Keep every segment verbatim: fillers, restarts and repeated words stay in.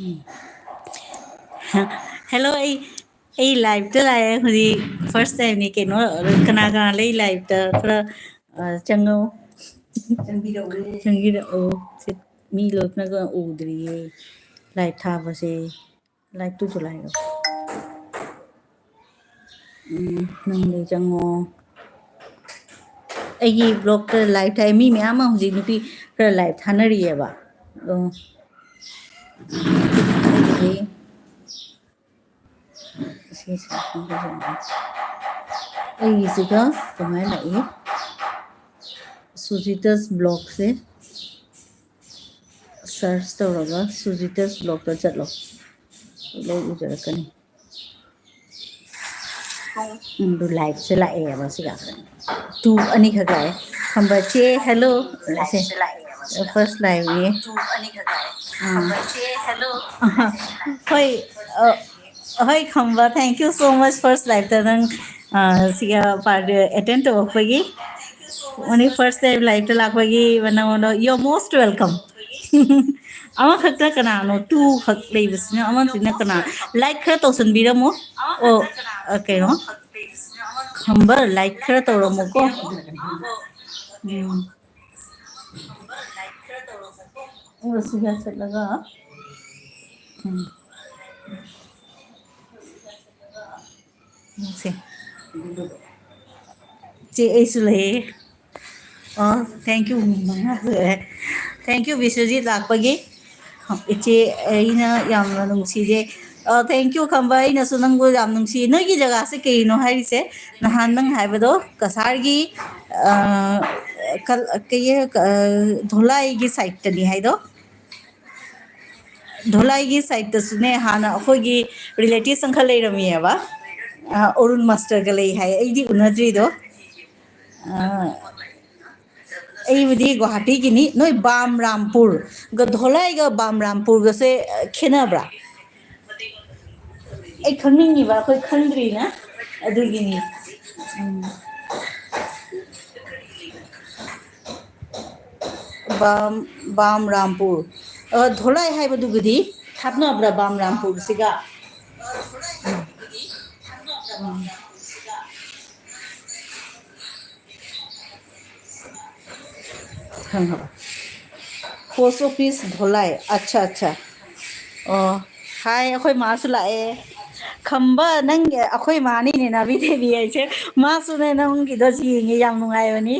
ꯎꯝ꯫ Hello, ꯑꯩ, ꯑꯩ ꯂꯥꯏꯞꯇ ꯂꯥꯛꯑꯦ ꯍꯧꯖꯤꯛ, ꯐꯥꯔꯁ ꯇꯥꯏꯝꯅꯤ ꯀꯩꯅꯣ꯫ ꯀꯅꯥ ꯀꯅꯥ ꯂꯩ ꯂꯥꯏꯞꯇ? ꯈꯔ, ꯑ, ꯆꯪꯉꯛꯑꯣ꯫ ꯆꯪꯕꯤꯔꯛꯑꯣ꯫ ꯁꯤ ꯃꯤ ꯂꯣꯏꯅꯒ ꯎꯗ꯭ꯔꯤꯌꯦ ꯂꯥꯏꯞ ꯊꯥꯕꯁꯦ꯫ ꯂꯥꯏꯞꯇꯨꯁꯨ ꯂꯥꯏꯔꯣ꯫ ꯎꯝ, ꯅꯪꯗꯤ ꯆꯪꯉꯣ꯫ ꯑꯩꯒꯤ ꯕ꯭ꯂꯣꯛꯇ ꯂꯥꯏꯞ ꯊꯥꯏ꯫ ꯃꯤ ꯃꯌꯥꯝ ꯑꯃ ꯍꯧꯖꯤꯛ ꯅꯨꯄꯤ ꯈꯔ ꯂꯥꯏꯞ ꯊꯥꯅꯔꯤꯑꯕ꯫ ꯑꯣ꯫ ꯑꯩꯒꯤꯗꯤ ꯁꯤ ꯁꯤ ꯑꯩꯒꯤꯁꯤꯒ ꯀꯃꯥꯏꯅ ꯂꯥꯛꯏ? ꯁꯨꯖꯤꯇꯥꯁ ꯕ꯭ꯂꯣꯛꯁꯦ ꯁꯔꯆ ꯇꯧꯔꯒ ꯁꯨꯖꯤꯇꯥꯁ ꯕ꯭ꯂꯣꯛꯇ ꯆꯠꯂꯣ꯫ ꯂꯣꯏ ꯎꯖꯔꯛꯀꯅꯤ꯫ ꯎꯝ, ꯑꯗꯨ ꯂꯥꯏꯞꯁꯦ ꯂꯥꯛꯑꯦꯕ ꯁꯤꯒ꯫ ꯇꯨ ꯑꯅꯤꯈꯛ ꯂꯥꯛꯑꯦ꯫ ꯈꯝꯕ ꯆꯦ, ꯍꯦꯜꯂꯣ꯫ ꯁꯦ꯫ ꯐꯥꯔꯁ ꯂꯥꯏꯞꯅꯤ꯫ ꯑꯥ꯫ ꯑꯍ꯫ ꯍꯣꯏ, ꯑ, ꯍꯣꯏ, ꯈꯝꯕ, thank you so much first ꯂꯥꯏꯞꯇ ꯅꯪ, ꯑ, ꯁꯤꯒ ꯄꯥꯔꯠ ꯑꯦꯇꯦꯟ ꯇꯧꯔꯛꯄꯒꯤ꯫ ꯃꯅꯤ ꯐꯥꯔꯁ ꯇꯥꯏꯝ ꯂꯥꯏꯞꯇ ꯂꯥꯛꯄꯒꯤ ꯅꯉꯣꯟꯗ you're most welcome꯫ ꯑꯃꯈꯛꯇ ꯀꯅꯥꯅꯣ? ꯇꯨ ꯈꯛ ꯂꯩꯕꯁꯤꯅ ꯑꯃꯁꯤꯅ ꯀꯅꯥ? ꯂꯥꯏꯛ ꯈꯔ ꯇꯧꯁꯟꯕꯤꯔꯝꯃꯣ꯫ ꯑꯣ, ꯑ, ꯀꯩꯅꯣ? ꯈꯝꯕ, ꯂꯥꯏꯛ ꯈꯔ ꯇꯧꯔꯝꯃꯣꯀꯣ꯫ ꯎꯝ꯫ ꯑꯣ, ꯁꯤꯒ ꯆꯠꯂꯒ, ꯎꯝ꯫ ꯁꯦ꯫ ꯆꯦ, ꯑꯩꯁꯨ ꯂꯩꯌꯦ꯫ ꯑꯣ, thank you꯫ ꯃꯉꯥ ꯁꯨꯔꯦ꯫ Thank you, ꯕꯤꯁ꯭ꯋꯖꯤꯠ ꯂꯥꯛꯄꯒꯤ꯫ ꯏꯆꯦ, ꯑꯩꯅ ꯌꯥꯝꯅ ꯅꯨꯡꯁꯤꯖꯩ꯫ ꯑ, thank you, ꯈꯝꯕ꯫ ꯑꯩꯅꯁꯨ ꯅꯪꯕꯨ ꯌꯥꯝ ꯅꯨꯡꯁꯤ꯫ ꯅꯣꯏꯒꯤ ꯖꯒꯥꯁꯦ ꯀꯩꯅꯣ ꯍꯥꯏꯔꯤꯁꯦ? ꯅꯍꯥꯟ ꯅꯪ ꯍꯥꯏꯕꯗꯣ, ꯀꯁꯥꯔꯒꯤ, ꯑ, ꯀꯜ-, ꯀꯩ-, ꯑ, ꯙꯣꯂꯥꯏꯒꯤ ꯁꯥꯏꯠꯇꯅꯤ ꯍꯥꯏꯗꯣ? ꯙꯣꯂꯥꯏꯒꯤ ꯁꯥꯏꯠꯇꯁꯨꯅꯦ, ꯍꯥꯟꯅ ꯑꯩꯈꯣꯏꯒꯤ ꯔꯤꯂꯦꯇꯤꯚꯁ ꯑꯃꯈꯛ ꯂꯩꯔꯝꯃꯤꯑꯕ꯫ ꯑ, ꯑꯔꯨꯟ ꯃꯥꯁꯇꯔꯒ ꯂꯩ ꯍꯥꯏ, ꯑꯩꯗꯤ ꯎꯅꯗ꯭ꯔꯤꯗꯣ꯫ ꯑ, ꯑꯩꯕꯨꯗꯤ ꯒꯨꯋꯥꯍꯥꯇꯤꯒꯤꯅꯤ꯫ ꯅꯣꯏ ꯕꯥꯝꯔꯥꯝꯄꯨꯔꯒ ꯙꯣꯂꯥꯏꯒ ꯕꯥꯝꯔꯥꯝꯄꯨꯔꯒꯁꯦ, ꯑ, ꯈꯦꯠꯅꯕ꯭ꯔꯥ? ꯑꯩ ꯈꯪꯅꯤꯡꯉꯤꯕ, ꯑꯩꯈꯣꯏ ꯈꯪꯗ꯭ꯔꯤꯅ, ꯑꯗꯨꯒꯤꯅꯤ꯫ ꯎꯝ꯫ ꯕꯥꯝ, ꯕꯥꯝꯔꯥꯝꯄꯨꯔ꯫ ꯑ, ꯙꯣꯂꯥꯏ ꯍꯥꯏꯕꯗꯨꯒꯗꯤ ꯊꯥꯞꯅꯕ꯭ꯔꯥ ꯕꯥꯝꯔꯥꯝꯄꯨꯔꯁꯤꯒ? ꯎꯝ꯫ ꯈꯪꯉꯕ? Post office ꯙꯣꯂꯥꯏ꯫ ꯑꯠꯆꯥ, ꯑꯠꯆꯥ꯫ ꯑꯣ, ꯍꯥꯏ, ꯑꯩꯈꯣꯏ ꯃꯥꯁꯨ ꯂꯥꯛꯑꯦ꯫ ꯈꯝꯕ, ꯅꯪ, ꯑꯩꯈꯣꯏ ꯃꯥꯅꯤꯅꯦ, ꯅꯥꯕꯤ ꯗꯦꯕꯤ ꯍꯥꯏꯁꯦ꯫ ꯃꯥꯁꯨꯅꯦ, ꯅꯪꯒꯤꯗꯣ ꯌꯦꯡꯉꯦ, ꯌꯥꯝ ꯅꯨꯡꯉꯥꯏꯕꯅꯤ꯫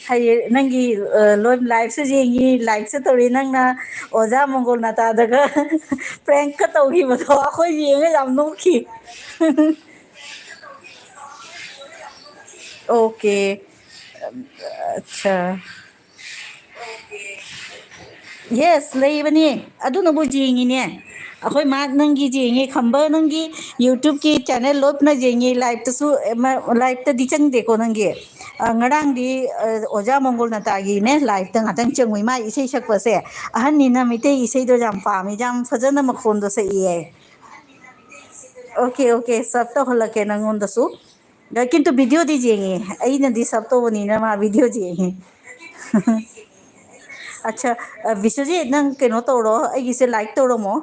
ꯍꯥꯏꯗꯤ, ꯅꯪꯒꯤ, ꯑ, ꯂꯣꯏ liveꯁꯨ ꯌꯦꯡꯉꯤ, likeꯁꯨ ꯇꯧꯔꯤ꯫ ꯅꯪꯅ ꯑꯣꯖꯥ ꯃꯪꯒꯣꯜ ꯅꯥꯇꯥꯗꯒ prankꯀ ꯇꯧꯈꯤꯕꯗꯣ, ꯑꯩꯈꯣꯏ ꯌꯦꯡꯉ ꯌꯥꯝ ꯅꯣꯛꯈꯤ꯫ Okay꯫ ꯑꯠꯆꯥ꯫ Yes, ꯂꯩꯕꯅꯦ꯫ ꯑꯗꯨꯅꯕꯨ ꯌꯦꯡꯉꯤꯅꯦ꯫ ꯑꯩꯈꯣꯏ ꯃꯥ ꯅꯪꯒꯤ ꯌꯦꯡꯉꯤ, ꯈꯝꯕ ꯅꯪꯒꯤ YouTubeꯀꯤ channel ꯂꯣꯏꯅ ꯌꯦꯡꯉꯤ, liveꯇꯁꯨ, ꯑꯦ, ꯃ-, liveꯇꯗꯤ ꯆꯪꯗꯦꯀꯣ ꯅꯪꯒꯤ꯫ ꯑ, ꯉꯔꯥꯡꯗꯤ, ꯑ, ꯑꯣꯖꯥ ꯃꯪꯒꯣꯜ ꯅꯇꯥꯒꯤꯅꯦ, liveꯇ ꯉꯥꯛꯇꯪ ꯆꯪꯉꯨꯏ꯫ ꯃꯥ ꯏꯁꯩ ꯁꯛꯄꯁꯦ, ꯑꯍꯟꯅꯤꯅ ꯃꯤꯇꯩ ꯏꯁꯩꯗꯣ ꯌꯥꯝ ꯄꯥꯝꯃꯤ, ꯌꯥꯝ ꯐꯖꯅ ꯃꯈꯣꯟꯗꯣ ꯁꯛꯏꯌꯦ꯫ Okay, okay, sub ꯇꯧꯍꯜꯂꯛꯀꯦ ꯅꯪꯉꯣꯟꯗꯁꯨ꯫ ꯑ, ꯀꯤꯟꯇꯨ videoꯗꯤ ꯌꯦꯡꯉꯦ꯫ ꯑꯩꯅꯗꯤ sub ꯇꯧꯕꯅꯤꯅ ꯃꯥ video ꯌꯦꯡꯉꯦ꯫ ꯑꯠꯆꯥ, ꯑ, ꯕꯤꯁ꯭ꯋꯖꯤꯠ, ꯅꯪ ꯀꯩꯅꯣ ꯇꯧꯔꯣ, ꯑꯩꯒꯤꯁꯦ like ꯇꯧꯔꯝꯃꯣ꯫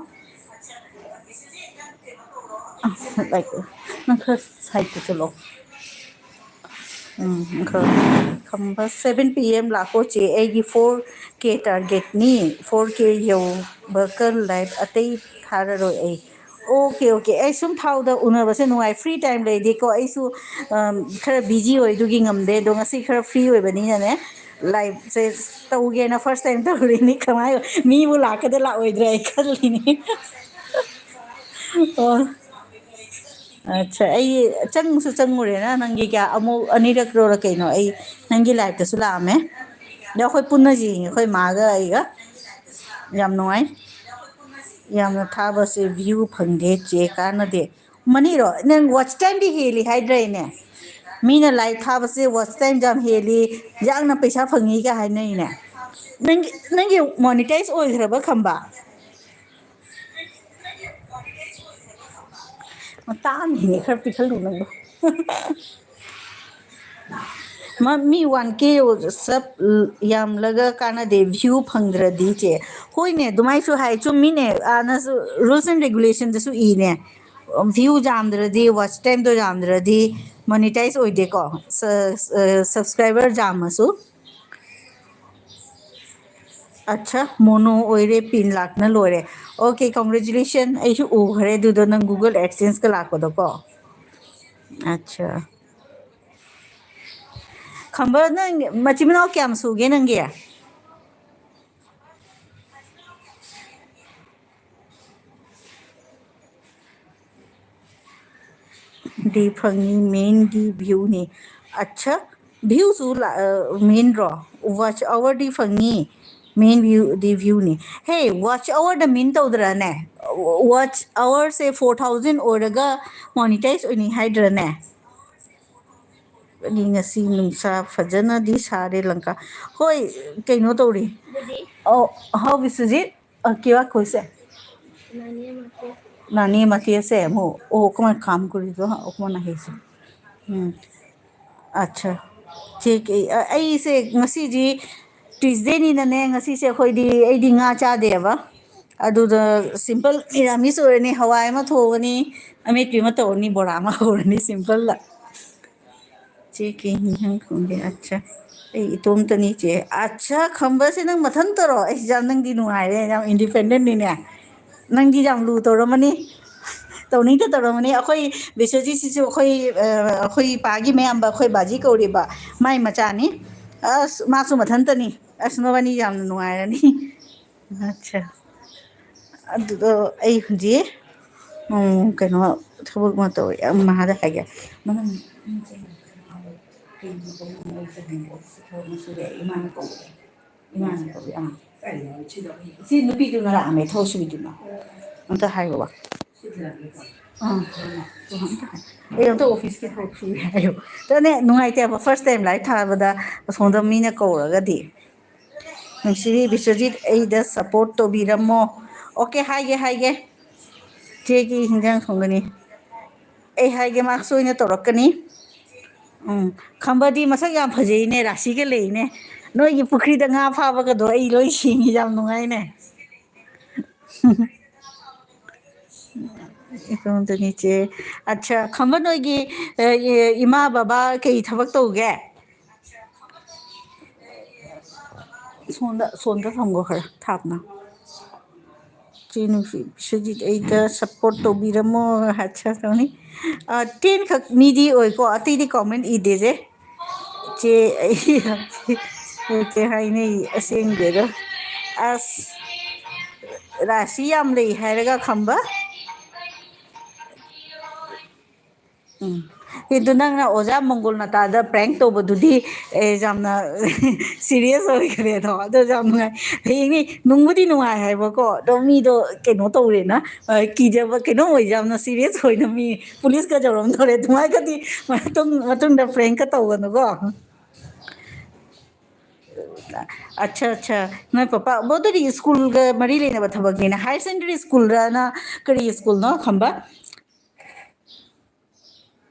Like, ꯅꯪ ꯈꯔ sideꯇ ꯆꯠꯂꯣ꯫ ꯎꯝ, ꯈꯔ ꯈꯝꯕ, seven P M ꯂꯥꯛꯀꯣ ꯆꯦ, ꯑꯩꯒꯤ four K targetꯅꯤ, four K ꯌꯧꯕꯒ live ꯑꯇꯩ ꯊꯥꯔꯔꯣꯏ ꯑꯩ꯫ Okay, okay, ꯑꯩ ꯁꯨꯝ ꯊꯥꯎꯗ ꯎꯅꯕꯁꯦ ꯅꯨꯡꯉꯥꯏ, free time ꯂꯩꯗꯤꯀꯣ, ꯑꯩꯁꯨ, ꯑꯝ, ꯈꯔ busy ꯑꯣꯏ, ꯑꯗꯨꯒꯤ ꯉꯝꯗꯦ, ꯑꯗꯣ ꯉꯁꯤ ꯈꯔ free ꯑꯣꯏꯕꯅꯤꯅꯅꯦ, liveꯁꯦ ꯇꯧꯒꯦꯅ first time ꯇꯧꯔꯤꯅꯤ꯫ ꯀꯃꯥꯏ, ꯃꯤꯕꯨ ꯂꯥꯛꯀꯗ ꯂꯥꯛꯑꯣꯏꯗ꯭ꯔꯥ ꯑꯩ ꯈꯜꯂꯤꯅꯤ꯫ ꯑꯣ꯫ ꯑꯠꯆꯥ, ꯑꯩ ꯆꯪꯁꯨ ꯆꯪꯉꯨꯔꯦꯅ ꯅꯪꯒꯤ ꯀꯌꯥ ꯑꯃꯨꯛ ꯑꯅꯤꯔꯛꯂꯣꯔ ꯀꯩꯅꯣ ꯑꯩ ꯅꯪꯒꯤ liveꯇꯁꯨ ꯂꯥꯛꯑꯝꯃꯦ꯫ ꯑꯗꯣ ꯑꯩꯈꯣꯏ ꯄꯨꯟꯅ ꯌꯦꯡꯉꯦ, ꯑꯩꯈꯣꯏ ꯃꯥꯒ ꯑꯩꯒ꯫ ꯌꯥꯝ ꯅꯨꯡꯉꯥꯏ꯫ ꯌꯥꯝꯅ ꯊꯥꯕꯁꯦ view ꯐꯪꯗꯦ ꯆꯦ, ꯀꯥꯟꯅꯗꯦ꯫ ꯃꯅꯤꯔꯣ? ꯅꯪ watch timeꯗꯤ ꯍꯦꯜꯂꯤ ꯍꯥꯏꯗ꯭ꯔꯦꯅꯦ? ꯃꯤꯅ live ꯊꯥꯕꯁꯦ watch time ꯌꯥꯝ ꯍꯦꯜꯂꯤ, ꯌꯥꯝꯅ ꯄꯩꯁꯥ ꯐꯪꯉꯤꯒ ꯍꯥꯏꯅꯩꯅꯦ꯫ ꯅꯪꯒꯤ, ꯅꯪꯒꯤ monetize ꯑꯣꯏꯈ꯭ꯔꯕ, ꯈꯝꯕ? ꯃꯇꯥꯡꯒꯤꯅꯦ, ꯈꯔ ꯄꯤꯛꯍꯜꯂꯨ ꯅꯪꯗꯣ꯫ ꯃꯥ ꯃꯤ ꯋꯥꯟ ꯀꯦ ꯁꯕ ꯌꯥꯝꯂꯒ ꯀꯥꯟꯅꯗꯦ, ꯚ꯭ꯌꯨ ꯐꯪꯗ꯭ꯔꯗꯤ ꯆꯦ꯫ ꯍꯣꯏꯅꯦ, ꯑꯗꯨꯃꯥꯏꯁꯨ ꯍꯥꯏ, ꯆꯨꯝꯃꯤꯅꯦ꯫ ꯑꯥꯅꯁꯨ ꯔꯨꯜꯁ ꯑꯦꯟ ꯔꯦꯒꯨꯂꯦꯁꯟꯗꯁꯨ ꯏꯅꯦ, ꯚ꯭ꯌꯨ ꯌꯥꯝꯗ꯭ꯔꯗꯤ, ꯋꯥꯆ ꯇꯥꯏꯝꯗꯣ ꯌꯥꯝꯗ꯭ꯔꯗꯤ ꯃꯣꯅꯤꯇꯥꯏꯁ ꯑꯣꯏꯗꯦꯀꯣ, ꯁꯕꯁꯀ꯭ꯔꯥꯏꯕꯔ ꯌꯥꯝꯃꯁꯨ꯫ ꯑꯠꯁꯥ, ꯃꯣꯅꯣ ꯑꯣꯏꯔꯦ, ꯄꯤꯟ ꯂꯥꯛꯅ ꯂꯣꯏꯔꯦ꯫ ꯑꯣꯀꯦ, ꯀꯣꯡꯒ꯭ꯔꯦꯆꯨꯂꯦꯁꯟ, ꯑꯩꯁꯨ ꯎꯈ꯭ꯔꯦ ꯑꯗꯨꯗꯣ, ꯅꯪ ꯒꯨꯒꯜ ꯑꯦꯗꯁꯦꯟꯁꯀ ꯂꯥꯛꯄꯗꯣꯀꯣ꯫ ꯑꯠꯁꯥ, ꯈꯝꯕ, ꯅꯪ ꯃꯆꯤꯟ ꯃꯅꯥꯎ ꯀꯌꯥꯝ ꯁꯨꯒꯦ ꯅꯪꯒꯤ? ꯗꯤ ꯐꯪꯉꯤ, ꯃꯦꯟꯗꯤ ꯚ꯭ꯌꯨꯅꯤ꯫ ꯑꯠꯁꯥ, ꯚ꯭ꯌꯨꯁꯨ ꯃꯦꯟꯔꯣ? ꯋꯥꯆ ꯑꯋꯔꯗꯤ ꯐꯪꯉꯤ, ꯃꯦꯟ ꯚ꯭ꯌꯨꯗꯤ ꯚ꯭ꯌꯨꯅꯤ꯫ ꯍꯦ, ꯋꯥꯆ ꯑꯋꯔꯗ ꯃꯤꯟ ꯇꯧꯗ꯭ꯔꯅꯦ? ꯋꯥꯆ ꯑꯋꯔꯁꯦ ꯐꯣꯔ ꯊꯥꯎꯖꯟ ꯑꯣꯏꯔꯒ ꯃꯣꯅꯤꯇꯥꯏꯁ ꯑꯣꯏꯅꯤ ꯍꯥꯏꯗ꯭ꯔꯅꯦ? ꯑꯩ ꯉꯁꯤ ꯅꯨꯡꯁꯥ ꯐꯖꯅꯗꯤ ꯁꯥꯔꯦ ꯂꯪꯀꯥ꯫ ꯍꯣꯏ, ꯀꯩꯅꯣ ꯇꯧꯔꯤ꯫ ꯑꯧ, ꯍꯥꯎ ꯕꯤꯁ꯭ꯋꯖꯤꯠ, ꯑ, ꯀ꯭ꯌꯥ ꯀꯣꯏꯁꯦ? ꯅꯥꯅꯤ ꯃꯇꯦ꯫ ꯅꯥꯅꯤ ꯃꯇꯦꯁꯦ ꯑꯃꯨꯛ, ꯑꯣ, ꯀꯃꯥꯏꯅ ꯈꯥꯝ ꯀꯨꯔꯤꯗꯣ? ꯑꯣ, ꯀꯃꯥꯏꯅ ꯍꯩꯁꯦ? ꯎꯝ꯫ ꯑꯠꯁꯥ꯫ ꯆꯦ ꯀꯦ-, ꯑ-, ꯑꯩꯁꯦ ꯉꯁꯤꯗꯤ ꯇ꯭ꯌꯨꯁꯗꯦꯅꯤꯅꯅꯦ, ꯉꯁꯤꯁꯦ ꯑꯩꯈꯣꯏꯗꯤ, ꯑꯩꯗꯤ ꯉꯥ ꯆꯥꯗꯦꯕ꯫ ꯑꯗꯨꯗ ꯁꯤꯝꯄꯜ ꯃꯤꯔꯥꯃꯤꯁ ꯑꯣꯏꯔꯅꯤ, ꯍꯋꯥꯏ ꯑꯃ ꯊꯣꯡꯉꯅꯤ, ꯑꯃꯦꯠꯄꯤ ꯑꯃ ꯇꯧꯔꯅꯤ, ꯕꯣꯔꯥ ꯑꯃ ꯍꯧꯔꯅꯤ ꯁꯤꯝꯄꯜꯗ꯫ ꯆꯦ ꯀꯩ ꯍꯤꯟꯖꯥꯡ ꯊꯣꯡꯒꯦ? ꯑꯠꯁꯥ, ꯑꯩ ꯏꯇꯣꯝꯇꯅꯤ ꯆꯦ꯫ ꯑꯠꯁꯥ, ꯈꯝꯕꯁꯦ ꯅꯪ ꯃꯊꯟ ꯇꯧꯔꯣ꯫ ꯑꯩꯁ, ꯌꯥꯝ, ꯅꯪꯗꯤ ꯅꯨꯡꯉꯥꯏꯔꯦ, ꯌꯥꯝ ꯏꯟꯗꯤꯄꯦꯟꯗꯦꯟꯅꯤꯅꯦ꯫ ꯅꯪꯗꯤ ꯌꯥꯝ ꯂꯨ ꯇꯧꯔꯝꯃꯅꯤ, ꯇꯧꯅꯤꯡꯗ ꯇꯧꯔꯝꯃꯅꯤ꯫ ꯑꯩꯈꯣꯏ ꯕꯤꯁ꯭ꯋꯖꯤꯠꯁꯤꯁꯨ ꯑꯩꯈꯣꯏ, ꯑ, ꯑꯩꯈꯣꯏ ꯏꯄꯥꯒꯤ ꯃꯌꯥꯝꯕ, ꯑꯩꯈꯣꯏ ꯕꯥꯖꯤ ꯀꯧꯔꯤꯕ, ꯃꯥꯏ ꯃꯆꯥꯅꯤ꯫ ꯑꯁ, ꯃꯥꯁꯨ ꯃꯊꯟꯇꯅꯤ꯫ ꯑꯁ, ꯅꯕꯥꯅꯤ ꯌꯥꯝꯅ ꯅꯨꯡꯉꯥꯏꯔꯅꯤ꯫ ꯑꯠꯁꯥ꯫ ꯑꯗꯨꯗꯣ ꯑꯩ ꯍꯧꯖꯤꯛ, ꯎꯝ, ꯀꯩꯅꯣ, ꯊꯕꯛ ꯑꯃ ꯇꯧꯔꯤ, ꯃꯍꯥꯗ ꯍꯥꯏꯒꯦ꯫ ꯃꯅꯝ-, ꯏꯃꯥꯅ ꯀꯧꯔꯦ꯫ ꯏꯃꯥꯅ ꯀꯧꯔꯦ꯫ ꯑꯥ꯫ ꯁꯤ ꯅꯨꯄꯤꯗꯨꯅ ꯂꯥꯛꯑꯝꯃꯦ, ꯊꯕꯛ ꯁꯨꯕꯤꯗꯨꯅ꯫ ꯑꯝꯇ ꯍꯥꯏꯌꯣꯕ꯫ ꯑꯥ, ꯑꯝꯇ ꯍꯥꯏ-, ꯑꯩ ꯑꯝꯇ ꯑꯣꯐꯤꯁꯀꯤ ꯊꯕꯛ ꯁꯨꯔꯤ ꯍꯥꯏꯌꯣ꯫ ꯑꯗꯨꯅꯦ, ꯅꯨꯡꯉꯥꯏꯇꯦꯕ, ꯐꯥꯔꯁ ꯇꯥꯏꯝ ꯂꯥꯏꯚ ꯊꯥꯕꯗ ꯑꯁꯣꯝꯗ ꯃꯤꯅ ꯀꯧꯔꯒꯗꯤ꯫ ꯅꯨꯡꯁꯤꯕꯤ ꯕꯤꯁ꯭ꯋꯖꯤꯠ, ꯑꯩꯗ ꯁꯞꯄꯣꯔꯠ ꯇꯧꯕꯤꯔꯝꯃꯣ꯫ ꯑꯣꯀꯦ, ꯍꯥꯏꯒꯦ, ꯍꯥꯏꯒꯦ꯫ ꯆꯦꯒꯤ ꯍꯤꯟꯖꯥꯡ ꯊꯣꯡꯒꯅꯤ꯫ ꯑꯩ ꯍꯥꯏꯒꯦ, ꯃꯥ ꯁꯣꯏꯅ ꯇꯧꯔꯛꯀꯅꯤ꯫ ꯎꯝ, ꯈꯝꯕꯗꯤ ꯃꯁꯛ ꯌꯥꯝ ꯐꯖꯩꯅꯦ, ꯔꯥꯁꯤꯒ ꯂꯩꯅꯦ꯫ ꯅꯣꯏꯒꯤ ꯄꯨꯈ꯭ꯔꯤꯗ ꯉꯥ ꯐꯥꯕꯒꯗꯣ ꯑꯩ ꯂꯣꯏ ꯁꯤꯡꯉꯤ, ꯌꯥꯝ ꯅꯨꯡꯉꯥꯏꯅꯦ꯫ ꯏꯇꯣꯝꯇꯅꯤ ꯆꯦ꯫ ꯑꯠꯆꯥ, ꯈꯝꯕ ꯅꯣꯏꯒꯤ, ꯑ, ꯏ-, ꯏꯃꯥ ꯕꯕꯥ ꯀꯩ ꯊꯕꯛ ꯇꯧꯒꯦ? ꯁꯣꯝꯗ, ꯁꯣꯝꯗ ꯊꯝꯈꯣ ꯈꯔ ꯊꯥꯞꯅ꯫ ꯏꯆꯦ ꯅꯨꯡꯁꯤ ꯕꯤꯁ꯭ꯋꯖꯤꯠ ꯑꯩꯒ ꯁꯞꯄꯣꯔꯠ ꯇꯧꯕꯤꯔꯝꯃꯣ꯫ ꯑꯠꯆꯥ, ꯇꯧꯅꯤ꯫ ꯑ, ꯇꯦꯟ ꯈꯛ ꯃꯤꯗꯤ ꯑꯣꯏꯀꯣ, ꯑꯇꯩꯗꯤ ꯀꯣꯃꯦꯟ ꯏꯗꯦꯁꯦ꯫ ꯆꯦ ꯑꯩ ꯀꯩ ꯍꯥꯏꯅꯩ ꯑꯁꯦꯡꯕꯗ꯫ ꯑꯁ, ꯔꯥꯁꯤ ꯌꯥꯝ ꯂꯩ ꯍꯥꯏꯔꯒ ꯈꯝꯕ꯫ ꯎꯝ꯫ ꯑꯗꯨ ꯅꯪꯅ ꯑꯣꯖꯥ ꯃꯪꯒꯣꯜ ꯃꯇꯥꯗ ꯄ꯭ꯔꯦꯡ ꯇꯧꯕꯗꯨꯗꯤ, ꯑꯦ, ꯌꯥꯝꯅ ꯁꯤꯔꯤꯌꯁ ꯑꯣꯏꯈ꯭ꯔꯦ ꯑꯗꯣ꯫ ꯑꯗꯣ ꯌꯥꯝ ꯅꯨꯡꯉꯥꯏ꯫ ꯍꯌꯦꯡꯅꯤ ꯅꯨꯡꯕꯨꯗꯤ ꯅꯨꯡꯉꯥꯏ ꯍꯥꯏꯕꯀꯣ, ꯑꯗꯣ ꯃꯤꯗꯣ ꯀꯩꯅꯣ ꯇꯧꯔꯦꯅ, ꯑ, ꯀꯤꯖꯕ ꯀꯩꯅꯣ ꯑꯣꯏ, ꯌꯥꯝꯅ ꯁꯤꯔꯤꯌꯁ ꯑꯣꯏꯅ ꯃꯤ ꯄꯨꯂꯤꯁꯀ ꯌꯧꯔꯝꯗꯣꯔꯦ꯫ ꯑꯗꯨꯃꯥꯏꯒꯗꯤ ꯃꯇꯨꯡ, ꯃꯇꯨꯡꯗ ꯄ꯭ꯔꯦꯡꯀ ꯇꯧꯒꯅꯨꯀꯣ꯫ ꯑꯠꯆꯥ, ꯑꯠꯆꯥ꯫ ꯅꯣꯏ ꯄꯄꯥ, ꯑꯣ, ꯑꯗꯨꯗꯤ ꯁ꯭ꯀꯨꯜꯒ ꯃꯔꯤ ꯂꯩꯅꯕ ꯊꯕꯛꯅꯤꯅꯦ꯫ ꯍꯥꯌꯔ ꯁꯦꯀꯦꯟꯗꯔꯤ ꯁ꯭ꯀꯨꯜꯔꯅ ꯀꯔꯤ ꯁ꯭ꯀꯨꯜꯅꯣ ꯈꯝꯕ?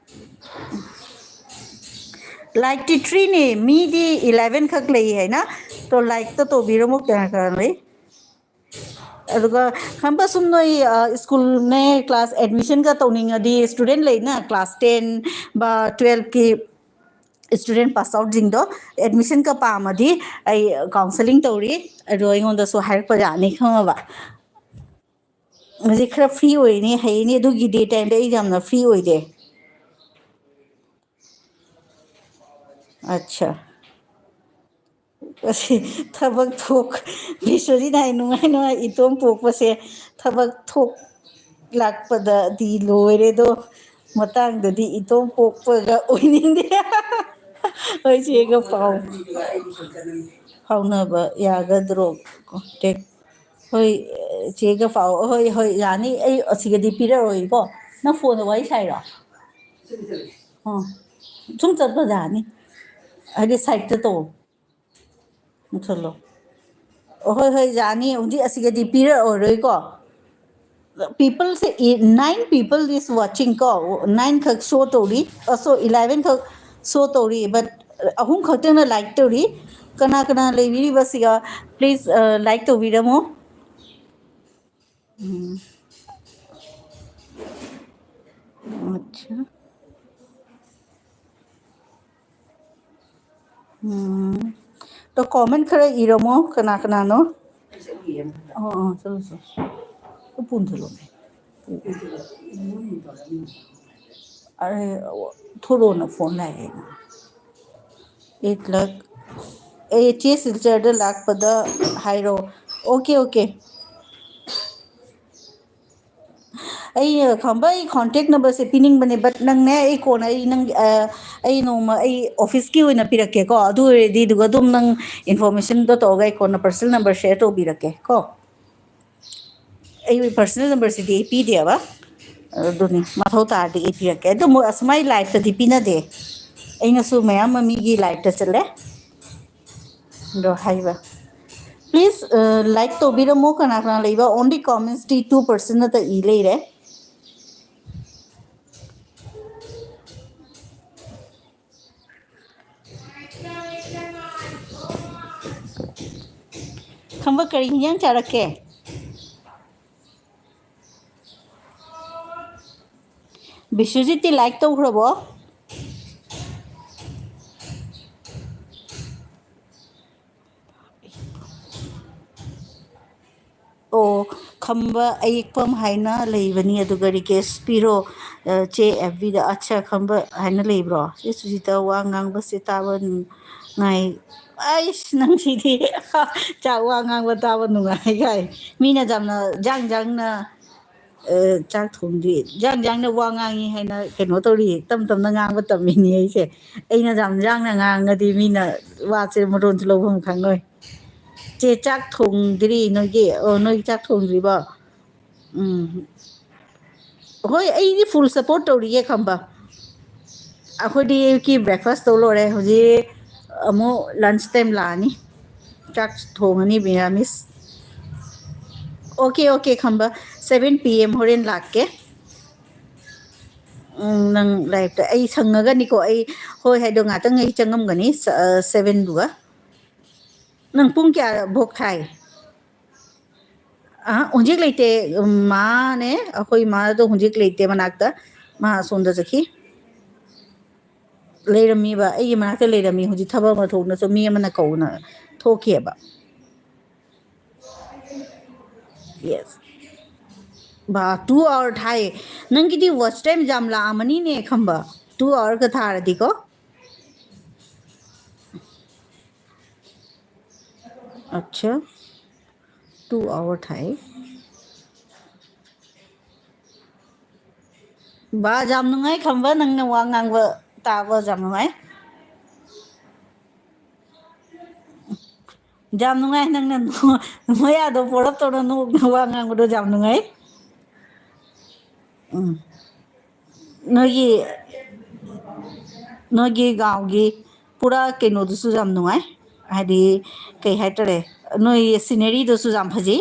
ꯂꯥꯏꯛꯇꯤ ꯊ꯭ꯔꯤꯅꯦ, ꯃꯤꯗꯤ ꯏꯂꯦꯚꯦꯟ ꯈꯛ ꯂꯩ ꯍꯥꯏꯅ꯫ ꯇꯣ, ꯂꯥꯏꯛꯇ ꯇꯧꯕꯤꯔꯝꯃꯣ, ꯀꯌꯥ ꯀꯌꯥ ꯂꯩ? ꯑꯗꯨꯒ ꯈꯝꯕ ꯁꯨꯝ ꯅꯣꯏ, ꯑ, ꯁ꯭ꯀꯨꯜꯅꯦ, ꯀ꯭ꯂꯥꯁ ꯑꯦꯗꯃꯤꯁꯟꯒ ꯇꯧꯅꯤꯡꯉꯗꯤ, ꯁ꯭ꯇꯨꯗꯦꯟ ꯂꯩꯅ ꯀ꯭ꯂꯥꯁ ꯇꯦꯟ ꯕ ꯇꯨꯋꯦꯜꯐꯀꯤ ꯁ꯭ꯇꯨꯗꯦꯟ ꯄꯥꯁ ꯑꯥꯎꯠꯁꯤꯡꯗꯣ ꯑꯦꯗꯃꯤꯁꯟꯒ ꯄꯥꯝꯃꯗꯤ ꯑꯩ ꯀꯥꯎꯟꯁꯦꯂꯤꯡ ꯇꯧꯔꯤ, ꯑꯗꯣ ꯑꯩꯉꯣꯟꯗꯁꯨ ꯍꯥꯏꯔꯛꯄ ꯌꯥꯅꯤ, ꯈꯪꯉꯕ? ꯍꯧꯖꯤꯛ ꯈꯔ ꯐ꯭ꯔꯤ ꯑꯣꯏꯅꯤ, ꯍꯌꯦꯡꯅꯤ, ꯑꯗꯨꯒꯤ ꯗꯦ ꯇꯥꯏꯝꯗ ꯑꯩ ꯌꯥꯝꯅ ꯐ꯭ꯔꯤ ꯑꯣꯏꯗꯦ꯫ ꯑꯠꯆꯥ꯫ ꯑꯁꯤ ꯊꯕꯛ ꯊꯣꯛ-, ꯕꯤꯁ꯭ꯋꯖꯤꯠ ꯍꯥꯏ ꯅꯨꯡꯉꯥꯏ ꯅꯨꯡꯉꯥꯏ ꯏꯇꯣꯝ ꯄꯣꯛꯄꯁꯦ ꯊꯕꯛ ꯊꯣꯛ ꯂꯥꯛꯄꯗꯗꯤ ꯂꯣꯏꯔꯦꯗꯣ꯫ ꯃꯇꯥꯡꯗꯗꯤ ꯏꯇꯣꯝ ꯄꯣꯛꯄꯒ ꯑꯣꯏꯅꯤꯡꯗꯦ꯫ ꯍꯣꯏ, ꯆꯦꯒ ꯄꯥꯎ ꯐꯥꯎꯅꯕ ꯌꯥꯒꯗ꯭ꯔꯣ? ꯀꯣꯟꯇꯦꯛ꯫ ꯍꯣꯏ, ꯆꯦꯒ ꯄꯥꯎ, ꯍꯣꯏ, ꯍꯣꯏ, ꯌꯥꯅꯤ꯫ ꯑꯩ ꯑꯁꯤꯒꯗꯤ ꯄꯤꯔꯛꯑꯣꯏꯀꯣ꯫ ꯅꯪ ꯐꯣꯟꯗ ꯋꯥꯔꯤ ꯁꯥꯏꯔꯣ? ꯑꯣ, ꯁꯨꯝ ꯆꯠꯄ ꯌꯥꯅꯤ꯫ ꯍꯥꯏꯗꯤ ꯁꯥꯏꯠꯇ ꯇꯧ꯫ ꯃꯨꯠꯊꯠꯂꯣ꯫ ꯑꯣ, ꯍꯣꯏ, ꯍꯣꯏ, ꯌꯥꯅꯤ꯫ ꯍꯧꯖꯤꯛ ꯑꯁꯤꯒꯗꯤ ꯄꯤꯔꯛꯑꯔꯣꯏꯀꯣ꯫ ꯄꯤꯄꯜꯁꯦ, ꯅꯥꯏꯟ ꯄꯤꯄꯜ ꯏꯁ ꯋꯥꯆꯤꯡ ꯀꯣ꯫ ꯅꯥꯏꯟ ꯈꯛ ꯁꯣ ꯇꯧꯔꯤ꯫ ꯑ, ꯁꯣ, ꯏꯂꯦꯚꯦꯟ ꯈꯛ ꯁꯣ ꯇꯧꯔꯤ, ꯕꯠ ꯑꯍꯨꯝ ꯈꯛꯇꯪꯅ ꯂꯥꯏꯛ ꯇꯧꯔꯤ꯫ ꯀꯅꯥ ꯀꯅꯥ ꯂꯩꯕꯤꯔꯤꯕ ꯁꯤꯒ? ꯄ꯭ꯂꯤꯖ ꯂꯥꯏꯛ ꯇꯧꯕꯤꯔꯝꯃꯣ꯫ ꯎꯝ꯫ ꯑꯠꯁꯥ꯫ ꯎꯝ꯫ ꯇꯣ, ꯀꯣꯃꯦꯟ ꯈꯔ ꯏꯔꯝꯃꯣ, ꯀꯅꯥ ꯀꯅꯥꯅꯣ? ꯑꯣ, ꯑꯣ, ꯆꯠꯂꯣ, ꯆꯠꯂꯣ꯫ ꯎꯄꯨꯟ ꯊꯣꯛꯂꯛꯑꯣ꯫ ꯑꯔꯦ, ꯊꯣꯛꯂꯛꯑꯣꯅ ꯐꯣꯟ ꯂꯥꯛꯑꯦꯅ꯫ ꯑꯩꯠ ꯂꯥꯈ꯫ ꯑꯦ, ꯆꯦ ꯁꯤꯜꯆꯔꯗ ꯂꯥꯛꯄꯗ ꯍꯥꯏꯔꯣ꯫ Okay, okay. ꯑꯩ, ꯈꯝꯕ, ꯑꯩ ꯀꯣꯟꯇꯦꯛ ꯅꯝꯕꯔꯁꯦ ꯄꯤꯅꯤꯡꯕꯅꯦ, ꯕꯠ ꯅꯪꯅꯦ, ꯑꯩ ꯀꯣꯟꯅ ꯑꯩ ꯅꯪ, ꯑ, ꯑꯩ ꯅꯣꯡꯃ ꯑꯩ ꯑꯣꯐꯤꯁꯀꯤ ꯑꯣꯏꯅ ꯄꯤꯔꯛꯀꯦꯀꯣ, ꯑꯗꯨ ꯑꯣꯏꯔꯗꯤ, ꯑꯗꯨꯒ ꯑꯗꯨꯝ ꯅꯪ ꯏꯟꯐꯣꯔꯃꯦꯁꯟꯗꯣ ꯇꯧꯔꯒ ꯑꯩ ꯀꯣꯟꯅ ꯄꯔꯁꯅꯦꯜ ꯅꯝꯕꯔ ꯁꯤꯌꯔ ꯇꯧꯕꯤꯔꯛꯀꯦ ꯀꯣ꯫ ꯑꯩ ꯄꯔꯁꯅꯦꯜ ꯅꯝꯕꯔꯁꯤꯗꯤ ꯑꯩ ꯄꯤꯗꯦꯕ, ꯑꯗꯨꯅꯤ, ꯃꯊꯧ ꯇꯥꯔꯗꯤ ꯑꯩ ꯄꯤꯔꯛꯀꯦ꯫ ꯑꯗꯨ ꯑꯃꯨꯛ ꯑꯁꯨꯃꯥꯏ ꯂꯥꯏꯐꯇꯗꯤ ꯄꯤꯅꯗꯦ, ꯑꯩꯅꯁꯨ ꯃꯌꯥꯝ ꯑꯃ ꯃꯤꯒꯤ ꯂꯥꯏꯐꯇ ꯆꯠꯂꯦ꯫ ꯑꯗꯣ ꯍꯥꯏꯕ, ꯄ꯭ꯂꯤꯖ ꯂꯥꯏꯛ ꯇꯧꯕꯤꯔꯝꯃꯣ, ꯀꯅꯥ ꯀꯅꯥ ꯂꯩꯕ? ꯑꯣꯟꯂꯤ ꯀꯣꯃꯦꯟꯁꯇꯤ ꯇꯨ ꯄꯔꯁꯟ ꯅꯠꯇ ꯏ ꯂꯩꯔꯦ꯫ ꯈꯝꯕ, ꯀꯔꯤ ꯍꯤꯟꯖꯥꯡ ꯆꯥꯔꯛꯀꯦ? ꯕꯤꯁ꯭ꯋꯖꯤꯠꯇꯤ ꯂꯥꯏꯛ ꯇꯧꯈ꯭ꯔꯕꯣ? ꯑꯣ, ꯈꯝꯕ ꯑꯌꯦꯛꯄꯝ ꯍꯥꯏꯅ ꯂꯩꯕꯅꯤ, ꯑꯗꯨꯒ ꯔꯤꯀ꯭ꯋꯦꯁ ꯄꯤꯔꯣ, ꯑ, ꯆꯦ ꯑꯦꯐ ꯕꯤꯗ꯫ ꯑꯠꯁꯥ, ꯈꯝꯕ ꯍꯥꯏꯅ ꯂꯩꯕ꯭ꯔꯣ? ꯆꯦ ꯁꯨꯖꯤꯇꯥ ꯋꯥ ꯉꯥꯡꯕꯁꯦ ꯇꯥꯕ ꯅꯨꯡꯉꯥꯏ꯫ ꯑꯩꯁ, ꯅꯪꯁꯤꯗꯤ ꯆꯥꯛ ꯋꯥ ꯉꯥꯡꯕ ꯇꯥꯕ ꯅꯨꯡꯉꯥꯏ ꯀꯥꯏ꯫ ꯃꯤꯅ ꯌꯥꯝꯅ ꯖꯥꯡ ꯖꯥꯡꯅ, ꯑ, ꯆꯥꯛ ꯊꯣꯡꯗ꯭ꯔꯤ, ꯖꯥꯡ ꯖꯥꯡꯅ ꯋꯥ ꯉꯥꯡꯉꯤ ꯍꯥꯏꯅ ꯀꯩꯅꯣ ꯇꯧꯔꯤ, ꯇꯞ ꯇꯞꯅ ꯉꯥꯡꯕ ꯇꯝꯃꯤꯅꯤ ꯑꯩꯁꯦ꯫ ꯑꯩꯅ ꯌꯥꯝ ꯌꯥꯡꯅ ꯉꯥꯡꯉꯗꯤ ꯃꯤꯅ ꯋꯥꯁꯦ ꯃꯔꯣꯟꯁꯨ ꯂꯧꯐꯝ ꯈꯪꯉꯣꯏ꯫ ꯆꯦ, ꯆꯥꯛ ꯊꯣꯡꯗ꯭ꯔꯤ ꯅꯣꯏꯒꯤ? ꯑꯣ, ꯅꯣꯏꯒꯤ ꯆꯥꯛ ꯊꯣꯡꯗ꯭ꯔꯤꯕꯣ? ꯎꯝ꯫ ꯍꯣꯏ, ꯑꯩꯗꯤ ꯐꯨꯜ ꯁꯞꯄꯣꯔꯠ ꯇꯧꯔꯤꯌꯦ, ꯈꯝꯕ꯫ ꯑꯩꯈꯣꯏꯗꯤ ꯑꯌꯨꯛꯀꯤ ꯕ꯭ꯔꯦꯛꯐꯥꯁ ꯇꯧ ꯂꯣꯏꯔꯦ, ꯍꯧꯖꯤꯛ ꯑꯃꯨꯛ ꯂꯟꯆ ꯇꯥꯏꯝ ꯂꯥꯛꯑꯅꯤ꯫ ꯆꯥꯛ ꯊꯣꯡꯉꯅꯤ, ꯃꯤꯔꯥꯃꯤꯁ꯫ ꯑꯣꯀꯦ, ꯑꯣꯀꯦ, ꯈꯝꯕ, ꯁꯚꯦꯟ ꯄꯤ ꯑꯦꯝ ꯍꯣꯔꯦꯟ ꯂꯥꯛꯀꯦ꯫ ꯎꯝ, ꯅꯪ ꯂꯥꯏꯔꯤꯛꯇ ꯑꯩ ꯁꯪꯉꯒꯅꯤꯀꯣ, ꯑꯩ ꯍꯣꯏ ꯍꯥꯏꯗꯣ ꯉꯥꯛꯇꯪ ꯑꯩ ꯆꯪꯉꯝꯒꯅꯤ, ꯁ-, ꯑ, seven ꯗꯨꯒ꯫ ꯅꯪ ꯄꯨꯡ ꯀꯌꯥ ꯚꯣꯛ ꯊꯥꯏ? ꯑ, ꯍꯧꯖꯤꯛ ꯂꯩꯇꯦ꯫ ꯎꯝ, ꯃꯥꯅꯦ, ꯑꯩꯈꯣꯏ ꯃꯥꯗꯣ ꯍꯧꯖꯤꯛ ꯂꯩꯇꯦ ꯃꯅꯥꯛꯇ, ꯃꯥ ꯑꯁꯣꯝꯗ ꯆꯠꯈꯤ꯫ ꯂꯩꯔꯝꯃꯤꯕ, ꯑꯩꯒꯤ ꯃꯅꯥꯛꯇ ꯂꯩꯔꯝꯃꯤ꯫ ꯍꯧꯖꯤꯛ ꯊꯕꯛ ꯑꯃ ꯊꯣꯛꯅꯁꯨ ꯃꯤ ꯑꯃꯅ ꯀꯧꯅ ꯊꯣꯛꯈꯤꯑꯕ꯫ Yes. ꯕꯥ, two hour ꯊꯥꯏ꯫ ꯅꯪꯒꯤꯗꯤ watch time ꯌꯥꯝ ꯂꯥꯛꯑꯝꯃꯅꯤꯅꯦ, ꯈꯝꯕ꯫ Two hour ꯀ ꯊꯥꯔꯗꯤꯀꯣ꯫ ꯑꯠꯆꯥ, two hour ꯊꯥꯏ꯫ ꯕꯥ, ꯌꯥꯝ ꯅꯨꯡꯉꯥꯏ ꯈꯝꯕ, ꯅꯪꯅ ꯋꯥ ꯉꯥꯡꯕ ꯇꯥꯕ ꯌꯥꯝ ꯅꯨꯡꯉꯥꯏ꯫ ꯌꯥꯝ ꯅꯨꯡꯉꯥꯏ, ꯅꯪꯅ ꯅꯣ-, ꯃꯌꯥꯗꯣ ꯄꯣꯂꯞ ꯇꯧꯔ ꯅꯣꯛꯅ ꯋꯥ ꯉꯥꯡꯕꯗꯣ ꯌꯥꯝ ꯅꯨꯡꯉꯥꯏ꯫ ꯎꯝ꯫ ꯅꯣꯏꯒꯤ, ꯅꯣꯏꯒꯤ ꯒꯥꯎꯒꯤ ꯄꯨꯔꯥ ꯀꯩꯅꯣꯗꯨꯁꯨ ꯌꯥꯝ ꯅꯨꯡꯉꯥꯏ꯫ ꯍꯥꯏꯗꯤ, ꯀꯩ ꯍꯥꯏꯇꯥꯔꯦ, ꯅꯣꯏ scenery ꯗꯨꯁꯨ ꯌꯥꯝ ꯐꯖꯩ꯫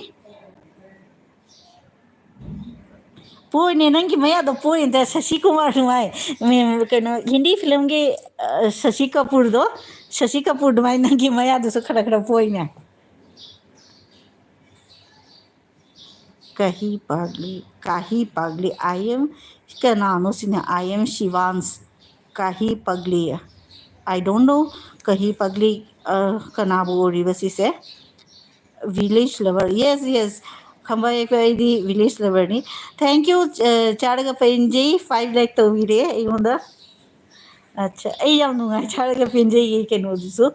ꯄꯣꯏꯅꯦ, ꯅꯪꯒꯤ ꯃꯌꯥꯗꯣ ꯄꯣꯏꯅꯦ, ꯁꯁꯤ ꯀꯨꯃꯥꯔ ꯅꯨꯡꯉꯥꯏ꯫ ꯃꯦꯝ, ꯀꯩꯅꯣ, ꯍꯤꯟꯗꯤ film ꯒꯤ, ꯑ, ꯁꯁꯤ ꯀꯄꯨꯔꯗꯣ, ꯁꯁꯤ ꯀꯄꯨꯔ ꯑꯗꯨꯃꯥꯏꯅ ꯅꯪꯒꯤ ꯃꯌꯥꯗꯨꯁꯨ ꯈꯔ ꯈꯔ ꯄꯣꯏꯅꯦ꯫ ꯀꯍꯤ ꯄꯒꯂꯤ, ꯀꯍꯤ ꯄꯒꯂꯤ, I am, ꯀꯅꯥꯅꯣ ꯁꯤꯅ? I am Shivansh, ꯀꯍꯤ ꯄꯒꯂꯤ꯫ I don't know, ꯀꯍꯤ ꯄꯒꯂꯤ, ꯑ, ꯀꯅꯥꯕꯨ ꯑꯣꯏꯔꯤꯕ ꯁꯤꯁꯦ? Village lover, yes, yes, ꯈꯝꯕ ꯑꯩꯈꯣꯏ, ꯑꯩꯗꯤ village lover ꯅꯤ꯫ Thank you, ꯑ, ꯆꯥꯔꯒ ꯄꯦꯟꯖꯩ, five like ꯇꯧꯕꯤꯔꯦ ꯑꯩꯉꯣꯟꯗ꯫ ꯑꯠꯆꯥ, ꯑꯩ ꯌꯥꯝ ꯅꯨꯡꯉꯥꯏ, ꯆꯥꯔꯒ ꯄꯦꯟꯖꯩꯒꯤ ꯀꯩꯅꯣꯗꯨꯁꯨ,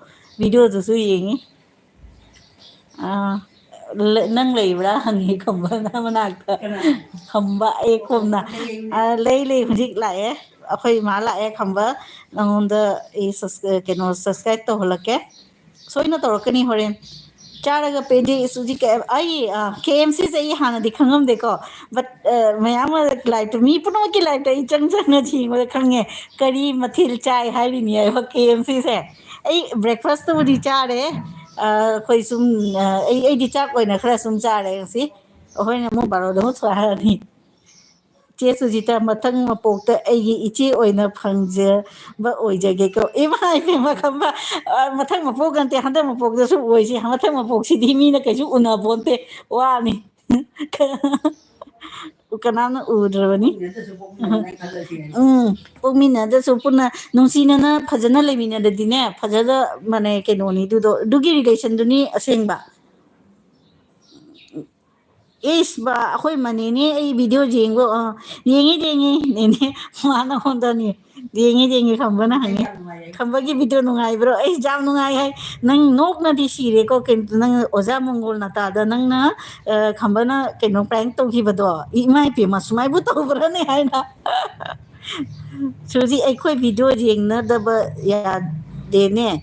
video ꯗꯨꯁꯨ ꯌꯦꯡꯉꯤ꯫ ꯑꯥ, ꯂ-, ꯅꯪ ꯂꯩꯕ꯭ꯔꯥ ꯍꯪꯉꯤ ꯈꯝꯕꯅ ꯃꯅꯥꯛꯇ꯫ ꯀꯅꯥ? ꯈꯝꯕ, ꯑꯦ, ꯈꯣꯝꯅ꯫ ꯑꯩ ꯂꯩ꯫ ꯑꯥ, ꯂꯩ, ꯂꯩ, ꯍꯧꯖꯤꯛ ꯂꯥꯛꯑꯦ꯫ ꯑꯩꯈꯣꯏ ꯏꯃꯥ ꯂꯥꯛꯑꯦ, ꯈꯝꯕ꯫ ꯅꯪꯉꯣꯟꯗ ꯑꯩ ꯁꯁ-, ꯀꯩꯅꯣ, subscribe ꯇꯧꯍꯜꯂꯛꯀꯦ꯫ ꯁꯣꯏꯅ ꯇꯧꯔꯛꯀꯅꯤ ꯍꯣꯔꯦꯟ꯫ ꯆꯥꯔꯒ ꯄꯦꯟꯖꯩ꯫ ꯑꯁ, ꯍꯧꯖꯤꯛ ꯀ-, ꯑꯩ, ꯑ, K M C ꯁꯦ ꯑꯩ ꯍꯥꯟꯅꯗꯤ ꯈꯪꯉꯝꯗꯦꯀꯣ꯫ But, ꯑ, ꯃꯌꯥꯝ ꯑꯃ live ꯇ, ꯃꯤ ꯄꯨꯝꯅꯃꯛꯀꯤ live ꯇ ꯑꯩ ꯆꯪ ꯆꯪꯅ ꯌꯦꯡꯕꯗ ꯈꯪꯉꯦ ꯀꯔꯤ ꯃꯊꯦꯜ ꯆꯥꯏ ꯍꯥꯏꯔꯤꯅꯤ ꯍꯥꯏꯕ K M C ꯁꯦ꯫ ꯑꯩ breakfast ꯇꯕꯨꯗꯤ ꯆꯥꯔꯦ꯫ ꯑ, ꯑꯩꯈꯣꯏ ꯁꯨꯝ, ꯑ, ꯑꯩ, ꯑꯩꯗꯤ ꯆꯥꯛ ꯑꯣꯏꯅ ꯈꯔ ꯁꯨꯝ ꯆꯥꯔꯦ ꯉꯁꯤ꯫ ꯑꯩꯈꯣꯏꯅ ꯑꯃꯨꯛ ꯕꯥꯔꯣꯗ ꯑꯃꯨꯛ ꯊꯣꯛꯍꯜꯂꯅꯤ꯫ ꯆꯦ ꯁꯨꯖꯤꯇꯥ, ꯃꯊꯪ ꯃꯄꯣꯛꯇ ꯑꯩꯒꯤ ꯏꯆꯦ ꯑꯣꯏꯅ ꯐꯪꯖꯕ ꯑꯣꯏꯖꯒꯦꯀꯣ꯫ ꯏꯃꯥ ꯏꯕꯦꯝꯃ, ꯈꯝꯕ, ꯑ, ꯃꯊꯪ ꯃꯄꯣꯛ ꯅꯠꯇꯦ, ꯍꯟꯗꯛ ꯃꯄꯣꯛꯇꯁꯨ ꯑꯣꯏꯁꯤ꯫ ꯃꯊꯪ ꯃꯄꯣꯛꯁꯤꯗꯤ ꯃꯤꯅ ꯀꯩꯁꯨ ꯎꯅꯄꯣꯟꯇꯦ, ꯋꯥꯅꯤ꯫ ꯀꯅꯥꯝꯅ ꯎꯗ꯭ꯔꯕꯅꯤ꯫ ꯎꯝ, ꯄꯣꯛꯃꯤꯟꯅꯗ꯭ꯔꯁꯨ ꯄꯨꯟꯅ ꯅꯨꯡꯁꯤꯅꯅ ꯐꯖꯅ ꯂꯩꯃꯤꯟꯅꯔꯗꯤꯅꯦ, ꯐꯖꯅ, ꯃꯥꯅꯦ, ꯀꯩꯅꯣꯅꯤ ꯑꯗꯨꯗꯣ, ꯑꯗꯨꯒꯤ relationꯗꯨꯅꯤ ꯑꯁꯦꯡꯕ꯫ ꯏꯁ ꯕꯥ, ꯑꯩꯈꯣꯏ ꯃꯅꯦꯅꯦ ꯑꯩ video ꯌꯦꯡꯕ, ꯑ, ꯌꯦꯡꯉꯤ, ꯌꯦꯡꯉꯤ, ꯅꯦꯅꯦ, ꯃꯥ ꯅꯉꯣꯟꯗꯅꯤ꯫ ꯌꯦꯡꯉꯤ, ꯌꯦꯡꯉꯤ, ꯈꯝꯕꯅ ꯍꯪꯉꯤ꯫ ꯈꯝꯕꯒꯤ video ꯅꯨꯡꯉꯥꯏꯕ꯭ꯔꯣ? ꯑꯩ ꯌꯥꯝ ꯅꯨꯡꯉꯥꯏ ꯍꯥꯏ꯫ ꯅꯪ ꯅꯣꯛꯅꯗꯤ ꯁꯤꯔꯦꯀꯣ꯫ ꯀꯩꯅꯣ, ꯅꯪ ꯑꯣꯖꯥ ꯃꯪꯒꯣꯜ ꯅꯇꯥꯗ ꯅꯪꯅ, ꯑ, ꯈꯝꯕꯅ ꯀꯩꯅꯣ prank ꯇꯧꯈꯤꯕꯗꯣ, ꯏꯃꯥ ꯏꯄꯦꯝꯃ, ꯁꯨꯃꯥꯏꯕꯨ ꯇꯧꯕ꯭ꯔꯅꯦ ꯍꯥꯏꯅ꯫ ꯁꯨꯖꯤ, ꯑꯩꯈꯣꯏ video ꯌꯦꯡꯅꯗꯕ ꯌꯥꯗꯦꯅꯦ꯫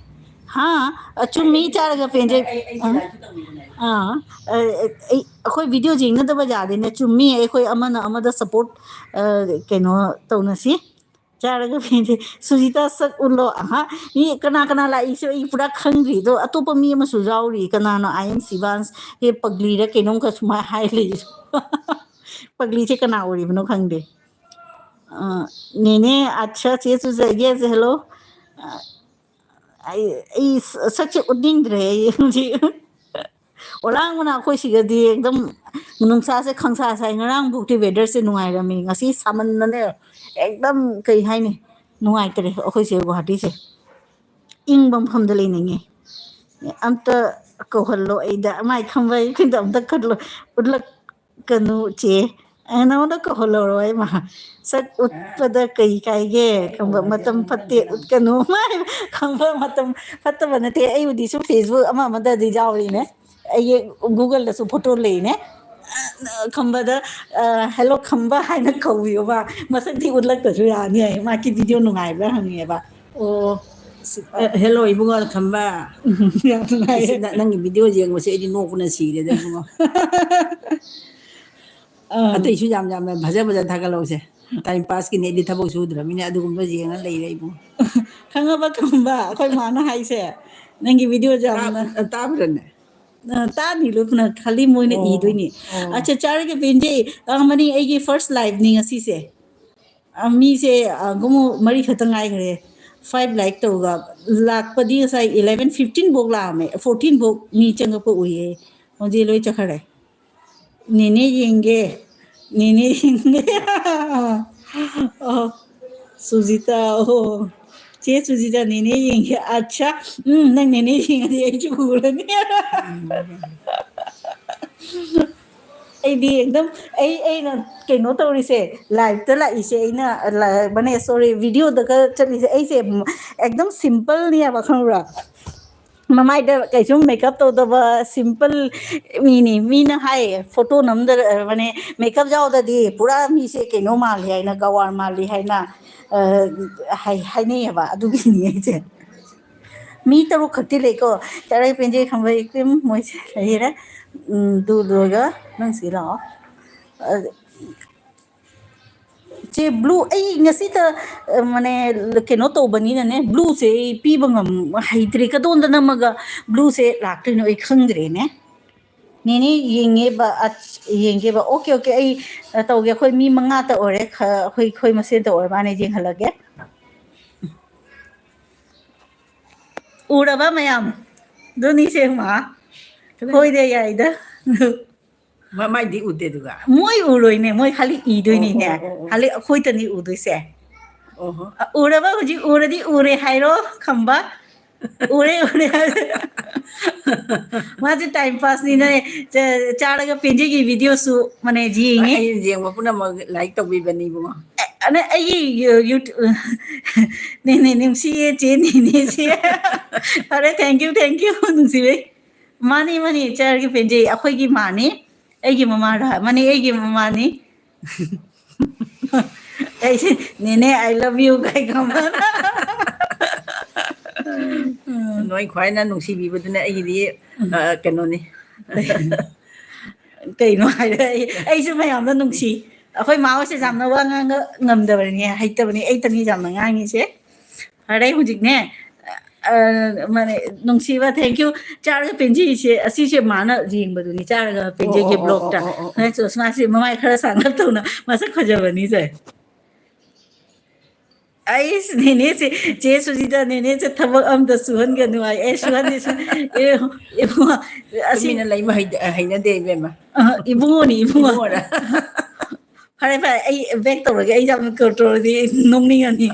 ꯍꯥ? ꯑꯆꯨꯝꯃꯤ ꯆꯥꯔꯒ ꯄꯦꯟꯖꯩ꯫ ꯑ, ꯑ, ꯑꯩ, ꯑꯩꯈꯣꯏ video ꯌꯦꯡꯅꯗꯕ ꯌꯥꯗꯦꯅꯦ꯫ ꯆꯨꯝꯃꯤ, ꯑꯩꯈꯣꯏ ꯑꯃꯅ ꯑꯃꯗ support, ꯑ, ꯀꯩꯅꯣ ꯇꯧꯅꯁꯤ꯫ ꯆꯥꯔꯒ ꯄꯦꯟꯖꯩ꯫ ꯁꯨꯖꯤꯇꯥ ꯁꯛ ꯎꯠꯂꯣ꯫ ꯑꯍꯥ, ꯃꯤ ꯀꯅꯥ ꯀꯅꯥ ꯂꯥꯛꯏꯁꯨ ꯑꯩ ꯄꯨꯔꯥ ꯈꯪꯗ꯭ꯔꯤ꯫ ꯑꯗꯣ ꯑꯇꯣꯞꯄ ꯃꯤ ꯑꯃꯁꯨ ꯌꯥꯎꯔꯤ꯫ ꯀꯅꯥꯅꯣ? I am Shivansh꯫ ꯍꯦ, ꯄꯒ꯭ꯂꯤꯔ ꯀꯩꯅꯣꯝꯈꯛ ꯁꯨꯃꯥꯏ ꯍꯥꯏ ꯂꯩ꯫ ꯄꯒ꯭ꯂꯤꯁꯦ ꯀꯅꯥ ꯑꯣꯏꯔꯤꯕꯅꯣ ꯈꯪꯗꯦ꯫ ꯑ, ꯅꯦꯅꯦ, ꯑꯠꯁꯥ, ꯆꯦ ꯆꯨꯖ, yes, hello꯫ ꯑ, ꯑꯩ, ꯑꯩ ꯁ-, ꯁꯛꯁꯦ ꯎꯠꯅꯤꯡꯗ꯭ꯔꯦ ꯑꯩ ꯍꯧꯖꯤꯛ꯫ ꯑꯣꯂꯥꯡꯕꯅ ꯑꯩꯈꯣꯏ ꯁꯤꯗꯗꯤ ꯑꯦꯛꯗꯝ ꯅꯨꯡꯁꯥꯁꯦ ꯈꯪꯁꯥ ꯁꯥꯏ꯫ ꯉꯔꯥꯡꯕꯨꯛꯇꯤ weatherꯁꯦ ꯅꯨꯡꯉꯥꯏꯔꯝꯃꯤ꯫ ꯉꯁꯤ ꯁꯥꯃꯟꯗꯅꯦ, ꯑꯦꯛꯗꯝ ꯀꯩ ꯍꯥꯏꯅꯤ, ꯅꯨꯡꯉꯥꯏꯇ꯭ꯔꯦ ꯑꯩꯈꯣꯏ ꯁꯤ ꯒꯨꯍꯥꯇꯤꯁꯦ꯫ ꯏꯪꯕ ꯃꯐꯝꯗ ꯂꯩꯅꯤꯡꯉꯦ꯫ ꯑꯝꯇ ꯀꯧꯍꯜꯂꯣ ꯑꯩꯗ, ꯃꯥꯏ ꯈꯝꯕ ꯑꯩꯈꯣꯏꯗ ꯑꯝꯇ ꯀꯜꯂꯣ, ꯎꯠꯂꯛꯀꯅꯨ ꯆꯦ꯫ ꯑꯦ, ꯅꯉꯣꯟꯗ ꯀꯧꯍꯜꯂꯧꯔꯣ ꯑꯩ ꯃꯥ꯫ ꯁꯛ ꯎꯠꯄꯗ ꯀꯩ ꯀꯥꯏꯒꯦ? ꯈꯝꯕ ꯃꯇꯝ ꯐꯠꯇꯦ, ꯎꯠꯀꯅꯨ꯫ ꯃꯥꯏ ꯈꯝꯕ ꯃꯇꯝ ꯐꯠꯇꯕ ꯅꯠꯇꯦ꯫ ꯑꯩꯕꯨꯗꯤ ꯁꯨꯝ Facebook ꯑꯃ ꯑꯃꯗꯗꯤ ꯌꯥꯎꯔꯤꯅꯦ꯫ ꯑꯩꯒꯤ Googleꯗꯁꯨ photo ꯂꯩꯅꯦ꯫ ꯈꯝꯕꯗ, ꯑ, "Hello ꯈꯝꯕ" ꯍꯥꯏꯅ ꯀꯧꯕꯤꯌꯣꯕ꯫ ꯃꯁꯛꯇꯤ ꯎꯠꯂꯛꯇꯁꯨ ꯌꯥꯅꯤ ꯍꯥꯏ꯫ ꯃꯥꯒꯤ video ꯅꯨꯡꯉꯥꯏꯕ꯭ꯔꯥ ꯍꯪꯉꯦꯕ꯫ ꯑꯣ, ꯑ, hello ꯏꯕꯨꯡꯉꯣ ꯈꯝꯕ꯫ ꯌꯥꯝ ꯅꯨꯡꯉꯥꯏꯌꯦ꯫ ꯑꯁ, ꯅ-, ꯅꯪꯒꯤ video ꯌꯦꯡꯕꯁꯦ ꯑꯩꯗꯤ ꯅꯣꯛꯄꯅ ꯁꯤꯔꯦꯗ ꯏꯕꯨꯡꯉꯣ꯫ ꯑꯥ꯫ ꯑꯇꯩꯁꯨ ꯌꯥꯝ ꯌꯥꯝꯅ ꯐꯖ ꯐꯖ ꯊꯥꯒꯠꯂꯛꯎꯁꯦ꯫ Time passꯀꯤꯅꯦ, ꯑꯩꯗꯤ ꯊꯕꯛ ꯁꯨꯗ꯭ꯔꯕꯅꯤꯅ ꯑꯗꯨꯒꯨꯝꯕ ꯌꯦꯡꯉ ꯂꯩꯔꯦ ꯏꯕꯨꯡꯉꯣ꯫ ꯈꯪꯉꯕ ꯈꯝꯕ? ꯑꯩꯈꯣꯏ ꯃꯥꯅ ꯍꯥꯏꯁꯦ, ꯅꯪꯒꯤ videoꯁꯦ ꯌꯥꯝꯅ ꯇꯥ-, ꯇꯥꯕ꯭ꯔꯅꯦ? ꯑ, ꯇꯥꯅꯤ ꯂꯣꯏ ꯄꯨꯅ, ꯈꯥꯂꯤ ꯃꯣꯏꯅ ꯑꯣ, ꯏꯗꯣꯏꯅꯤ꯫ ꯑꯣ꯫ ꯑꯠꯆꯥ, ꯆꯥꯔꯒ ꯄꯦꯟꯖꯩ꯫ ꯑ, ꯃꯅꯤ, ꯑꯩꯒꯤ first liveꯅꯤ ꯉꯁꯤꯁꯦ꯫ ꯑ, ꯃꯤꯁꯦ, ꯑ, ꯒꯨꯝ ꯃꯔꯤ ꯈꯛꯇ ꯉꯥꯏꯈ꯭ꯔꯦ꯫ Five like ꯇꯧꯕ ꯂꯥꯛꯄꯗꯤ ꯉꯁꯥꯏ eleven fifteen ꯐꯥꯎ ꯂꯥꯛꯑꯝꯃꯦ, fourteen ꯐꯥꯎ ꯃꯤ ꯆꯪꯉꯛꯄ ꯎꯏꯌꯦ, ꯍꯧꯖꯤꯛ ꯂꯣꯏ ꯆꯠꯈ꯭ꯔꯦ꯫ ꯅꯦꯅꯦ ꯌꯦꯡꯒꯦ, ꯅꯦꯅꯦ ꯌꯦꯡꯒꯦ꯫ ꯑꯣ, ꯁꯨꯖꯤꯇꯥ, ꯑꯣ, ꯆꯦ ꯁꯨꯖꯤꯇꯥ, ꯅꯦꯅꯦ ꯌꯦꯡꯒꯦ꯫ ꯑꯠꯁꯥ, ꯎꯝ, ꯅꯪ ꯅꯦꯅꯦ ꯌꯦꯡꯉꯗꯤ ꯑꯩꯁꯨ ꯎꯔꯅꯤ꯫ ꯑꯩꯗꯤ ꯑꯦꯛꯗꯝ, ꯑꯩ, ꯑꯩꯅ ꯀꯩꯅꯣ ꯇꯧꯔꯤꯁꯦ, liveꯇ ꯂꯥꯛꯏꯁꯦ, ꯑꯩꯅ ꯂꯥ-, ꯃꯅꯦ, sorry, videoꯗꯒ ꯆꯠꯂꯤꯁꯦ, ꯑꯩꯁꯦ ꯑꯦꯛꯗꯝ simpleꯅꯦꯕ, ꯈꯪꯕ꯭ꯔꯥ? ꯃꯃꯥꯏꯗ ꯀꯩꯁꯨꯝ makeup ꯇꯧꯗꯕ simple ꯃꯤꯅꯤ꯫ ꯃꯤꯅ ꯍꯥꯏ, photo ꯅꯝꯗꯕꯅꯦ, makeup ꯌꯥꯎꯗꯗꯤ ꯄꯨꯔꯥ ꯃꯤꯁꯦ ꯀꯩꯅꯣ ꯃꯥꯜꯂꯤ ꯍꯥꯏꯅ, ꯒꯋꯥꯔ ꯃꯥꯜꯂꯤ ꯍꯥꯏꯅ, ꯑ, ꯍꯥꯏ-, ꯍꯥꯏꯅꯩꯌꯦꯕ꯫ ꯑꯗꯨꯒꯤꯅꯤ ꯑꯩꯁꯦ꯫ ꯃꯤ ꯇꯔꯨꯛ ꯈꯛꯇꯤ ꯂꯩꯀꯣ, ꯆꯔꯩ ꯄꯦꯟꯖꯩ ꯈꯝꯕ ꯏꯀ꯭ꯔꯤꯝ ꯃꯣꯏꯁꯦ ꯂꯩꯔꯦ꯫ ꯎꯝ, ꯑꯗꯨ ꯂꯣꯏꯔꯒ ꯅꯪ ꯁꯤ ꯂꯥꯛꯑꯣ꯫ ꯑ, ꯆꯦ blue, ꯑꯩ ꯉꯁꯤꯇ, ꯑ, ꯃꯅꯦ, ꯀꯩꯅꯣ ꯇꯧꯕꯅꯤꯅꯅꯦ, blueꯁꯦ ꯑꯩ ꯄꯤꯕ ꯉꯝ-, ꯍꯩꯇ꯭ꯔꯦ꯫ ꯀꯗꯣꯝꯗ ꯅꯝꯃꯒ blueꯁꯦ ꯂꯥꯛꯇꯣꯏꯅꯣ ꯑꯩ ꯈꯪꯗ꯭ꯔꯦꯅꯦ꯫ ꯅꯦꯅꯦ ꯌꯦꯡꯉꯦꯕ, ꯑꯁ, ꯌꯦꯡꯒꯦꯕ꯫ OK, OK, ꯑꯩ, ꯑ, ꯇꯧꯒꯦ꯫ ꯑꯩꯈꯣꯏ ꯃꯤ ꯃꯉꯥꯇ ꯑꯣꯏꯔꯦ, ꯈ-, ꯑꯩꯈꯣꯏ, ꯑꯩꯈꯣꯏ ꯃꯁꯦꯟꯇ ꯑꯣꯏꯔ ꯃꯥꯅꯦ, ꯌꯦꯡꯍꯜꯂꯒꯦ꯫ ꯎꯔꯕ ꯃꯌꯥꯝ? ꯑꯗꯨꯅꯤ ꯁꯦꯡꯃ꯫ ꯀꯗꯥꯏ? ꯍꯣꯏꯗ ꯌꯥꯏꯗ꯫ ꯃ-, ꯃꯥꯏꯗꯤ ꯎꯗꯦ ꯑꯗꯨꯒ꯫ ꯃꯣꯏ ꯎꯔꯣꯏꯅꯦ, ꯃꯣꯏ ꯈꯥꯂꯤ ꯏꯗꯣꯏꯅꯤꯅꯦ꯫ ꯑꯣ, ꯑꯣ, ꯑꯣ, ꯑꯣ꯫ ꯈꯥꯂꯤ ꯑꯩꯈꯣꯏꯇꯅꯤ ꯎꯗꯣꯏꯁꯦ꯫ ꯑꯣꯍꯣ꯫ ꯑ, ꯎꯔꯕ ꯍꯧꯖꯤꯛ ꯎꯔꯗꯤ ꯎꯔꯦ ꯍꯥꯏꯔꯣ, ꯈꯝꯕ? ꯎꯔꯦ, ꯎꯔꯦ꯫ ꯃꯥꯁꯦ time passꯅꯤꯅꯦ꯫ ꯆꯥ-, ꯆꯥꯔꯒ ꯄꯦꯟꯖꯒꯤ videoꯁꯨ ꯃꯅꯦ ꯌꯦꯡꯉꯦ꯫ ꯑꯩ ꯌꯦꯡꯕ ꯄꯨꯝꯅꯃꯛ like ꯇꯧꯕꯤꯕꯅꯤ ꯏꯕꯨꯡꯉꯣ꯫ ꯑꯦ, ꯑꯅ-, ꯑꯩꯒꯤ ꯌꯨ-, YouTube, ꯅꯦꯅꯦ ꯅꯨꯡꯁꯤꯌꯦ, ꯆꯦ ꯅꯦꯅꯦꯁꯦ꯫ ꯐꯔꯦ, thank you, thank you, ꯅꯨꯡꯁꯤꯕꯩ꯫ ꯃꯥꯅꯤ, ꯃꯥꯅꯤ, ꯆꯥꯔꯒ ꯄꯦꯟꯖꯩ, ꯑꯩꯈꯣꯏꯒꯤ ꯃꯥꯅꯤ, ꯑꯩꯒꯤ ꯃꯃꯥꯔ? ꯃꯥꯅꯤ, ꯑꯩꯒꯤ ꯃꯃꯥꯅꯤ꯫ ꯑꯩꯁꯦ, "ꯅꯦꯅꯦ, I love you" ꯀꯥꯏ ꯈꯪꯕ꯭ꯔꯥ? ꯅꯣꯏ ꯈ꯭ꯋꯥꯏꯅ ꯅꯨꯡꯁꯤꯕꯤꯕꯗꯨꯅ ꯑꯩꯒꯤꯗꯤ, ꯎꯝ꯫ ꯑ, ꯀꯩꯅꯣꯅꯤ꯫ ꯀꯩꯅꯣ ꯍꯥꯏꯔꯦ, ꯑꯩ, ꯑꯩꯁꯨ ꯃꯌꯥꯝꯅ ꯅꯨꯡꯁꯤ꯫ ꯑꯩꯈꯣꯏ ꯃꯥ ꯍꯣꯏꯁꯦ ꯌꯥꯝꯅ ꯋꯥ ꯉꯥꯡꯕ ꯉꯝꯗꯕꯅꯤ, ꯍꯩꯇꯕꯅꯤ, ꯑꯩꯇꯅꯤ ꯌꯥꯝꯅ ꯉꯥꯡꯉꯤꯁꯦ꯫ ꯐꯔꯦ, ꯍꯧꯖꯤꯛꯅꯦ, ꯑ, ꯃꯥꯅꯦ, ꯅꯨꯡꯁꯤꯕ, thank you꯫ ꯆꯥꯔꯒ ꯄꯦꯟꯖꯩꯁꯦ, ꯑꯁꯤꯁꯦ ꯃꯥꯅ ꯌꯦꯡꯕꯗꯨꯅꯤ, ꯆꯥꯔꯒ ꯄꯦꯟꯖꯩꯒꯤ ꯑꯣ, ꯑꯣ, blog ꯇ꯫ ꯑꯣ, ꯑꯣ, ꯑꯣ꯫ ꯅꯪꯁꯨ ꯃꯥꯁꯦ ꯃꯃꯥꯏ ꯈꯔ ꯁꯥꯡꯂꯞ ꯇꯧꯅ ꯃꯁꯛ ꯐꯖꯕꯅꯤ ꯁꯦ꯫ ꯑꯩꯁ, ꯅꯦꯅꯦꯁꯦ, ꯆꯦ ꯁꯨꯖꯤꯇꯥ, ꯅꯦꯅꯦꯁꯦ ꯊꯕꯛ ꯑꯝꯇ ꯁꯨꯍꯟꯒꯅꯨ ꯍꯥꯏ꯫ ꯑꯦ, ꯁꯨꯍꯟꯗꯦ, ꯁꯨꯍꯟꯗꯦ꯫ ꯑꯦ, ꯏꯕꯨꯡꯉꯣ, ꯑꯁꯤ ꯇꯨꯃꯤꯟꯅ ꯂꯩꯕ ꯍꯩ-, ꯍꯩꯅꯗꯦ, ꯏꯕꯦꯝꯃ꯫ ꯑ, ꯏꯕꯨꯡꯉꯣꯅꯤ, ꯏꯕꯨꯡꯉꯣ꯫ ꯏꯕꯨꯡꯉꯣꯔꯥ? ꯐꯔꯦ, ꯐꯔꯦ, ꯑꯩ back ꯇꯧꯔꯒꯦ, ꯑꯩ ꯌꯥꯝꯅ ꯀꯧ-, ꯇꯧꯔꯗꯤ ꯑꯩ ꯅꯣꯛꯅꯤꯡꯉꯅꯤ꯫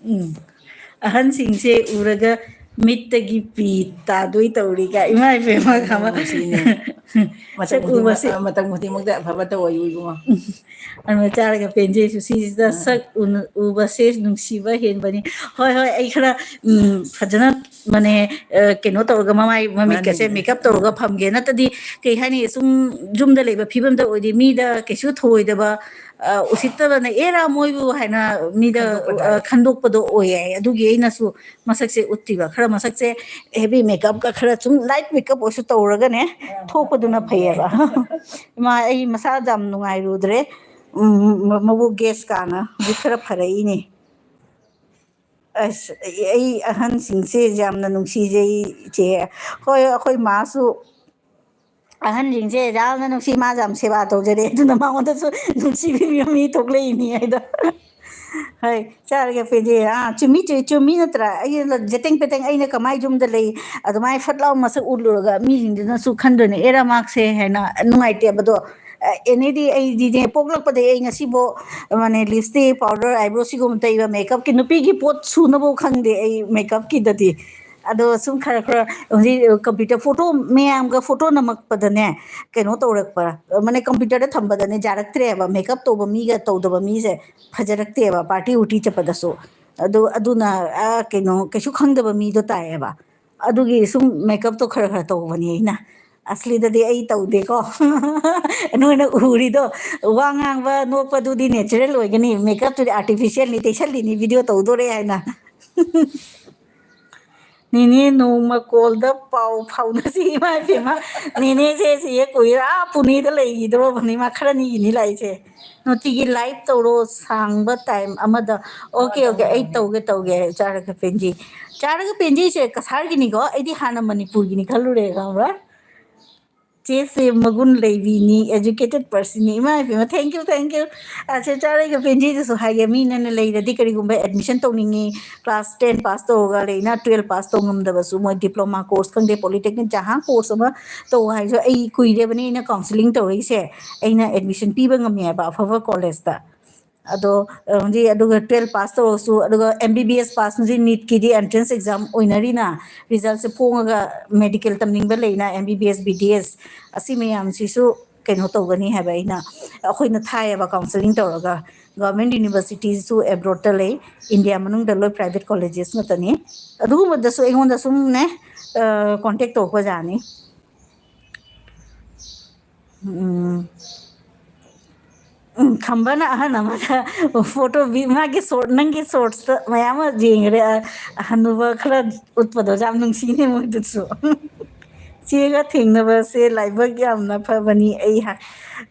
ꯎꯝ꯫ ꯑꯍꯟꯁꯤꯡꯁꯦ ꯎꯔꯒ ꯃꯤꯠꯇꯒꯤ ꯄꯤ ꯇꯥꯗꯣꯏ ꯇꯧꯔꯤ ꯀꯥꯏ꯫ ꯏꯃꯥ ꯏꯕꯦꯝꯃ, ꯌꯥꯝ ꯅꯨꯡꯁꯤꯅꯦ꯫ ꯃꯇꯝ ꯁꯛ ꯈꯨꯗꯤꯡꯃꯛ-, ꯎꯕꯁꯦ꯫ ꯑ, ꯃꯇꯝ ꯈꯨꯗꯤꯡꯃꯛꯇ ꯑꯐꯕ ꯇꯧ, ꯏꯕꯨꯡꯉꯣ꯫ ꯑꯗꯨꯅ ꯆꯥꯔꯒ ꯄꯦꯟꯖꯩꯁꯨ ꯁꯤꯁꯤꯗ ꯑꯥ꯫ ꯁꯛ ꯎꯅ-, ꯎꯕꯁꯦ ꯅꯨꯡꯁꯤꯕ ꯍꯦꯟꯕꯅꯤ꯫ ꯍꯣꯏ, ꯍꯣꯏ, ꯑꯩ ꯈꯔ, ꯎꯝ, ꯐꯖꯅ, ꯃꯅꯦ, ꯑ, ꯀꯩꯅꯣ ꯇꯧꯔꯒ ꯃꯃꯥꯏ ꯃꯃꯤꯠꯀꯁꯦ ꯃꯥꯅꯤꯅꯦ꯫ Makeup ꯇꯧꯔꯒ ꯐꯝꯒꯦ꯫ ꯅꯠꯇꯗꯤ ꯀꯩ ꯍꯥꯏꯅꯤ, ꯁꯨꯝ ꯌꯨꯝꯗ ꯂꯩꯕ ꯐꯤꯕꯝꯗ ꯑꯣꯏꯗꯤ ꯃꯤꯗ ꯀꯩꯁꯨ ꯊꯧꯑꯣꯏꯗꯕ, ꯑ, ꯎꯁꯤꯠꯇꯕꯅ "ꯑꯦꯔꯥ ꯃꯣꯏꯕꯨ" ꯍꯥꯏꯅ ꯃꯤꯗ, ꯈꯟꯗꯣꯛꯄ ꯑ, ꯇꯥꯔꯦ꯫ ꯈꯟꯗꯣꯛꯄꯗꯣ ꯑꯣꯏꯌꯦ꯫ ꯑꯗꯨꯒꯤ ꯑꯩꯅꯁꯨ ꯃꯁꯛꯁꯦ ꯎꯠꯇ꯭ꯔꯤꯕ꯫ ꯈꯔ ꯃꯁꯛꯁꯦ heavy makeupꯀ ꯈꯔ ꯁꯨꯝ light makeup ꯑꯣꯏꯁꯨ ꯇꯧꯔꯒꯅꯦ, ꯊꯣꯛꯄꯗꯨꯅ ꯐꯩꯌꯦꯕ꯫ ꯏꯃꯥ, ꯑꯩ ꯃꯁꯥ ꯌꯥꯝ ꯅꯨꯡꯉꯥꯏꯔꯨꯗ꯭ꯔꯦ꯫ ꯎꯝ, ꯃ-, ꯃꯕꯨꯛ gas ꯀꯥꯅ ꯍꯧꯖꯤꯛ ꯈꯔ ꯐꯔꯛꯏꯅꯦ꯫ ꯑꯁ, ꯑꯩ, ꯑꯩ ꯑꯍꯟꯁꯤꯡꯁꯦ ꯌꯥꯝꯅ ꯅꯨꯡꯁꯤꯖꯩ, ꯏꯆꯦ꯫ ꯍꯣꯏ, ꯑꯩꯈꯣꯏ ꯃꯥꯁꯨ ꯑꯍꯟꯁꯤꯡꯁꯦ ꯌꯥꯝꯅ ꯅꯨꯡꯁꯤ, ꯃꯥꯁꯨ ꯌꯥꯝ ꯁꯦꯕꯥ ꯇꯧꯖꯔꯦ, ꯑꯗꯨꯅ ꯃꯉꯣꯟꯗꯁꯨ ꯅꯨꯡꯁꯤꯕꯤꯕ ꯃꯤ ꯊꯣꯛꯂꯛꯏꯅꯤ ꯍꯥꯏꯗꯣ꯫ ꯍꯣꯏ, ꯆꯥꯔꯒ ꯄꯦꯟꯖꯩ꯫ ꯑꯥ, ꯆꯨꯝꯃꯤ, ꯆꯨ-, ꯆꯨꯝꯃꯤ ꯅꯠꯇ꯭ꯔꯥ? ꯑꯩ ꯖꯦꯇꯦꯡ ꯄꯦꯇꯦꯡ, ꯑꯩꯅ ꯀꯃꯥꯏ ꯌꯨꯝꯗ ꯂꯩ, ꯑꯗꯨꯃꯥꯏꯅ ꯐꯠ ꯂꯥꯎ ꯃꯁꯛ ꯎꯠꯂꯨꯔꯒ ꯃꯤꯁꯤꯡꯗꯨꯅꯁꯨ ꯈꯟꯗꯣꯏꯅꯦ, "ꯑꯦꯔꯥ ꯃꯥꯛꯁꯦ" ꯍꯥꯏꯅ, ꯅꯨꯡꯉꯥꯏꯇꯦꯕꯗꯣ꯫ ꯑ, ꯑꯦꯅꯤꯗꯤ ꯑꯩꯗꯤꯅꯦ, ꯄꯣꯛꯂꯛꯄꯗꯒꯤ ꯑꯩ ꯉꯁꯤꯐꯥꯎ, ꯃꯥꯅꯦ, lipstick, powder, eyebrow ꯁꯤꯒꯨꯝꯕ ꯇꯩꯕ, makeupꯀꯤ, ꯅꯨꯄꯤꯒꯤ ꯄꯣꯠ ꯁꯨꯅꯕ ꯈꯪꯗꯦ ꯑꯩ makeupꯀꯤꯗꯗꯤ꯫ ꯑꯗꯣ ꯁꯨꯝ ꯈꯔ ꯈꯔ ꯍꯧꯖꯤꯛ computer photo ꯃꯌꯥꯝꯒ photo ꯅꯝꯃꯛꯄꯗꯅꯦ, ꯀꯩꯅꯣ ꯇꯧꯔꯛꯄ, ꯃꯥꯅꯦ, computerꯗ ꯊꯝꯕꯗꯅꯦ ꯌꯥꯔꯛꯇ꯭ꯔꯦꯕ, makeup ꯇꯧꯕ ꯃꯤꯒ ꯇꯧꯗꯕ ꯃꯤꯁꯦ ꯐꯖꯔꯛꯇꯦꯕ, party ꯎꯔꯇꯤ ꯆꯠꯄꯗꯁꯨ꯫ ꯑꯗꯨ, ꯑꯗꯨꯅ, ꯑ, ꯀꯩꯅꯣ, ꯀꯩꯁꯨ ꯈꯪꯗꯕ ꯃꯤꯗꯣ ꯇꯥꯏꯌꯦꯕ꯫ ꯑꯗꯨꯒꯤ ꯁꯨꯝ makeupꯇꯣ ꯈꯔ ꯈꯔ ꯇꯧꯕꯅꯤ ꯑꯩꯅ꯫ ꯑꯁꯂꯤꯗꯗꯤ ꯑꯩ ꯇꯧꯗꯦꯀꯣ꯫ ꯅꯣꯏꯅ ꯎꯔꯤꯗꯣ, ꯋꯥ ꯉꯥꯡꯕ, ꯅꯣꯛꯄꯗꯨꯗꯤ natural ꯑꯣꯏꯒꯅꯤ, makeupꯇꯨꯗꯤ artificialꯅꯤ, ꯇꯩꯁꯜꯂꯤꯅꯤ, video ꯇꯧꯗꯣꯔꯦ ꯍꯥꯏꯅ꯫ ꯅꯦꯅꯦ ꯅꯣꯡꯃ ꯀꯣꯜꯗ ꯄꯥꯎ ꯐꯥꯎꯅꯁꯤ꯫ ꯏꯃꯥ ꯏꯕꯦꯝꯃ, ꯅꯦꯅꯦꯁꯦ ꯁꯤ ꯍꯦꯛ ꯀꯨꯏꯔ ꯑꯥ ꯄꯨꯅꯦꯗ ꯂꯩꯈꯤꯗꯧꯔꯕꯅꯤ, ꯃꯥ ꯈꯔꯅꯤꯒꯤꯅꯤ ꯂꯥꯛꯏꯁꯦ꯫ ꯅꯨꯡꯇꯤꯒꯤ ꯂꯥꯏꯚ ꯇꯧꯔꯣ, ꯁꯥꯡꯕ ꯇꯥꯏꯝ ꯑꯃꯗ꯫ ꯑꯣꯀꯦ, ꯑꯣꯀꯦ, ꯑꯩ ꯇꯧꯒꯦ, ꯇꯧꯒꯦ꯫ ꯆꯥꯔꯒ ꯄꯦꯟꯖꯩ, ꯆꯥꯔꯒ ꯄꯦꯟꯖꯩꯁꯦ ꯀꯁꯥꯔꯒꯤꯅꯤꯀꯣ, ꯑꯩꯗꯤ ꯍꯥꯟꯅ ꯃꯅꯤꯄꯨꯔꯒꯤꯅꯤ ꯈꯜꯂꯨꯔꯦ, ꯈꯪꯕ꯭ꯔꯥ? ꯆꯦꯁꯦ ꯃꯒꯨꯟ ꯂꯩꯕꯤꯅꯤ, educated personꯅꯤ꯫ ꯏꯃꯥ ꯏꯕꯦꯝꯃ, thank you, thank you꯫ ꯑꯁꯦ ꯆꯥꯔꯩꯒ ꯄꯦꯟꯖꯩꯗꯁꯨ ꯍꯥꯏꯒꯦ, ꯃꯤꯅꯅ ꯂꯩꯔꯗꯤ ꯀꯔꯤꯒꯨꯝꯕ admission ꯇꯧꯅꯤꯡꯉꯤ, class ten pass ꯇꯧꯔꯒ ꯂꯩꯅ twelve pass ꯇꯧ ꯉꯝꯗꯕꯁꯨ, ꯃꯣꯏ diploma course ꯈꯪꯗꯦ, polytechnic ꯖꯍꯥ course ꯑꯃ ꯇꯧ ꯍꯥꯏꯁꯨ, ꯑꯩ ꯀꯨꯏꯔꯦꯕꯅꯦ ꯑꯩꯅ counselling ꯇꯧꯔꯛꯏꯁꯦ, ꯑꯩꯅ admission ꯄꯤꯕ ꯉꯝꯃꯦ ꯍꯥꯏꯕ ꯑꯐꯕ collegeꯇ꯫ ꯑꯗꯣ, ꯑ, ꯍꯧꯖꯤꯛ ꯑꯗꯨꯒ twelve pass ꯇꯧꯔꯁꯨ, ꯑꯗꯨꯒ M B B S pass, ꯍꯧꯖꯤꯛ NEETꯀꯤꯗꯤ entrance exam ꯑꯣꯏꯅꯔꯤꯅ, resultꯁꯦ ꯐꯣꯡꯉꯒ medical ꯇꯝꯅꯤꯡꯕ ꯂꯩꯅ, M B B S, B D S, ꯑꯁꯤ ꯃꯌꯥꯝꯁꯤꯁꯨ ꯀꯩꯅꯣ ꯇꯧꯒꯅꯤ ꯍꯥꯏꯕ ꯑꯩꯅ, ꯑꯩꯈꯣꯏꯅ ꯊꯥꯏꯌꯦꯕ counselling ꯇꯧꯔꯒ꯫ Government universityꯁꯨ abroadꯇ ꯂꯩ, India ꯃꯅꯨꯡꯗ ꯂꯣꯏ private colleges ꯉꯥꯛꯇꯅꯤ꯫ ꯑꯗꯨꯒꯨꯝꯕꯗꯁꯨ ꯑꯩꯉꯣꯟꯗ ꯁꯨꯝꯅꯦ, ꯑ, contact ꯇꯧꯔꯛꯄ ꯌꯥꯅꯤ꯫ ꯎꯝ꯫ ꯎꯝ, ꯈꯝꯕꯅ ꯑꯍꯟ ꯑꯃꯗ photo ꯚꯤ-, ꯃꯥꯒꯤ short, ꯅꯪꯒꯤ shortsꯇ ꯃꯌꯥꯝ ꯑꯃ ꯌꯦꯡꯈ꯭ꯔꯦ꯫ ꯑ-, ꯑꯍꯟꯅꯨꯕ ꯈꯔ ꯎꯠꯄꯗꯣ ꯌꯥꯝ ꯅꯨꯡꯁꯤꯅꯦ ꯃꯣꯏꯗꯨꯁꯨ꯫ ꯆꯦꯒ ꯊꯦꯡꯅꯕꯁꯦ ꯂꯥꯏꯕꯛ ꯌꯥꯝꯅ ꯐꯕꯅꯤ꯫ ꯑꯩꯍꯥꯛ,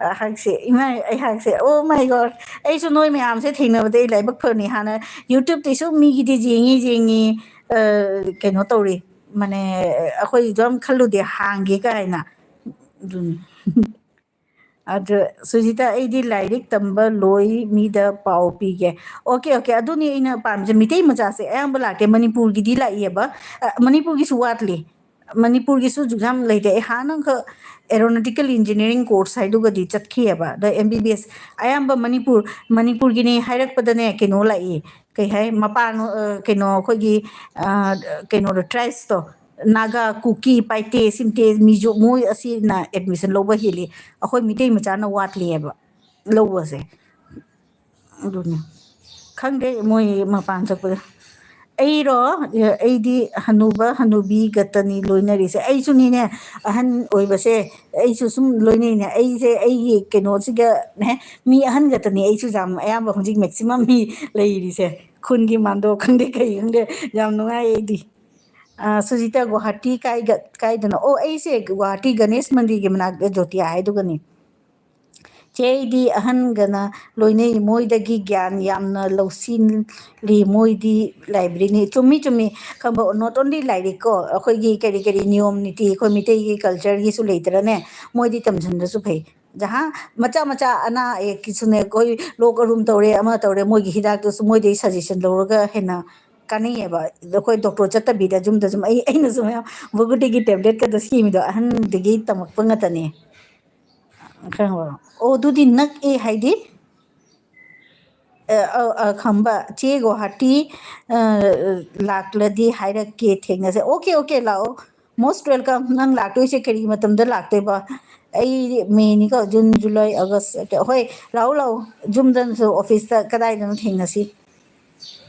ꯑꯩꯍꯥꯛꯁꯦ, ꯏꯃꯥ, ꯑꯩꯍꯥꯛꯁꯦ, oh my God, ꯑꯩꯁꯨ ꯅꯣꯏ ꯃꯌꯥꯝꯁꯦ ꯊꯦꯡꯅꯕꯗ ꯑꯩ ꯂꯥꯏꯕꯛ ꯐꯕꯅꯤ꯫ ꯍꯥꯟꯅ YouTubeꯇꯩꯁꯨ ꯃꯤꯒꯤꯗꯤ ꯌꯦꯡꯉꯤ, ꯌꯦꯡꯉꯤ, ꯑ, ꯀꯩꯅꯣ ꯇꯧꯔꯤ, ꯃꯥꯅꯦ, ꯑꯩꯈꯣꯏꯁꯨ ꯌꯥꯝ ꯈꯜꯂꯨꯗꯦ ꯍꯥꯡꯒꯦ ꯀꯥꯏꯅ꯫ ꯑꯗꯨꯅꯤ꯫ ꯑꯗꯨ, ꯁꯨꯖꯤꯇꯥ, ꯑꯩꯗꯤ ꯂꯥꯏꯔꯤꯛ ꯇꯝꯕ ꯂꯣꯏ, ꯃꯤꯗ ꯄꯥꯎ ꯄꯤꯒꯦ꯫ ꯑꯣꯀꯦ, ꯑꯣꯀꯦ, ꯑꯗꯨꯅꯤ ꯑꯩꯅ ꯄꯥꯝꯃꯤꯁꯦ꯫ ꯃꯤꯇꯩ ꯃꯆꯥꯁꯦ ꯑꯌꯥꯝꯕ ꯂꯥꯛꯇꯦ, ꯃꯅꯤꯄꯨꯔꯒꯤꯗꯤ ꯂꯥꯛꯏꯑꯕ꯫ ꯑ, ꯃꯅꯤꯄꯨꯔꯒꯤꯁꯨ ꯋꯥꯠꯂꯤ, ꯃꯅꯤꯄꯨꯔꯒꯤꯁꯨ ꯌꯥꯝ ꯂꯩꯇꯦ꯫ ꯑꯩ ꯍꯥꯟꯅ ꯑꯃꯈꯛ aeronautical engineering course ꯍꯥꯏꯗꯨꯒꯗꯤ ꯆꯠꯈꯤꯑꯕ, ꯑꯗ M B B S ꯑꯌꯥꯝꯕ ꯃꯅꯤꯄꯨꯔ, ꯃꯅꯤꯄꯨꯔꯒꯤꯅꯤ ꯍꯥꯏꯔꯛꯄꯗꯅꯦ ꯀꯩꯅꯣ ꯂꯥꯛꯏ, ꯀꯩ ꯍꯥꯏ, ꯃꯄꯥꯟ, ꯑ, ꯀꯩꯅꯣ ꯑꯩꯈꯣꯏꯒꯤ, ꯑ, ꯀꯩꯅꯣꯗꯣ, tribesꯇꯣ, ꯅꯥꯒꯥ, ꯀꯨꯀꯤ, ꯄꯥꯏꯇꯦ, ꯁꯤꯝꯇꯦ, ꯃꯤꯖꯣ, ꯃꯣꯏ ꯑꯁꯤꯅ admission ꯂꯧꯕ ꯍꯦꯜꯂꯤ꯫ ꯑꯩꯈꯣꯏ ꯃꯤꯇꯩ ꯃꯆꯥꯅ ꯋꯥꯠꯂꯤꯑꯕ ꯂꯧꯕꯁꯦ꯫ ꯑꯗꯨꯅꯤ꯫ ꯈꯪꯗꯦ ꯃꯣꯏ ꯃꯄꯥꯟ ꯆꯠꯄꯗ꯫ ꯑꯩꯔꯣ? ꯑꯩꯗꯤ ꯍꯅꯨꯕ ꯍꯅꯨꯕꯤ ꯈꯛꯇꯅꯤ ꯂꯣꯏꯅꯔꯤꯁꯦ꯫ ꯑꯩꯁꯨꯅꯤꯅꯦ, ꯑꯍꯟ ꯑꯣꯏꯕꯁꯦ, ꯑꯩꯁꯨ ꯁꯨꯝ ꯂꯣꯏꯅꯩꯅꯦ꯫ ꯑꯩꯁꯦ ꯑꯩꯒꯤ ꯀꯩꯅꯣꯁꯤꯒꯅꯦ, ꯃꯤ ꯑꯍꯟ ꯈꯛꯇꯅꯤ ꯑꯩꯁꯨ ꯌꯥꯝ ꯑꯌꯥꯝꯕ ꯍꯧꯖꯤꯛ maximum ꯃꯤ ꯂꯩꯔꯤꯁꯦ꯫ ꯈꯨꯟꯒꯤ ꯃꯥꯟꯗꯣ ꯈꯪꯗꯦ, ꯀꯩ ꯈꯪꯗꯦ, ꯌꯥꯝ ꯅꯨꯡꯉꯥꯏ ꯑꯩꯗꯤ꯫ ꯑ, ꯁꯨꯖꯤꯇꯥ, ꯒꯨꯋꯥꯍꯥꯇꯤ ꯀꯥꯏꯗ, ꯀꯥꯏꯗꯅꯣ? ꯑꯣ, ꯑꯩꯁꯦ ꯒꯨꯋꯥꯍꯥꯇꯤ ꯒꯅꯦꯁ ꯃꯟꯗꯤꯔꯒꯤ ꯃꯅꯥꯛꯇ ꯖꯣꯇꯤꯌꯥ ꯍꯥꯏꯗꯨꯒꯅꯤ꯫ ꯆꯦ, ꯑꯩꯗꯤ ꯑꯍꯟꯒꯅ ꯂꯣꯏꯅꯩ, ꯃꯣꯏꯗꯒꯤ ꯒ꯭ꯌꯥꯟ ꯌꯥꯝꯅ ꯂꯧꯁꯤꯜꯂꯤ, ꯃꯣꯏꯗꯤ ꯂꯥꯏꯕ꯭ꯔꯦꯔꯤꯅꯤ꯫ ꯆꯨꯝꯃꯤ, ꯆꯨꯝꯃꯤ꯫ ꯈꯪꯕ, not only ꯂꯥꯏꯔꯤꯛ ꯀꯣ, ꯑꯩꯈꯣꯏꯒꯤ ꯀꯔꯤ ꯀꯔꯤ ꯅꯤꯌꯣꯝ ꯅꯤꯇꯤ, ꯑꯩꯈꯣꯏ ꯃꯤꯇꯩꯒꯤ ꯀꯜꯆꯔꯒꯤꯁꯨ ꯂꯩꯇ꯭ꯔꯅꯦ, ꯃꯣꯏꯗꯤ ꯇꯝꯁꯤꯟꯕꯁꯨ ꯐꯩ꯫ ꯖꯍꯥ, ꯃꯆꯥ ꯃꯆꯥ ꯑꯅꯥ ꯑꯌꯦꯛꯀꯤꯁꯨꯅꯦ, ꯑꯩꯈꯣꯏ ꯂꯣꯛ ꯑꯔꯨꯝ ꯇꯧꯔꯦ, ꯑꯃ ꯇꯧꯔꯦ, ꯃꯣꯏꯒꯤ ꯍꯤꯗꯥꯛꯇꯨꯁꯨ ꯃꯣꯏꯗꯒꯤ ꯁꯖꯦꯁꯟ ꯂꯧꯔꯒ ꯍꯦꯟꯅ ꯀꯥꯟꯅꯩꯌꯦꯕ꯫ ꯑꯩꯈꯣꯏ ꯗꯣꯛꯇꯔ ꯆꯠꯇꯕꯤꯗ ꯌꯨꯝꯗ ꯁꯨꯝ ꯑꯩ, ꯑꯩꯅꯁꯨ ꯃꯌꯥꯝ ꯕꯨꯒꯨꯇꯤꯒꯤ ꯇꯦꯕ꯭ꯂꯦꯠꯀꯗꯣ ꯁꯦꯝꯃꯤꯗꯣ ꯑꯍꯟꯗꯒꯤ ꯇꯝꯃꯛꯄ ꯉꯥꯛꯇꯅꯦ꯫ ꯈꯪꯕ꯭ꯔꯣ? ꯑꯣ, ꯑꯗꯨꯗꯤ ꯅꯛꯑꯦ ꯍꯥꯏꯗꯤ? ꯑ, ꯑ, ꯑ, ꯈꯝꯕ, ꯆꯦ ꯒꯨꯋꯥꯍꯥꯇꯤ, ꯑ, ꯂꯥꯛꯂꯗꯤ ꯍꯥꯏꯔꯛꯀꯦ, ꯊꯦꯡꯅꯁꯦ꯫ ꯑꯣꯀꯦ, ꯑꯣꯀꯦ, ꯂꯥꯛꯑꯣ꯫ Most welcome꯫ ꯅꯪ ꯂꯥꯛꯇꯣꯏꯁꯦ ꯀꯔꯤ ꯃꯇꯝꯗ ꯂꯥꯛꯇꯣꯏꯕ? ꯑꯩ ꯃꯦꯅꯤꯀꯣ, ꯖꯨꯟ, ꯖꯨꯂꯥꯏ, ꯑꯥꯒꯁ, ꯁꯦꯞꯇꯦꯝꯕꯔ꯫ ꯍꯣꯏ, ꯂꯥꯛꯑꯣ, ꯂꯥꯛꯑꯣ꯫ ꯌꯨꯝꯗ ꯅꯠꯇ꯭ꯔꯁꯨ ꯑꯣꯐꯤꯁꯇ ꯀꯗꯥꯏꯗꯅꯣ ꯊꯦꯡꯅꯁꯤ꯫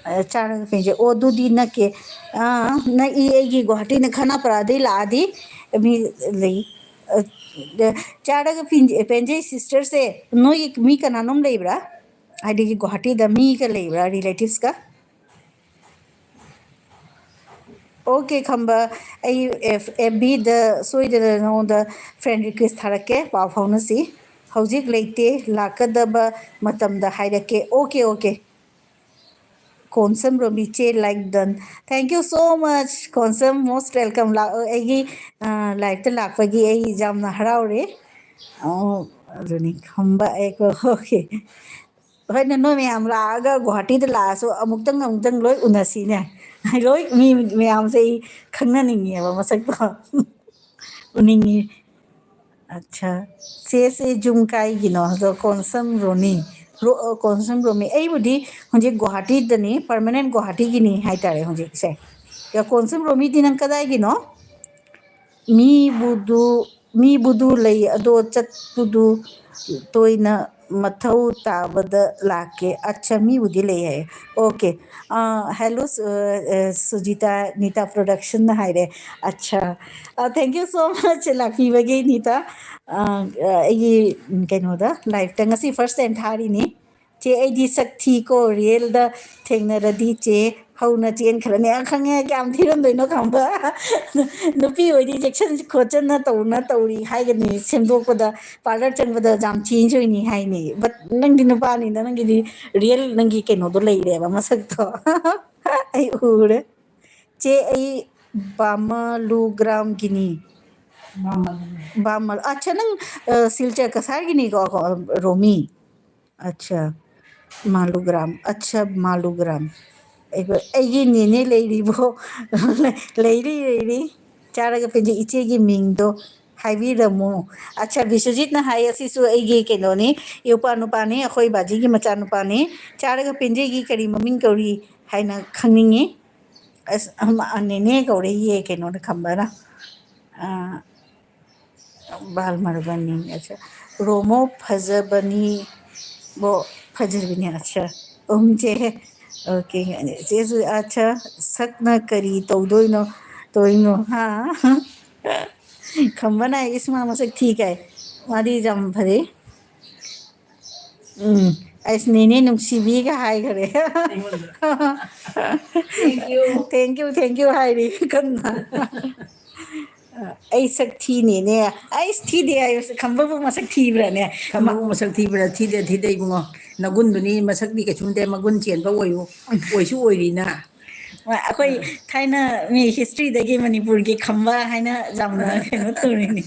ꯑ, ꯆꯥꯔꯒ ꯄꯦꯟꯖꯩ꯫ ꯑꯣ, ꯑꯗꯨꯗꯤ ꯅꯛꯀꯦ꯫ ꯑꯥ, ꯅꯛꯏ꯫ ꯑꯩꯒꯤ ꯒꯨꯋꯥꯍꯥꯇꯤꯅ ꯈꯅꯥꯄꯔꯥꯗꯩ ꯂꯥꯛꯑꯗꯤ ꯃꯤ ꯂꯩ꯫ ꯑ, ꯆꯥꯔꯒ ꯄꯦꯟ-, ꯄꯦꯟꯖꯩ ꯁꯤꯁꯇꯔꯁꯦ꯫ ꯅꯣꯏꯒꯤ ꯃꯤ ꯀꯅꯥꯅꯣꯝ ꯂꯩꯕ꯭ꯔꯥ? ꯍꯥꯏꯗꯤ ꯒꯨꯋꯥꯍꯥꯇꯤꯗ ꯃꯤꯒ ꯂꯩꯕ꯭ꯔꯥ, ꯔꯤꯂꯦꯇꯤꯚꯁꯀ? ꯑꯣꯀꯦ, ꯈꯝꯕ, ꯑꯩ ꯑꯦꯐ-, ꯑꯦꯐ ꯕꯤꯗ ꯁꯣꯏꯗꯅ ꯅꯉꯣꯟꯗ ꯐ꯭ꯔꯦꯟ ꯔꯤꯀ꯭ꯋꯦꯁ ꯊꯥꯔꯛꯀꯦ, ꯄꯥꯎ ꯐꯥꯎꯅꯁꯤ꯫ ꯍꯧꯖꯤꯛ ꯂꯩꯇꯦ, ꯂꯥꯛꯀꯗꯕ ꯃꯇꯝꯗ ꯍꯥꯏꯔꯛꯀꯦ꯫ Okay, okay. ꯀꯣꯟꯁꯝ ꯔꯣꯃꯤ ꯆꯦ, like done. Thank you so much, Konsam, most welcome꯫ ꯂꯥꯛꯑꯣ, ꯑꯩꯒꯤ, ꯑ, ꯂꯥꯏꯐꯇ ꯂꯥꯛꯄꯒꯤ ꯑꯩ ꯌꯥꯝꯅ ꯍꯔꯥꯎꯔꯦ꯫ ꯑꯣ, ꯑꯗꯨꯅꯤ, ꯈꯝꯕ ꯑꯩꯀꯣ, ꯑꯣꯀꯦ꯫ ꯍꯣꯏꯅꯦ, ꯅꯣꯏ ꯃꯌꯥꯝ ꯂꯥꯛꯑꯒ ꯒꯨꯋꯥꯍꯥꯇꯤꯗ ꯂꯥꯛꯑꯁꯨ ꯑꯃꯨꯛꯇꯪ, ꯑꯃꯨꯛꯇꯪ ꯂꯣꯏ ꯎꯅꯁꯤꯅꯦ꯫ ꯂꯣꯏ ꯃꯤ ꯃꯌꯥꯝꯁꯦ ꯑꯩ ꯈꯪꯅꯅꯤꯡꯉꯦꯕ ꯃꯁꯛꯇꯣ꯫ ꯎꯅꯤꯡꯉꯤ꯫ ꯑꯠꯁꯥ꯫ ꯆꯦꯁꯦ ꯌꯨꯝ ꯀꯥꯏꯒꯤꯅꯣ? ꯑꯗꯣ ꯀꯣꯟꯁꯝ ꯔꯣꯅꯤ꯫ ꯔꯣ-, ꯑ, ꯀꯣꯟꯁꯝ ꯔꯣꯃꯤ꯫ ꯑꯩꯕꯨꯗꯤ ꯍꯧꯖꯤꯛ ꯒꯨꯋꯥꯍꯥꯇꯤꯗꯅꯤ, permanent ꯒꯨꯋꯥꯍꯥꯇꯤꯒꯤꯅꯤ ꯍꯥꯏꯇꯥꯔꯦ ꯍꯧꯖꯤꯛꯁꯦ꯫ ꯑꯗꯣ ꯀꯣꯟꯁꯝ ꯔꯣꯃꯤꯗꯤ ꯅꯪ ꯀꯗꯥꯏꯒꯤꯅꯣ? ꯃꯤꯕꯨꯗꯨ, ꯃꯤꯕꯨꯗꯨ ꯂꯩ, ꯑꯗꯣ ꯆꯠꯄꯗꯨ ꯇꯣꯏꯅ ꯃꯊꯧ ꯇꯥꯕꯗ ꯂꯥꯛꯀꯦ꯫ ꯑꯠꯁꯥ, ꯃꯤꯕꯨꯗꯤ ꯂꯩ ꯍꯥꯏꯌꯦ꯫ ꯑꯣꯀꯦ꯫ ꯑ, hello, ꯁꯨ-, ꯑ, ꯑ, ꯁꯨꯖꯤꯇꯥ, ꯅꯤꯇꯥ ꯄ꯭ꯔꯣꯗꯛꯁꯟꯅ ꯍꯥꯏꯔꯦ꯫ ꯑꯠꯁꯥ꯫ ꯑ, thank you so much ꯂꯥꯛꯄꯤꯕꯒꯤ, Nita. ꯑ, ꯑ, ꯑꯩꯒꯤ, ꯎꯝ, ꯀꯩꯅꯣꯗ, ꯂꯥꯏꯐꯇ ꯉꯁꯤ first time ꯊꯥꯔꯤꯅꯤ꯫ ꯆꯦ, ꯑꯩꯗꯤ ꯁꯛ ꯊꯤꯀꯣ, ꯔꯤꯌꯦꯜꯗ ꯊꯦꯡꯅꯔꯗꯤ ꯆꯦ ꯍꯧꯅ ꯆꯦꯟꯈ꯭ꯔꯅꯤ꯫ ꯑ, ꯈꯪꯉꯦ, ꯀꯌꯥꯝ ꯊꯤꯔꯝꯗꯣꯏꯅꯣ ꯈꯪꯕ꯫ ꯅꯨꯄꯤ ꯑꯣꯏꯗꯤ ꯆꯦꯛꯁꯤꯟ ꯈꯣꯠꯆꯟꯅ ꯇꯧꯅ ꯇꯧꯔꯤ ꯍꯥꯏꯒꯅꯤ, ꯁꯦꯝꯗꯣꯛꯄꯗ, ꯄꯥꯔꯂꯔ ꯆꯪꯕꯗ ꯌꯥꯝ ꯆꯦꯟꯖ ꯑꯣꯏꯅꯤ ꯍꯥꯏꯅꯤ꯫ But ꯅꯪꯗꯤ ꯅꯨꯄꯥꯅꯤꯅ ꯅꯪꯒꯤꯗꯤ ꯔꯤꯌꯦꯜ ꯅꯪꯒꯤ ꯀꯩꯅꯣꯗꯣ ꯂꯩꯔꯦꯕ, ꯃꯁꯛꯇꯣ꯫ ꯑꯩ ꯎꯔꯦ꯫ ꯆꯦ, ꯑꯩ ꯕꯥꯃꯂꯨꯒ꯭ꯔꯥꯝꯒꯤꯅꯤ꯫ ꯕꯥꯃꯜ꯫ ꯑꯠꯆꯥ, ꯅꯪ, ꯑ, ꯁꯤꯜꯆꯔ ꯀꯁꯥꯔꯒꯤꯅꯤꯀꯣ, ꯀꯣ, ꯔꯣꯃꯤ? ꯑꯠꯆꯥ, ꯃꯥꯂꯨꯒ꯭ꯔꯥꯝ꯫ ꯑꯠꯆꯥ, ꯃꯥꯂꯨꯒ꯭ꯔꯥꯝ꯫ ꯑꯩꯒꯤ, ꯑꯩꯒꯤ ꯅꯦꯅꯦ ꯂꯩꯔꯤꯕꯣ? ꯂꯩꯔꯤ, ꯂꯩꯔꯤ꯫ ꯆꯥꯔꯒ ꯄꯦꯟꯖꯩ꯫ ꯏꯆꯦꯒꯤ ꯃꯤꯡꯗꯣ ꯍꯥꯏꯕꯤꯔꯝꯃꯨ꯫ ꯑꯠꯆꯥ, ꯕꯤꯁ꯭ꯋꯖꯤꯠꯅ ꯍꯥꯏ, ꯑꯁꯤꯁꯨ ꯑꯩꯒꯤ ꯀꯩꯅꯣꯅꯤ, ꯏꯎꯄꯥ ꯅꯨꯄꯥꯅꯤ, ꯑꯩꯈꯣꯏ ꯕꯥꯖꯤꯒꯤ ꯃꯆꯥꯅꯨꯄꯥꯅꯤ꯫ ꯆꯥꯔꯒ ꯄꯦꯟꯖꯩꯒꯤ ꯀꯔꯤ ꯃꯃꯤꯡ ꯀꯧꯔꯤ ꯍꯥꯏꯅ ꯈꯪꯅꯤꯡꯉꯤ꯫ ꯑꯁ, ꯑꯃ, ꯅꯦꯅꯦ ꯀꯧꯔꯛꯏꯌꯦ ꯀꯩꯅꯣꯅ, ꯈꯝꯕꯅ꯫ ꯑ, ꯕꯥꯜ ꯃꯔꯕꯅꯤ, ꯑꯠꯆꯥ꯫ ꯔꯣꯃꯣ ꯐꯖꯕꯅꯤ, ꯕꯣ, ꯐꯖꯕꯅꯤ, ꯑꯠꯆꯥ꯫ ꯎꯝ, ꯆꯦ, ꯑꯣꯀꯦ, ꯆꯦꯁꯨ, ꯑꯠꯆꯥ, ꯁꯛꯅ ꯀꯔꯤ ꯇꯧꯗꯣꯏꯅꯣ, ꯇꯧꯔꯤꯅꯣ, ꯍꯥ? ꯈꯝꯕꯅ ꯍꯥꯏ, "ꯏꯁ, ꯃꯥ ꯃꯁꯛ ꯊꯤ ꯀꯥꯏ, ꯃꯥꯗꯤ ꯌꯥꯝ ꯐꯖꯩ"꯫ ꯎꯝ, ꯑꯩꯁ, ꯅꯦꯅꯦ ꯅꯨꯡꯁꯤꯕꯤꯒ ꯍꯥꯏꯈꯔꯦ꯫ ꯑꯩꯉꯣꯟꯗ꯫ Thank you, thank you ꯍꯥꯏꯔꯤ ꯀꯟꯅ꯫ ꯑꯩ ꯁꯛ ꯊꯤꯅꯦꯅꯦ꯫ ꯑꯩꯁ, ꯊꯤꯗꯦ ꯍꯥꯏꯌꯨ꯫ ꯈꯝꯕꯕꯨ ꯃꯁꯛ ꯊꯤꯕ꯭ꯔꯥꯅꯦ? ꯈꯝꯕꯕꯨ ꯃꯁꯛ ꯊꯤꯕ꯭ꯔꯥ? ꯊꯤꯗꯦ, ꯊꯤꯗꯦ, ꯏꯕꯨꯡꯉꯣ꯫ ꯅꯒꯨꯟꯗꯨꯅꯤ, ꯃꯁꯛꯇꯤ ꯀꯩꯁꯨꯝꯗꯦ, ꯃꯒꯨꯟ ꯆꯦꯟꯕ ꯑꯣꯏꯌꯨ꯫ ꯑꯣꯏꯁꯨ ꯑꯣꯏꯔꯤꯅ꯫ ꯑꯩꯈꯣꯏ ꯊꯥꯏꯅ ꯃꯤ ꯍꯤꯁꯇ꯭ꯔꯤꯗꯒꯤ ꯃꯅꯤꯄꯨꯔꯒꯤ ꯈꯝꯕ ꯍꯥꯏꯅ ꯌꯥꯝꯅ ꯀꯩꯅꯣ ꯇꯧꯔꯤꯅꯤ꯫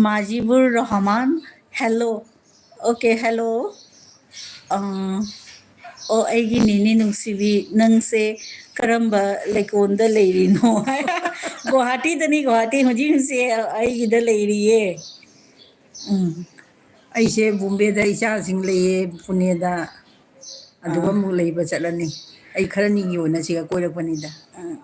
ꯃꯥꯖꯤꯕꯨꯔ ꯔꯍꯃꯥꯟ, hello꯫ Okay, hello꯫ ꯑꯥ, ꯑꯣ, ꯑꯩꯒꯤ ꯅꯦꯅꯦ ꯅꯨꯡꯁꯤꯕꯤ, ꯅꯪꯁꯦ ꯀꯔꯝꯕ ꯂꯩꯀꯣꯜꯗ ꯂꯩꯔꯤꯅꯣ? ꯒꯨꯋꯥꯍꯥꯇꯤꯗꯅꯤ, ꯒꯨꯋꯥꯍꯥꯇꯤ꯫ ꯍꯧꯖꯤꯛ ꯍꯧꯖꯤꯛꯁꯦ ꯑꯩꯒꯤꯗ ꯂꯩꯔꯤꯌꯦ꯫ ꯎꯝ꯫ ꯑꯩꯁꯦ ꯕꯣꯝꯕꯦꯗ ꯏꯆꯥꯁꯤꯡ ꯂꯩꯌꯦ, ꯄꯨꯅꯦꯗ꯫ ꯑꯗꯨꯒ ꯑꯥ꯫ ꯑꯃꯨꯛ ꯂꯩꯕ ꯆꯠꯂꯅꯤ꯫ ꯑꯩ ꯈꯔꯅꯤꯒꯤ ꯑꯣꯏꯅ ꯁꯤꯒ ꯀꯣꯏꯔꯛꯄꯅꯤꯗ꯫ ꯎꯝ꯫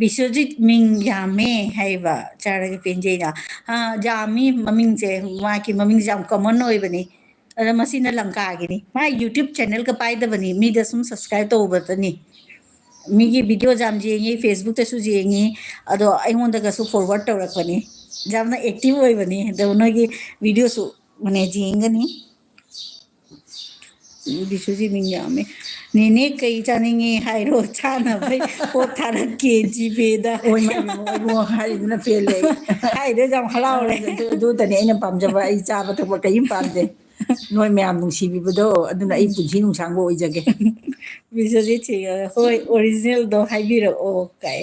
ꯕꯤꯁ꯭ꯋꯖꯤꯠ ꯃꯤꯡ ꯌꯥꯝꯃꯦ ꯍꯥꯏꯕ, ꯆꯥꯔꯒ ꯄꯦꯟꯖꯩꯗ꯫ ꯑꯥ, ꯌꯥꯝꯃꯤ ꯃꯃꯤꯡꯁꯦ, ꯃꯥꯒꯤ ꯃꯃꯤꯡꯁꯦ ꯌꯥꯝ common ꯑꯣꯏꯕꯅꯤ꯫ ꯑꯗ ꯃꯁꯤꯅ ꯂꯪꯀꯥꯒꯤꯅꯤ꯫ ꯃꯥ YouTube channelꯒ ꯄꯥꯏꯗꯕꯅꯤ, ꯃꯤꯗ ꯁꯨꯝ subscribe ꯇꯧꯕꯗꯅꯤ꯫ ꯃꯤꯒꯤ videoꯁꯦ ꯌꯥꯝ ꯌꯦꯡꯉꯤ, Facebookꯇꯁꯨ ꯌꯦꯡꯉꯤ, ꯑꯗꯣ ꯑꯩꯉꯣꯟꯗꯒꯁꯨ forward ꯇꯧꯔꯛꯄꯅꯤ꯫ ꯌꯥꯝꯅ active ꯑꯣꯏꯕꯅꯤ꯫ ꯑꯗꯣ ꯅꯣꯏꯒꯤ videoꯁꯨ ꯃꯅꯦ ꯌꯦꯡꯒꯅꯤ꯫ ꯕꯤꯁꯨꯖꯤꯠ ꯃꯤꯡ ꯌꯥꯝꯃꯦ꯫ "ꯅꯦꯅꯦ ꯀꯩ ꯆꯥꯅꯤꯡꯉꯦ ꯍꯥꯏꯔꯣ, ꯆꯥꯅꯕꯩ ꯄꯣꯠ ꯊꯥꯔꯛꯀꯦ ꯖꯤꯄꯦꯗ"꯫ ꯑꯣꯏ ꯃꯥꯏ ꯏꯕꯨꯡꯉꯣ, ꯏꯕꯨꯡꯉꯣ ꯍꯥꯏꯔꯤꯗꯨꯅ ꯄꯦꯜꯂꯦ ꯑꯩ꯫ ꯍꯥꯏꯗꯨꯗ ꯌꯥꯝ ꯍꯔꯥꯎꯔꯦ꯫ ꯑꯗꯨ, ꯑꯗꯨꯇꯅꯦ ꯑꯩꯅ ꯄꯥꯝꯖꯕ, ꯑꯩ ꯆꯥꯕ ꯊꯛꯄ ꯀꯔꯤꯝ ꯄꯥꯝꯗꯦ꯫ ꯅꯣꯏ ꯃꯌꯥꯝ ꯅꯨꯡꯁꯤꯕꯤꯕꯗꯣ ꯑꯗꯨꯅ ꯑꯩ ꯎꯝ꯫ ꯄꯨꯟꯁꯤ ꯅꯨꯡꯁꯥꯡꯕ ꯑꯣꯏꯖꯒꯦ꯫ ꯕꯤꯁ꯭ꯋꯖꯤꯠ ꯁꯤꯡꯍ, ꯍꯣꯏ, originalꯗꯣ ꯍꯥꯏꯕꯤꯔꯛꯑꯣ ꯀꯥꯏ꯫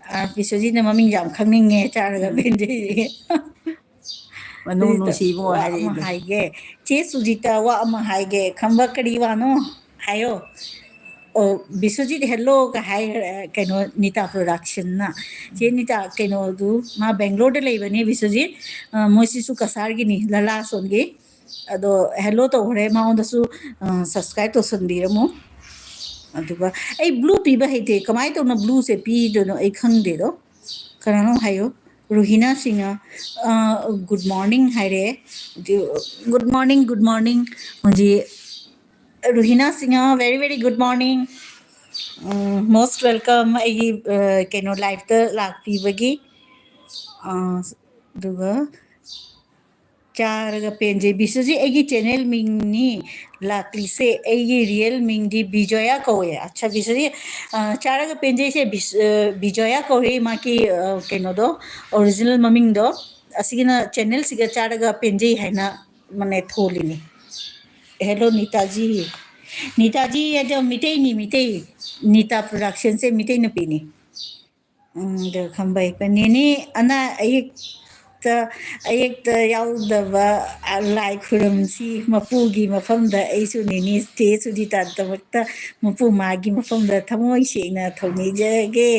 ꯑ, ꯕꯤꯁ꯭ꯋꯖꯤꯠꯅ ꯃꯃꯤꯡ ꯌꯥꯝ ꯈꯪꯅꯤꯡꯉꯦ, ꯆꯥꯔꯒ ꯎꯝ꯫ ꯄꯦꯟꯖꯩꯌꯦ꯫ ꯃꯅꯨꯡ ꯁꯨꯖꯤꯇꯥ, ꯅꯨꯡꯁꯤꯕꯨ ꯋꯥ ꯑꯃ ꯍꯥꯏꯔꯛꯏꯗꯣ꯫ ꯍꯥꯏꯒꯦ꯫ ꯆꯦ ꯁꯨꯖꯤꯇꯥ, ꯋꯥ ꯑꯃ ꯍꯥꯏꯒꯦ꯫ ꯈꯝꯕ ꯀꯔꯤ ꯋꯥꯅꯣ? ꯍꯥꯏꯌꯣ꯫ ꯑꯣ, ꯕꯤꯁ꯭ꯋꯖꯤꯠ helloꯒ ꯍꯥꯏꯈ꯭ꯔꯦ, ꯀꯩꯅꯣ, ꯅꯤꯇꯥ Productionꯅ꯫ ꯆꯦ ꯅꯤꯇꯥ, ꯀꯩꯅꯣꯗꯨ, ꯃꯥ ꯕꯦꯡꯒ꯭ꯂꯣꯔꯗ ꯂꯩꯕꯅꯦ, ꯕꯤꯁ꯭ꯋꯖꯤꯠ꯫ ꯑ, ꯃꯣꯏꯁꯤꯁꯨ ꯀꯁꯥꯔꯒꯤꯅꯤ, ꯂꯂꯥ ꯁꯣꯟꯒꯤ꯫ ꯑꯗꯣ hello ꯇꯧꯈ꯭ꯔꯦ, ꯃꯉꯣꯟꯗꯁꯨ, ꯑ, subscribe ꯇꯧꯁꯟꯕꯤꯔꯝꯃꯨ꯫ ꯑꯗꯨꯒ ꯑꯩ blue ꯄꯤꯕ ꯍꯩꯇꯦ, ꯀꯃꯥꯏꯅ ꯇꯧꯅ blueꯁꯦ ꯄꯤꯗꯣꯏꯅꯣ ꯑꯩ ꯈꯪꯗꯦꯗꯣ꯫ ꯀꯅꯥꯅꯣ ꯍꯥꯏꯌꯣ꯫ ꯔꯨꯍꯤꯅꯥ ꯁꯤꯡꯍ, ꯑ, good morning ꯍꯥꯏꯔꯦ꯫ ꯑꯗꯨ, good morning, good morning꯫ ꯍꯧꯖꯤꯛ ꯔꯨꯍꯤꯅꯥ Singh, very, very good morning꯫ ꯎꯝ, most welcome ꯑꯩꯒꯤ, ꯑ, ꯀꯩꯅꯣ, liveꯇ ꯂꯥꯛꯄꯤꯕꯒꯤ꯫ ꯑ, ꯑꯗꯨꯒ ꯆꯥꯔꯒ ꯄꯦꯟꯖꯩ꯫ ꯕꯤꯁ꯭ꯋꯖꯤꯠ ꯑꯩꯒꯤ channel ꯃꯤꯡꯅꯤ꯫ ꯂꯥꯛꯂꯤꯁꯦ ꯑꯩꯒꯤ real ꯃꯤꯡꯗꯤ ꯕꯤꯖꯣꯌꯥ ꯀꯧꯋꯦ꯫ ꯑꯠꯆꯥ, ꯕꯤꯁ꯭ꯋꯖꯤꯠ, ꯑ, ꯆꯥꯔꯒ ꯄꯦꯟꯖꯩꯁꯦ ꯕꯤꯁ-, ꯑ, ꯕꯤꯖꯣꯌꯥ ꯀꯧꯋꯦ ꯃꯥꯒꯤ, ꯑ, ꯀꯩꯅꯣꯗꯣ, original ꯃꯃꯤꯡꯗꯣ꯫ ꯑꯁꯤꯒꯤꯅ channelꯁꯤꯒ ꯆꯥꯔꯒ ꯄꯦꯟꯖꯩ ꯍꯥꯏꯅ ꯃꯅꯦ ꯊꯣꯜꯂꯤꯅꯤ꯫ Hello ꯅꯤꯇꯥꯖꯤ꯫ ꯅꯤꯇꯥꯖꯤ ꯍꯥꯏꯗꯣ ꯃꯤꯇꯩꯅꯤ, ꯃꯤꯇꯩ꯫ ꯅꯤꯇꯥ Productionꯁꯦ ꯃꯤꯇꯩ ꯅꯨꯄꯤꯅꯤ꯫ ꯎꯝ, ꯑꯗꯣ ꯈꯝꯕ ꯍꯦꯛꯄ ꯅꯦꯅꯦ ꯑꯅꯥ ꯑꯌꯦꯛꯇ, ꯑꯌꯦꯛꯇ ꯌꯥꯎꯗꯕ, ꯑ, ꯂꯥꯏ ꯈꯨꯔꯨꯝꯁꯤ ꯃꯄꯨꯒꯤ ꯃꯐꯝꯗ꯫ ꯑꯩꯁꯨ ꯅꯦꯅꯦ ꯆꯦ ꯁꯨꯖꯤꯇꯥꯗꯃꯛꯇ ꯃꯄꯨ ꯃꯥꯒꯤ ꯃꯐꯝꯗ ꯊꯃꯣꯏ ꯁꯦꯡꯅ ꯊꯧꯅꯤꯖꯒꯦ꯫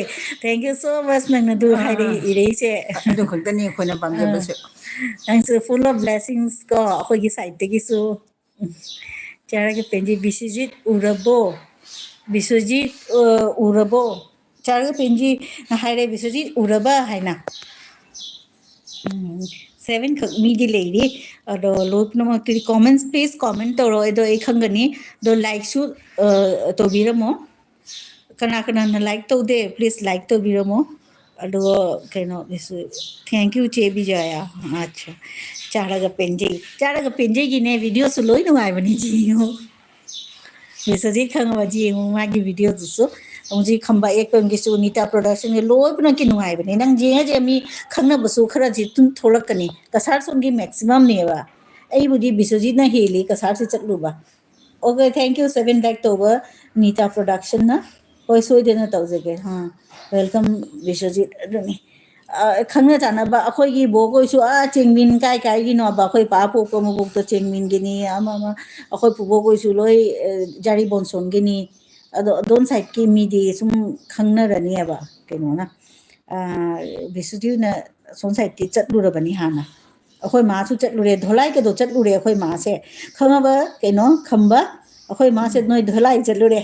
Thank you so much, ꯅꯪꯅ ꯑꯗꯨ ꯑꯥ, ꯍꯥꯏꯔꯛꯏ-, ꯑꯥ꯫ ꯏꯔꯛꯏꯁꯦ꯫ ꯑꯗꯨ ꯈꯛꯇꯅꯤ ꯑꯩꯈꯣꯏꯅ ꯄꯥꯝꯖꯕꯁꯨ꯫ ꯑꯥ꯫ ꯅꯪꯁꯨ full of blessings ꯀꯣ, ꯑꯩꯈꯣꯏꯒꯤ sideꯇꯒꯤꯁꯨ꯫ ꯎꯝ꯫ ꯆꯥꯔꯒ ꯄꯦꯟꯖꯩ꯫ ꯕꯤꯁ꯭ꯋꯖꯤꯠ ꯎꯔꯕꯣ? ꯕꯤꯁ꯭ꯋꯖꯤꯠ, ꯑ, ꯎꯔꯕꯣ? ꯆꯥꯔꯒ ꯄꯦꯟꯖꯩ ꯍꯥꯏꯔꯦ, ꯕꯤꯁ꯭ꯋꯖꯤꯠ ꯎꯔꯕ ꯍꯥꯏꯅ꯫ ꯎꯝ, seven ꯈꯛ ꯃꯤꯗꯤ ꯂꯩꯔꯤ꯫ ꯑꯗꯣ ꯂꯣꯏꯅꯃꯛꯇꯨꯗꯤ comments, please comment ꯇꯧꯔꯣ, ꯑꯗꯣ ꯑꯩ ꯈꯪꯒꯅꯤ꯫ ꯑꯗꯣ likeꯁꯨ, ꯑ, ꯇꯧꯕꯤꯔꯝꯃꯣ꯫ ꯀꯅꯥ ꯀꯅꯥꯅ like ꯇꯧꯗꯦ, please like ꯇꯧꯕꯤꯔꯝꯃꯣ꯫ ꯑꯗꯨꯒ ꯀꯩꯅꯣ, thank you ꯆꯦ ꯕꯤꯖꯌꯥ꯫ ꯑꯠꯆꯥ, ꯆꯥꯔꯒ ꯄꯦꯟꯖꯩ, ꯆꯥꯔꯒ ꯄꯦꯟꯖꯩꯒꯤꯅꯦ videoꯁꯨ ꯂꯣꯏ ꯅꯨꯡꯉꯥꯏꯕꯅꯤ, ꯌꯦꯡꯉꯣ꯫ ꯕꯤꯁ꯭ꯋꯖꯤꯠ ꯈꯪꯉꯕꯗꯤ ꯌꯦꯡꯉꯨ ꯃꯥꯒꯤ videoꯗꯨꯁꯨ꯫ ꯍꯧꯖꯤꯛ ꯈꯝꯕ ꯑꯦꯛꯄꯝꯒꯤꯁꯨ, ꯅꯤꯇꯥ Productionꯒꯤ ꯂꯣꯏ ꯄꯨꯝꯅꯃꯛꯀꯤ ꯅꯨꯡꯉꯥꯏꯕꯅꯦ꯫ ꯅꯪ ꯌꯦꯡꯉꯁꯦ ꯃꯤ ꯈꯪꯅꯕꯁꯨ ꯈꯔꯗꯤ ꯑꯗꯨꯝ ꯊꯣꯛꯂꯛꯀꯅꯤ꯫ ꯀꯁꯥꯔ ꯁꯣꯝꯒꯤ maximumꯅꯦꯕ꯫ ꯑꯩꯕꯨꯗꯤ ꯕꯤꯁ꯭ꯋꯖꯤꯠꯅ ꯍꯦꯜꯂꯤ ꯀꯁꯥꯔꯁꯤ ꯆꯠꯂꯨꯕ꯫ Okay, thank you, seven like ꯇꯧꯕ ꯅꯤꯇꯥ Productionꯅ꯫ ꯍꯣꯏ, ꯁꯣꯏꯗꯅ ꯇꯧꯖꯒꯦ꯫ ꯑꯥ, welcome ꯕꯤꯁ꯭ꯋꯖꯤꯠ꯫ ꯑꯗꯨꯅꯤ꯫ ꯑ, ꯈꯪꯅ ꯆꯥꯟꯅꯕ ꯑꯩꯈꯣꯏꯒꯤ ꯕꯣꯛ ꯍꯣꯏꯁꯨ, ꯑꯥ, ꯆꯦꯡꯃꯤꯟ ꯀꯥꯏ ꯀꯥꯏꯒꯤꯅꯣꯕ, ꯑꯩꯈꯣꯏ ꯄꯥ ꯄꯣꯛꯄ ꯃꯕꯣꯛꯇꯣ ꯆꯦꯡꯃꯤꯟꯒꯤꯅꯤ, ꯑꯃ ꯑꯃ, ꯑꯩꯈꯣꯏ ꯄꯨꯕꯣꯛ ꯍꯣꯏꯁꯨ ꯂꯣꯏ, ꯑ, ꯖꯥꯔꯤ ꯕꯣꯟꯁꯣꯟꯒꯤꯅꯤ꯫ ꯑꯗꯣ ꯑꯗꯣꯝ sideꯀꯤ ꯃꯤꯗꯤ ꯁꯨꯝ ꯈꯪꯅꯔꯅꯤꯕ ꯀꯩꯅꯣꯅ꯫ ꯑ, ꯕꯤꯁ꯭ꯋꯖꯤꯠꯅ ꯑꯁꯣꯝ sideꯇꯤ ꯆꯠꯂꯨꯔꯕꯅꯤ ꯍꯥꯟꯅ꯫ ꯑꯩꯈꯣꯏ ꯃꯥꯁꯨ ꯆꯠꯂꯨꯔꯦ, ꯙꯣꯂꯥꯏꯒꯗꯣ ꯆꯠꯂꯨꯔꯦ ꯑꯩꯈꯣꯏ ꯃꯥꯁꯦ꯫ ꯈꯪꯉꯕ ꯀꯩꯅꯣ ꯈꯝꯕ? ꯑꯩꯈꯣꯏ ꯃꯥꯁꯦ ꯅꯣꯏ ꯙꯣꯂꯥꯏ ꯆꯠꯂꯨꯔꯦ꯫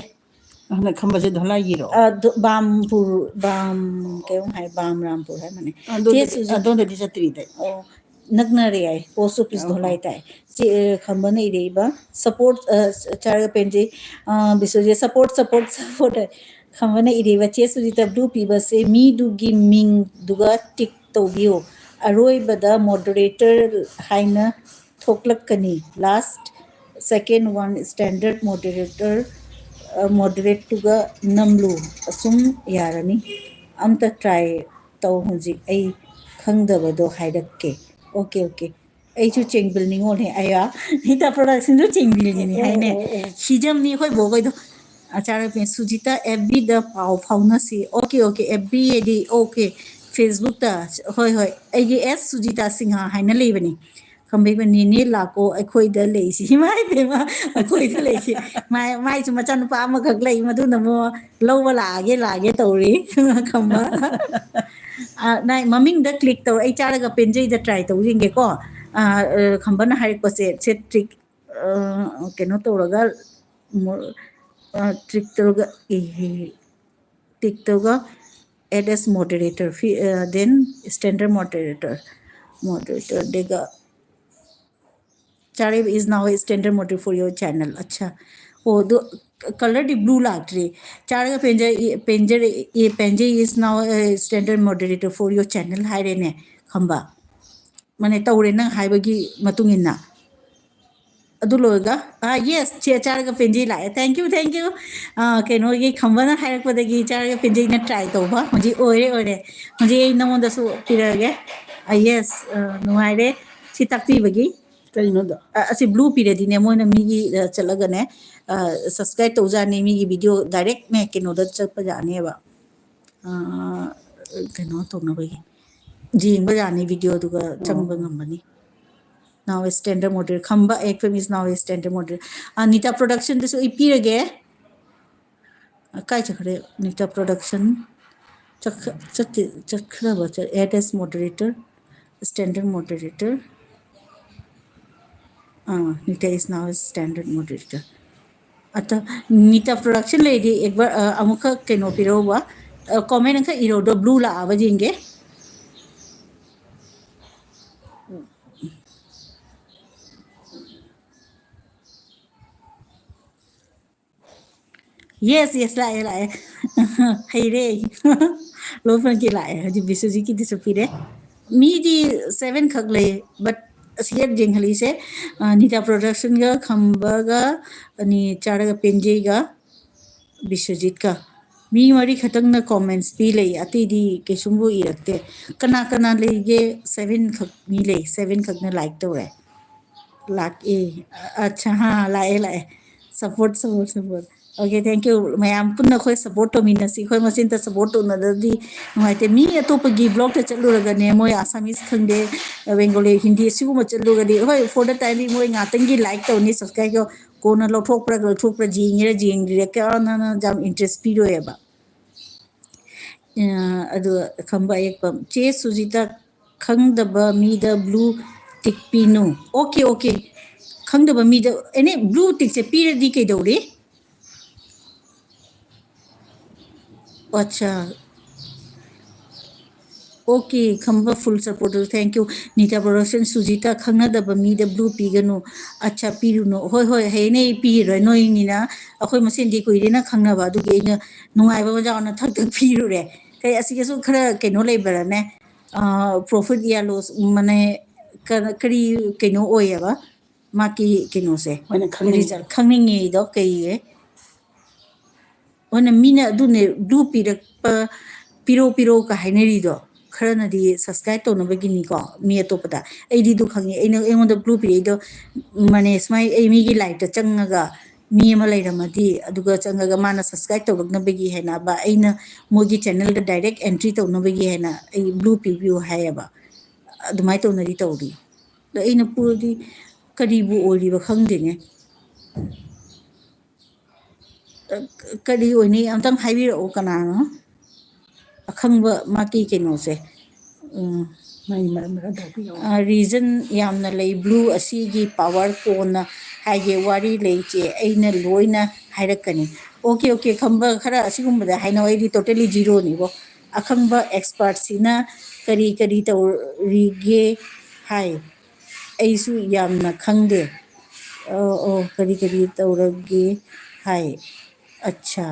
ꯑꯗꯨꯅ ꯈꯝꯕꯁꯦ ꯙꯣꯂꯥꯏꯒꯤꯔꯣ? ꯑ, ꯙꯣ-, ꯕꯥꯝꯄꯨꯔ, ꯕꯥꯝ, ꯀꯩꯅꯣꯝ ꯍꯥꯏ, ꯕꯥꯝ ꯔꯥꯝꯄꯨꯔ ꯍꯥꯏ ꯃꯥꯅꯦ꯫ ꯑꯗꯣꯝꯗꯗꯤ, ꯆꯦ ꯁꯨꯖꯤꯠ-, ꯑꯗꯣꯝꯗꯗꯤ ꯆꯠꯇ꯭ꯔꯤꯗ꯫ ꯑꯣ, ꯅꯛꯅꯔꯦ ꯍꯥꯏ, post office ꯑꯣ, ꯙꯣꯂꯥꯏ ꯑꯣ꯫ ꯇꯥꯏ꯫ ꯆꯦ, ꯑ, ꯈꯝꯕꯅ ꯏꯔꯛꯏꯕ, support, ꯑ, ꯆꯥꯔꯒ ꯄꯦꯟꯖꯩ, ꯑ, ꯕꯤꯁ꯭ꯋꯖꯤꯠ, support, support, support ꯍꯥꯏ꯫ ꯈꯝꯕꯅ ꯏꯔꯤꯕ ꯆꯦ ꯁꯨꯖꯤꯇ blue ꯄꯤꯕꯁꯦ ꯃꯤꯗꯨꯒꯤ ꯃꯤꯡꯗꯨꯒ tick ꯇꯧꯕꯤꯌꯨ꯫ ꯑꯔꯣꯏꯕꯗ moderator ꯍꯥꯏꯅ ꯊꯣꯛꯂꯛꯀꯅꯤ꯫ Last second one standard moderator, ꯑ, moderateꯇꯨꯒ ꯅꯝꯂꯨ꯫ ꯑꯁꯨꯝ ꯌꯥꯔꯅꯤ꯫ ꯑꯝꯇ try ꯇꯧ ꯍꯧꯖꯤꯛ꯫ ꯑꯩ ꯈꯪꯗꯕꯗꯣ ꯍꯥꯏꯔꯛꯀꯦ꯫ Okay, okay꯫ ꯑꯩꯁꯨ ꯆꯦꯡꯕꯤꯜ ꯅꯤꯉꯣꯜꯅꯦ꯫ ꯑꯌꯥ, ꯅꯤꯇꯥ Productionꯗꯨ ꯆꯦꯡꯕꯤꯜꯒꯤꯅꯤ ꯑꯣ, ꯍꯥꯏꯅꯦ꯫ ꯑꯣ, ꯑꯣ꯫ ꯁꯤꯖꯝꯅꯤ ꯑꯩꯈꯣꯏ ꯕꯣꯛ ꯍꯣꯏꯗꯣ꯫ ꯑꯆꯥꯔ ꯁꯨꯖꯤꯇꯥ, FBꯗ ꯄꯥꯎ ꯐꯥꯎꯅꯁꯤ꯫ Okay, okay, FB ꯍꯥꯏꯗꯤ, okay, Facebookꯇ꯫ ꯍꯣꯏ, ꯍꯣꯏ, ꯑꯩꯒꯤ S ꯁꯨꯖꯤꯇꯥ ꯁꯤꯡꯍ ꯍꯥꯏꯅ ꯂꯩꯕꯅꯤ꯫ ꯈꯝꯕꯩꯕ ꯅꯦꯅꯦ ꯂꯥꯛꯀꯣ ꯑꯩꯈꯣꯏꯗ ꯂꯩꯁꯤ꯫ ꯏꯃꯥ ꯏꯕꯦꯝꯃ, ꯑꯩꯈꯣꯏꯗ ꯂꯩꯁꯤ꯫ ꯃꯥꯏ-, ꯃꯥꯏꯁꯨ ꯃꯆꯥꯅꯨꯄꯥ ꯑꯃꯈꯛ ꯂꯩ, ꯃꯗꯨꯅ ꯑꯃꯨꯛ ꯂꯧꯕ ꯂꯥꯛꯑꯒꯦ, ꯂꯥꯛꯑꯒꯦ ꯇꯧꯔꯤ꯫ ꯈꯝꯕ꯫ ꯑ, ꯅꯥꯏ ꯃꯃꯤꯡꯗ click ꯇꯧꯔ, ꯑꯩ ꯆꯥꯔꯒ ꯄꯦꯟꯖꯩꯗ try ꯇꯧ ꯌꯦꯡꯒꯦꯀꯣ꯫ ꯑ, ꯑ, ꯈꯝꯕꯅ ꯍꯥꯏꯔꯛꯄꯁꯦ, ꯁꯦ trick, ꯑ, ꯀꯩꯅꯣ ꯇꯧꯔꯒ, ꯃꯣ-, ꯑ, trick ꯇꯧꯔꯒ, ꯑꯦꯍꯦ, tick ꯇꯧꯔꯒ, add as moderator, ꯐꯤ-, ꯑ, then standard moderator, moderator, ꯑꯗꯨꯒ Charib is now a standard moderator for your channel. ꯑꯠꯆꯥ꯫ ꯑꯣ, ꯑꯗꯣ colourꯗꯤ blue ꯂꯥꯛꯇ꯭ꯔꯤ꯫ ꯆꯥꯔꯒ ꯄꯦꯟꯖꯩ, ꯄꯦꯟꯖꯔꯦ, ꯑꯦ, ꯄꯦꯟꯖꯩ is now a standard moderator for your channel ꯍꯥꯏꯔꯦꯅꯦ, ꯈꯝꯕ꯫ ꯃꯥꯅꯦ, ꯇꯧꯔꯦ ꯅꯪ ꯍꯥꯏꯕꯒꯤ ꯃꯇꯨꯡ ꯏꯟꯅ꯫ ꯑꯗꯨ ꯂꯣꯏꯔꯒ, ꯑꯥ, ꯌꯦꯁ, ꯆꯦ ꯆꯥꯔꯒ ꯄꯦꯟꯖꯩ ꯂꯥꯛꯑꯦ꯫ Thank you, thank you꯫ ꯑꯥ, ꯀꯩꯅꯣꯒꯤ ꯈꯝꯕꯅ ꯍꯥꯏꯔꯛꯄꯗꯒꯤ ꯆꯥꯔꯒ ꯄꯦꯟꯖꯩꯅ try ꯇꯧꯕ꯫ ꯍꯧꯖꯤꯛ ꯑꯣꯏꯔꯦ, ꯑꯣꯏꯔꯦ꯫ ꯍꯧꯖꯤꯛ ꯑꯩ ꯅꯉꯣꯟꯗꯁꯨ ꯄꯤꯔꯛꯑꯒꯦ꯫ ꯑꯥ, ꯌꯦꯁ, ꯑꯥ, ꯅꯨꯡꯉꯥꯏꯔꯦ ꯁꯤ ꯇꯥꯛꯄꯤꯕꯒꯤ꯫ ꯀꯩꯅꯣꯗꯣ? ꯑ, ꯑꯁꯤ blue ꯄꯤꯔꯗꯤꯅꯦ, ꯃꯣꯏꯅ ꯃꯤꯒꯤ, ꯑ, ꯆꯠꯂꯒꯅꯦ, ꯑ, subscribe ꯇꯧꯖꯥꯅꯤ, ꯃꯤꯒꯤ video directꯅꯦ ꯀꯩꯅꯣꯗ ꯆꯠꯄ ꯌꯥꯅꯦꯕ꯫ ꯑ, ꯀꯩꯅꯣ ꯇꯧꯅꯕꯒꯤ꯫ ꯌꯦꯡꯕ ꯌꯥꯅꯤ video, ꯑꯗꯨꯒ ꯆꯪꯕ ꯉꯝꯕꯅꯤ꯫ Now is standard moderator. Khamba F M is now a standard moderator. ꯑ, ꯅꯤꯇꯥ Productionꯗꯁꯨ ꯑꯩ ꯄꯤꯔꯒꯦ꯫ ꯑ, ꯀꯥꯏ ꯆꯠꯈ꯭ꯔꯦ? ꯅꯤꯇꯥ Production ꯆꯠꯈ-, ꯆꯠꯇꯦ, ꯆꯠꯈ꯭ꯔꯕ? ꯆꯠ-, add as moderator, standard moderator. Ah, Nita is now a standard moderator. ꯑꯗ ꯅꯤꯇꯥ Production ꯂꯩꯔꯗꯤ ꯑꯦꯛꯕꯔ, ꯑ, ꯑꯃꯨꯛꯈꯛ ꯀꯩꯅꯣ ꯄꯤꯔꯛꯎꯕ, ꯑ, comment ꯑꯃꯈꯛ ꯏꯔꯧꯗꯣ, blue ꯂꯥꯛꯑꯕ ꯌꯦꯡꯒꯦ꯫ Yes, yes, ꯂꯥꯛꯑꯦ, ꯂꯥꯛꯑꯦ꯫ ꯍꯩꯔꯦ ꯑꯩ꯫ ꯂꯣꯏ ꯐꯪꯀꯤ ꯂꯥꯛꯑꯦ꯫ ꯍꯧꯖꯤꯛ ꯕꯤꯁ꯭ꯋꯖꯤꯠꯀꯤꯗꯨꯁꯨ ꯄꯤꯔꯦ꯫ ꯃꯤꯗꯤ seven ꯈꯛ ꯂꯩ, but ꯑꯁꯤꯗ ꯌꯦꯡꯍꯜꯂꯤꯁꯦ, ꯑ, ꯅꯤꯇꯥ Productionꯒ, ꯈꯝꯕꯒ, ꯑꯅꯤ ꯆꯥꯔꯒ ꯄꯦꯟꯖꯩꯒ, ꯕꯤꯁ꯭ꯋꯖꯤꯠꯀ꯫ ꯃꯤ ꯃꯔꯤ ꯈꯛꯇꯪꯅ comments ꯄꯤ ꯂꯩ, ꯑꯇꯩꯗꯤ ꯀꯩꯁꯨꯝꯕꯨ ꯏꯔꯛꯇꯦ꯫ ꯀꯅꯥ ꯀꯅꯥ ꯂꯩꯒꯦ? Seven ꯈꯛ ꯃꯤ ꯂꯩ, seven ꯈꯛꯅ like ꯇꯧꯔꯦ꯫ ꯂꯥꯛꯑꯦ꯫ ꯑꯠꯁꯥ, ꯍꯥ, ꯂꯥꯛꯑꯦ, ꯂꯥꯛꯑꯦ꯫ Support, support, support꯫ Okay, thank you꯫ ꯃꯌꯥꯝ ꯄꯨꯟꯅ ꯑꯩꯈꯣꯏ support ꯇꯧꯃꯤꯟꯅꯁꯤ꯫ ꯑꯩꯈꯣꯏ ꯃꯁꯦꯟꯇ support ꯇꯧꯅꯗ꯭ꯔꯗꯤ ꯅꯨꯡꯉꯥꯏꯇꯦ꯫ ꯃꯤ ꯑꯇꯣꯞꯄꯒꯤ blogꯇ ꯆꯠꯂꯨꯔꯒꯅꯦ, ꯃꯣꯏ Assamese ꯈꯪꯗꯦ, Bengali, Hindi ꯁꯤꯒꯨꯝꯕ ꯆꯠꯂꯨꯔꯒꯗꯤ, ꯍꯣꯏ, for the time being ꯃꯣꯏ ꯉꯥꯛꯇꯪꯒꯤ like ꯇꯧꯅꯤ, subscribe ꯇꯧ-, ꯀꯣꯟꯅ ꯂꯧꯊꯣꯛꯄ꯭ꯔꯥ, ꯂꯧꯊꯣꯛꯄ꯭ꯔꯥ ꯌꯦꯡꯉꯤꯔꯥ ꯌꯦꯡꯗ꯭ꯔꯤꯔꯥ ꯀꯅꯥꯅ ꯌꯥꯝ interest ꯄꯤꯔꯣꯏꯕ꯫ ꯑ, ꯑꯗꯨꯒ ꯈꯝꯕ ꯑꯌꯦꯛꯄ, ꯆꯦ ꯁꯨꯖꯤꯇꯥ, ꯈꯪꯗꯕ ꯃꯤꯗ blue tick ꯄꯤꯅꯨ꯫ Okay, okay꯫ ꯈꯪꯗꯕ ꯃꯤꯗ, any blue tickꯁꯦ ꯄꯤꯔꯗꯤ ꯀꯩꯗꯧꯔꯦ? ꯑꯠꯆꯥ꯫ Okay, Khamba full supporter, thank you꯫ Nita Production, ꯁꯨꯖꯤꯇꯥ, ꯈꯪꯅꯗꯕ ꯃꯤꯗ blue ꯄꯤꯒꯅꯨ꯫ ꯑꯠꯆꯥ, ꯄꯤꯔꯨꯅꯨ꯫ ꯍꯣꯏ, ꯍꯣꯏ, ꯍꯌꯦꯡ ꯑꯩ ꯄꯤꯔꯔꯣꯏ꯫ ꯅꯣꯏꯅꯤꯅ, ꯑꯩꯈꯣꯏ ꯃꯁꯦꯟꯗꯤ ꯀꯨꯏꯔꯦꯅ ꯈꯪꯅꯕ, ꯑꯗꯨꯒꯤ ꯑꯩꯅ ꯅꯨꯡꯉꯥꯏꯕ ꯃꯖꯥꯎꯅ ꯊꯛ ꯊꯛ ꯄꯤꯔꯨꯔꯦ꯫ ꯀꯩ ꯑꯁꯤꯒꯁꯨ ꯈꯔ ꯀꯩꯅꯣ ꯂꯩꯕ꯭ꯔꯥꯅꯦ? ꯑ, profit ꯌꯥ loss, ꯃꯥꯅꯦ, ꯀ-, ꯀꯔꯤ ꯀꯩꯅꯣ ꯑꯣꯏꯌꯦꯕ? ꯃꯥꯒꯤ ꯀꯩꯅꯣꯁꯦ, ꯃꯣꯏꯅ ꯈꯪꯅꯤꯡꯉꯤ꯫ ꯔꯤꯖꯜ ꯈꯪꯅꯤꯡꯉꯤꯗꯣ ꯀꯩꯌꯦ? ꯑꯗꯨꯅ ꯃꯤꯅ ꯑꯗꯨꯅꯦ ꯕ꯭ꯂꯨ ꯄꯤꯔꯛꯄ, ꯄꯤꯔꯣ ꯄꯤꯔꯣ ꯀ ꯍꯥꯏꯅꯔꯤꯗꯣ꯫ ꯈꯔꯅꯗꯤ ꯁꯕꯁꯀ꯭ꯔꯥꯏꯕ ꯇꯧꯅꯕꯒꯤꯅꯤꯀꯣ, ꯃꯤ ꯑꯇꯣꯞꯄꯗ꯫ ꯑꯩꯗꯤ ꯑꯗꯨ ꯈꯪꯉꯤ꯫ ꯑꯩꯅ, ꯑꯩꯉꯣꯟꯗ ꯕ꯭ꯂꯨ ꯄꯤꯔꯛꯏꯗꯣ, ꯃꯥꯅꯦ, ꯁꯨꯃꯥꯏꯅ ꯑꯩ ꯃꯤꯒꯤ ꯂꯥꯏꯐꯇ ꯆꯪꯉꯒ ꯃꯤ ꯑꯃ ꯂꯩꯔꯝꯃꯗꯤ, ꯑꯗꯨꯒ ꯆꯪꯉꯒ ꯃꯥꯅ ꯁꯕꯁꯀ꯭ꯔꯥꯏꯕ ꯇꯧꯔꯛꯅꯕꯒꯤ ꯍꯥꯏꯅꯕ, ꯑꯩꯅ ꯃꯣꯏꯒꯤ ꯆꯦꯅꯦꯜꯗ ꯗꯥꯏꯔꯦꯛ ꯑꯦꯟꯇ꯭ꯔꯤ ꯇꯧꯅꯕꯒꯤ ꯍꯥꯏꯅ ꯑꯩ ꯕ꯭ꯂꯨ ꯄꯤꯕꯤꯌꯨ ꯍꯥꯏꯌꯦꯕ꯫ ꯑꯗꯨꯃꯥꯏꯅ ꯇꯧꯅꯗꯤ ꯇꯧꯔꯤ꯫ ꯑꯗꯣ ꯑꯩꯅ ꯄꯨꯔꯗꯤ ꯀꯔꯤꯕꯨ ꯑꯣꯏꯔꯤꯕ ꯈꯪꯗꯦꯅꯦ꯫ ꯀꯔꯤ ꯑꯣꯏꯅꯤ? ꯑꯝꯇꯪ ꯍꯥꯏꯕꯤꯔꯛꯑꯣ, ꯀꯅꯥꯅꯣ? ꯑꯈꯪꯕ ꯃꯥꯒꯤ ꯀꯩꯅꯣꯁꯦ꯫ ꯎꯝ꯫ ꯃꯥꯒꯤ ꯃꯔꯝ ꯈꯔ ꯇꯥꯛꯄꯤꯔꯛꯑꯣ꯫ ꯑ, ꯔꯤꯖꯟ ꯌꯥꯝꯅ ꯂꯩ꯫ ꯕ꯭ꯂꯨ ꯑꯁꯤꯒꯤ ꯄꯥꯋꯔ ꯀꯣꯟꯅ ꯍꯥꯏꯒꯦ, ꯋꯥꯔꯤ ꯂꯩ ꯆꯦ, ꯑꯩꯅ ꯂꯣꯏꯅ ꯍꯥꯏꯔꯛꯀꯅꯤ꯫ ꯑꯣꯀꯦ, ꯑꯣꯀꯦ, ꯈꯪꯕ ꯈꯔ ꯑꯁꯤꯒꯨꯝꯕꯗ ꯍꯥꯏꯅꯧ, ꯑꯩꯗꯤ ꯇꯣꯇꯦꯂꯤ ꯖꯤꯔꯣꯅꯤꯕꯣ꯫ ꯑꯈꯪꯕ ꯑꯦꯛꯁꯄꯥꯔꯠꯁꯤꯅ ꯀꯔꯤ ꯀꯔꯤ ꯇꯧꯔꯤꯒꯦ ꯍꯥꯏ꯫ ꯑꯩꯁꯨ ꯌꯥꯝꯅ ꯈꯪꯗꯦ꯫ ꯑꯣ, ꯑꯣ, ꯀꯔꯤ ꯀꯔꯤ ꯇꯧꯔꯒꯦ ꯍꯥꯏ꯫ ꯑꯠꯁꯥ,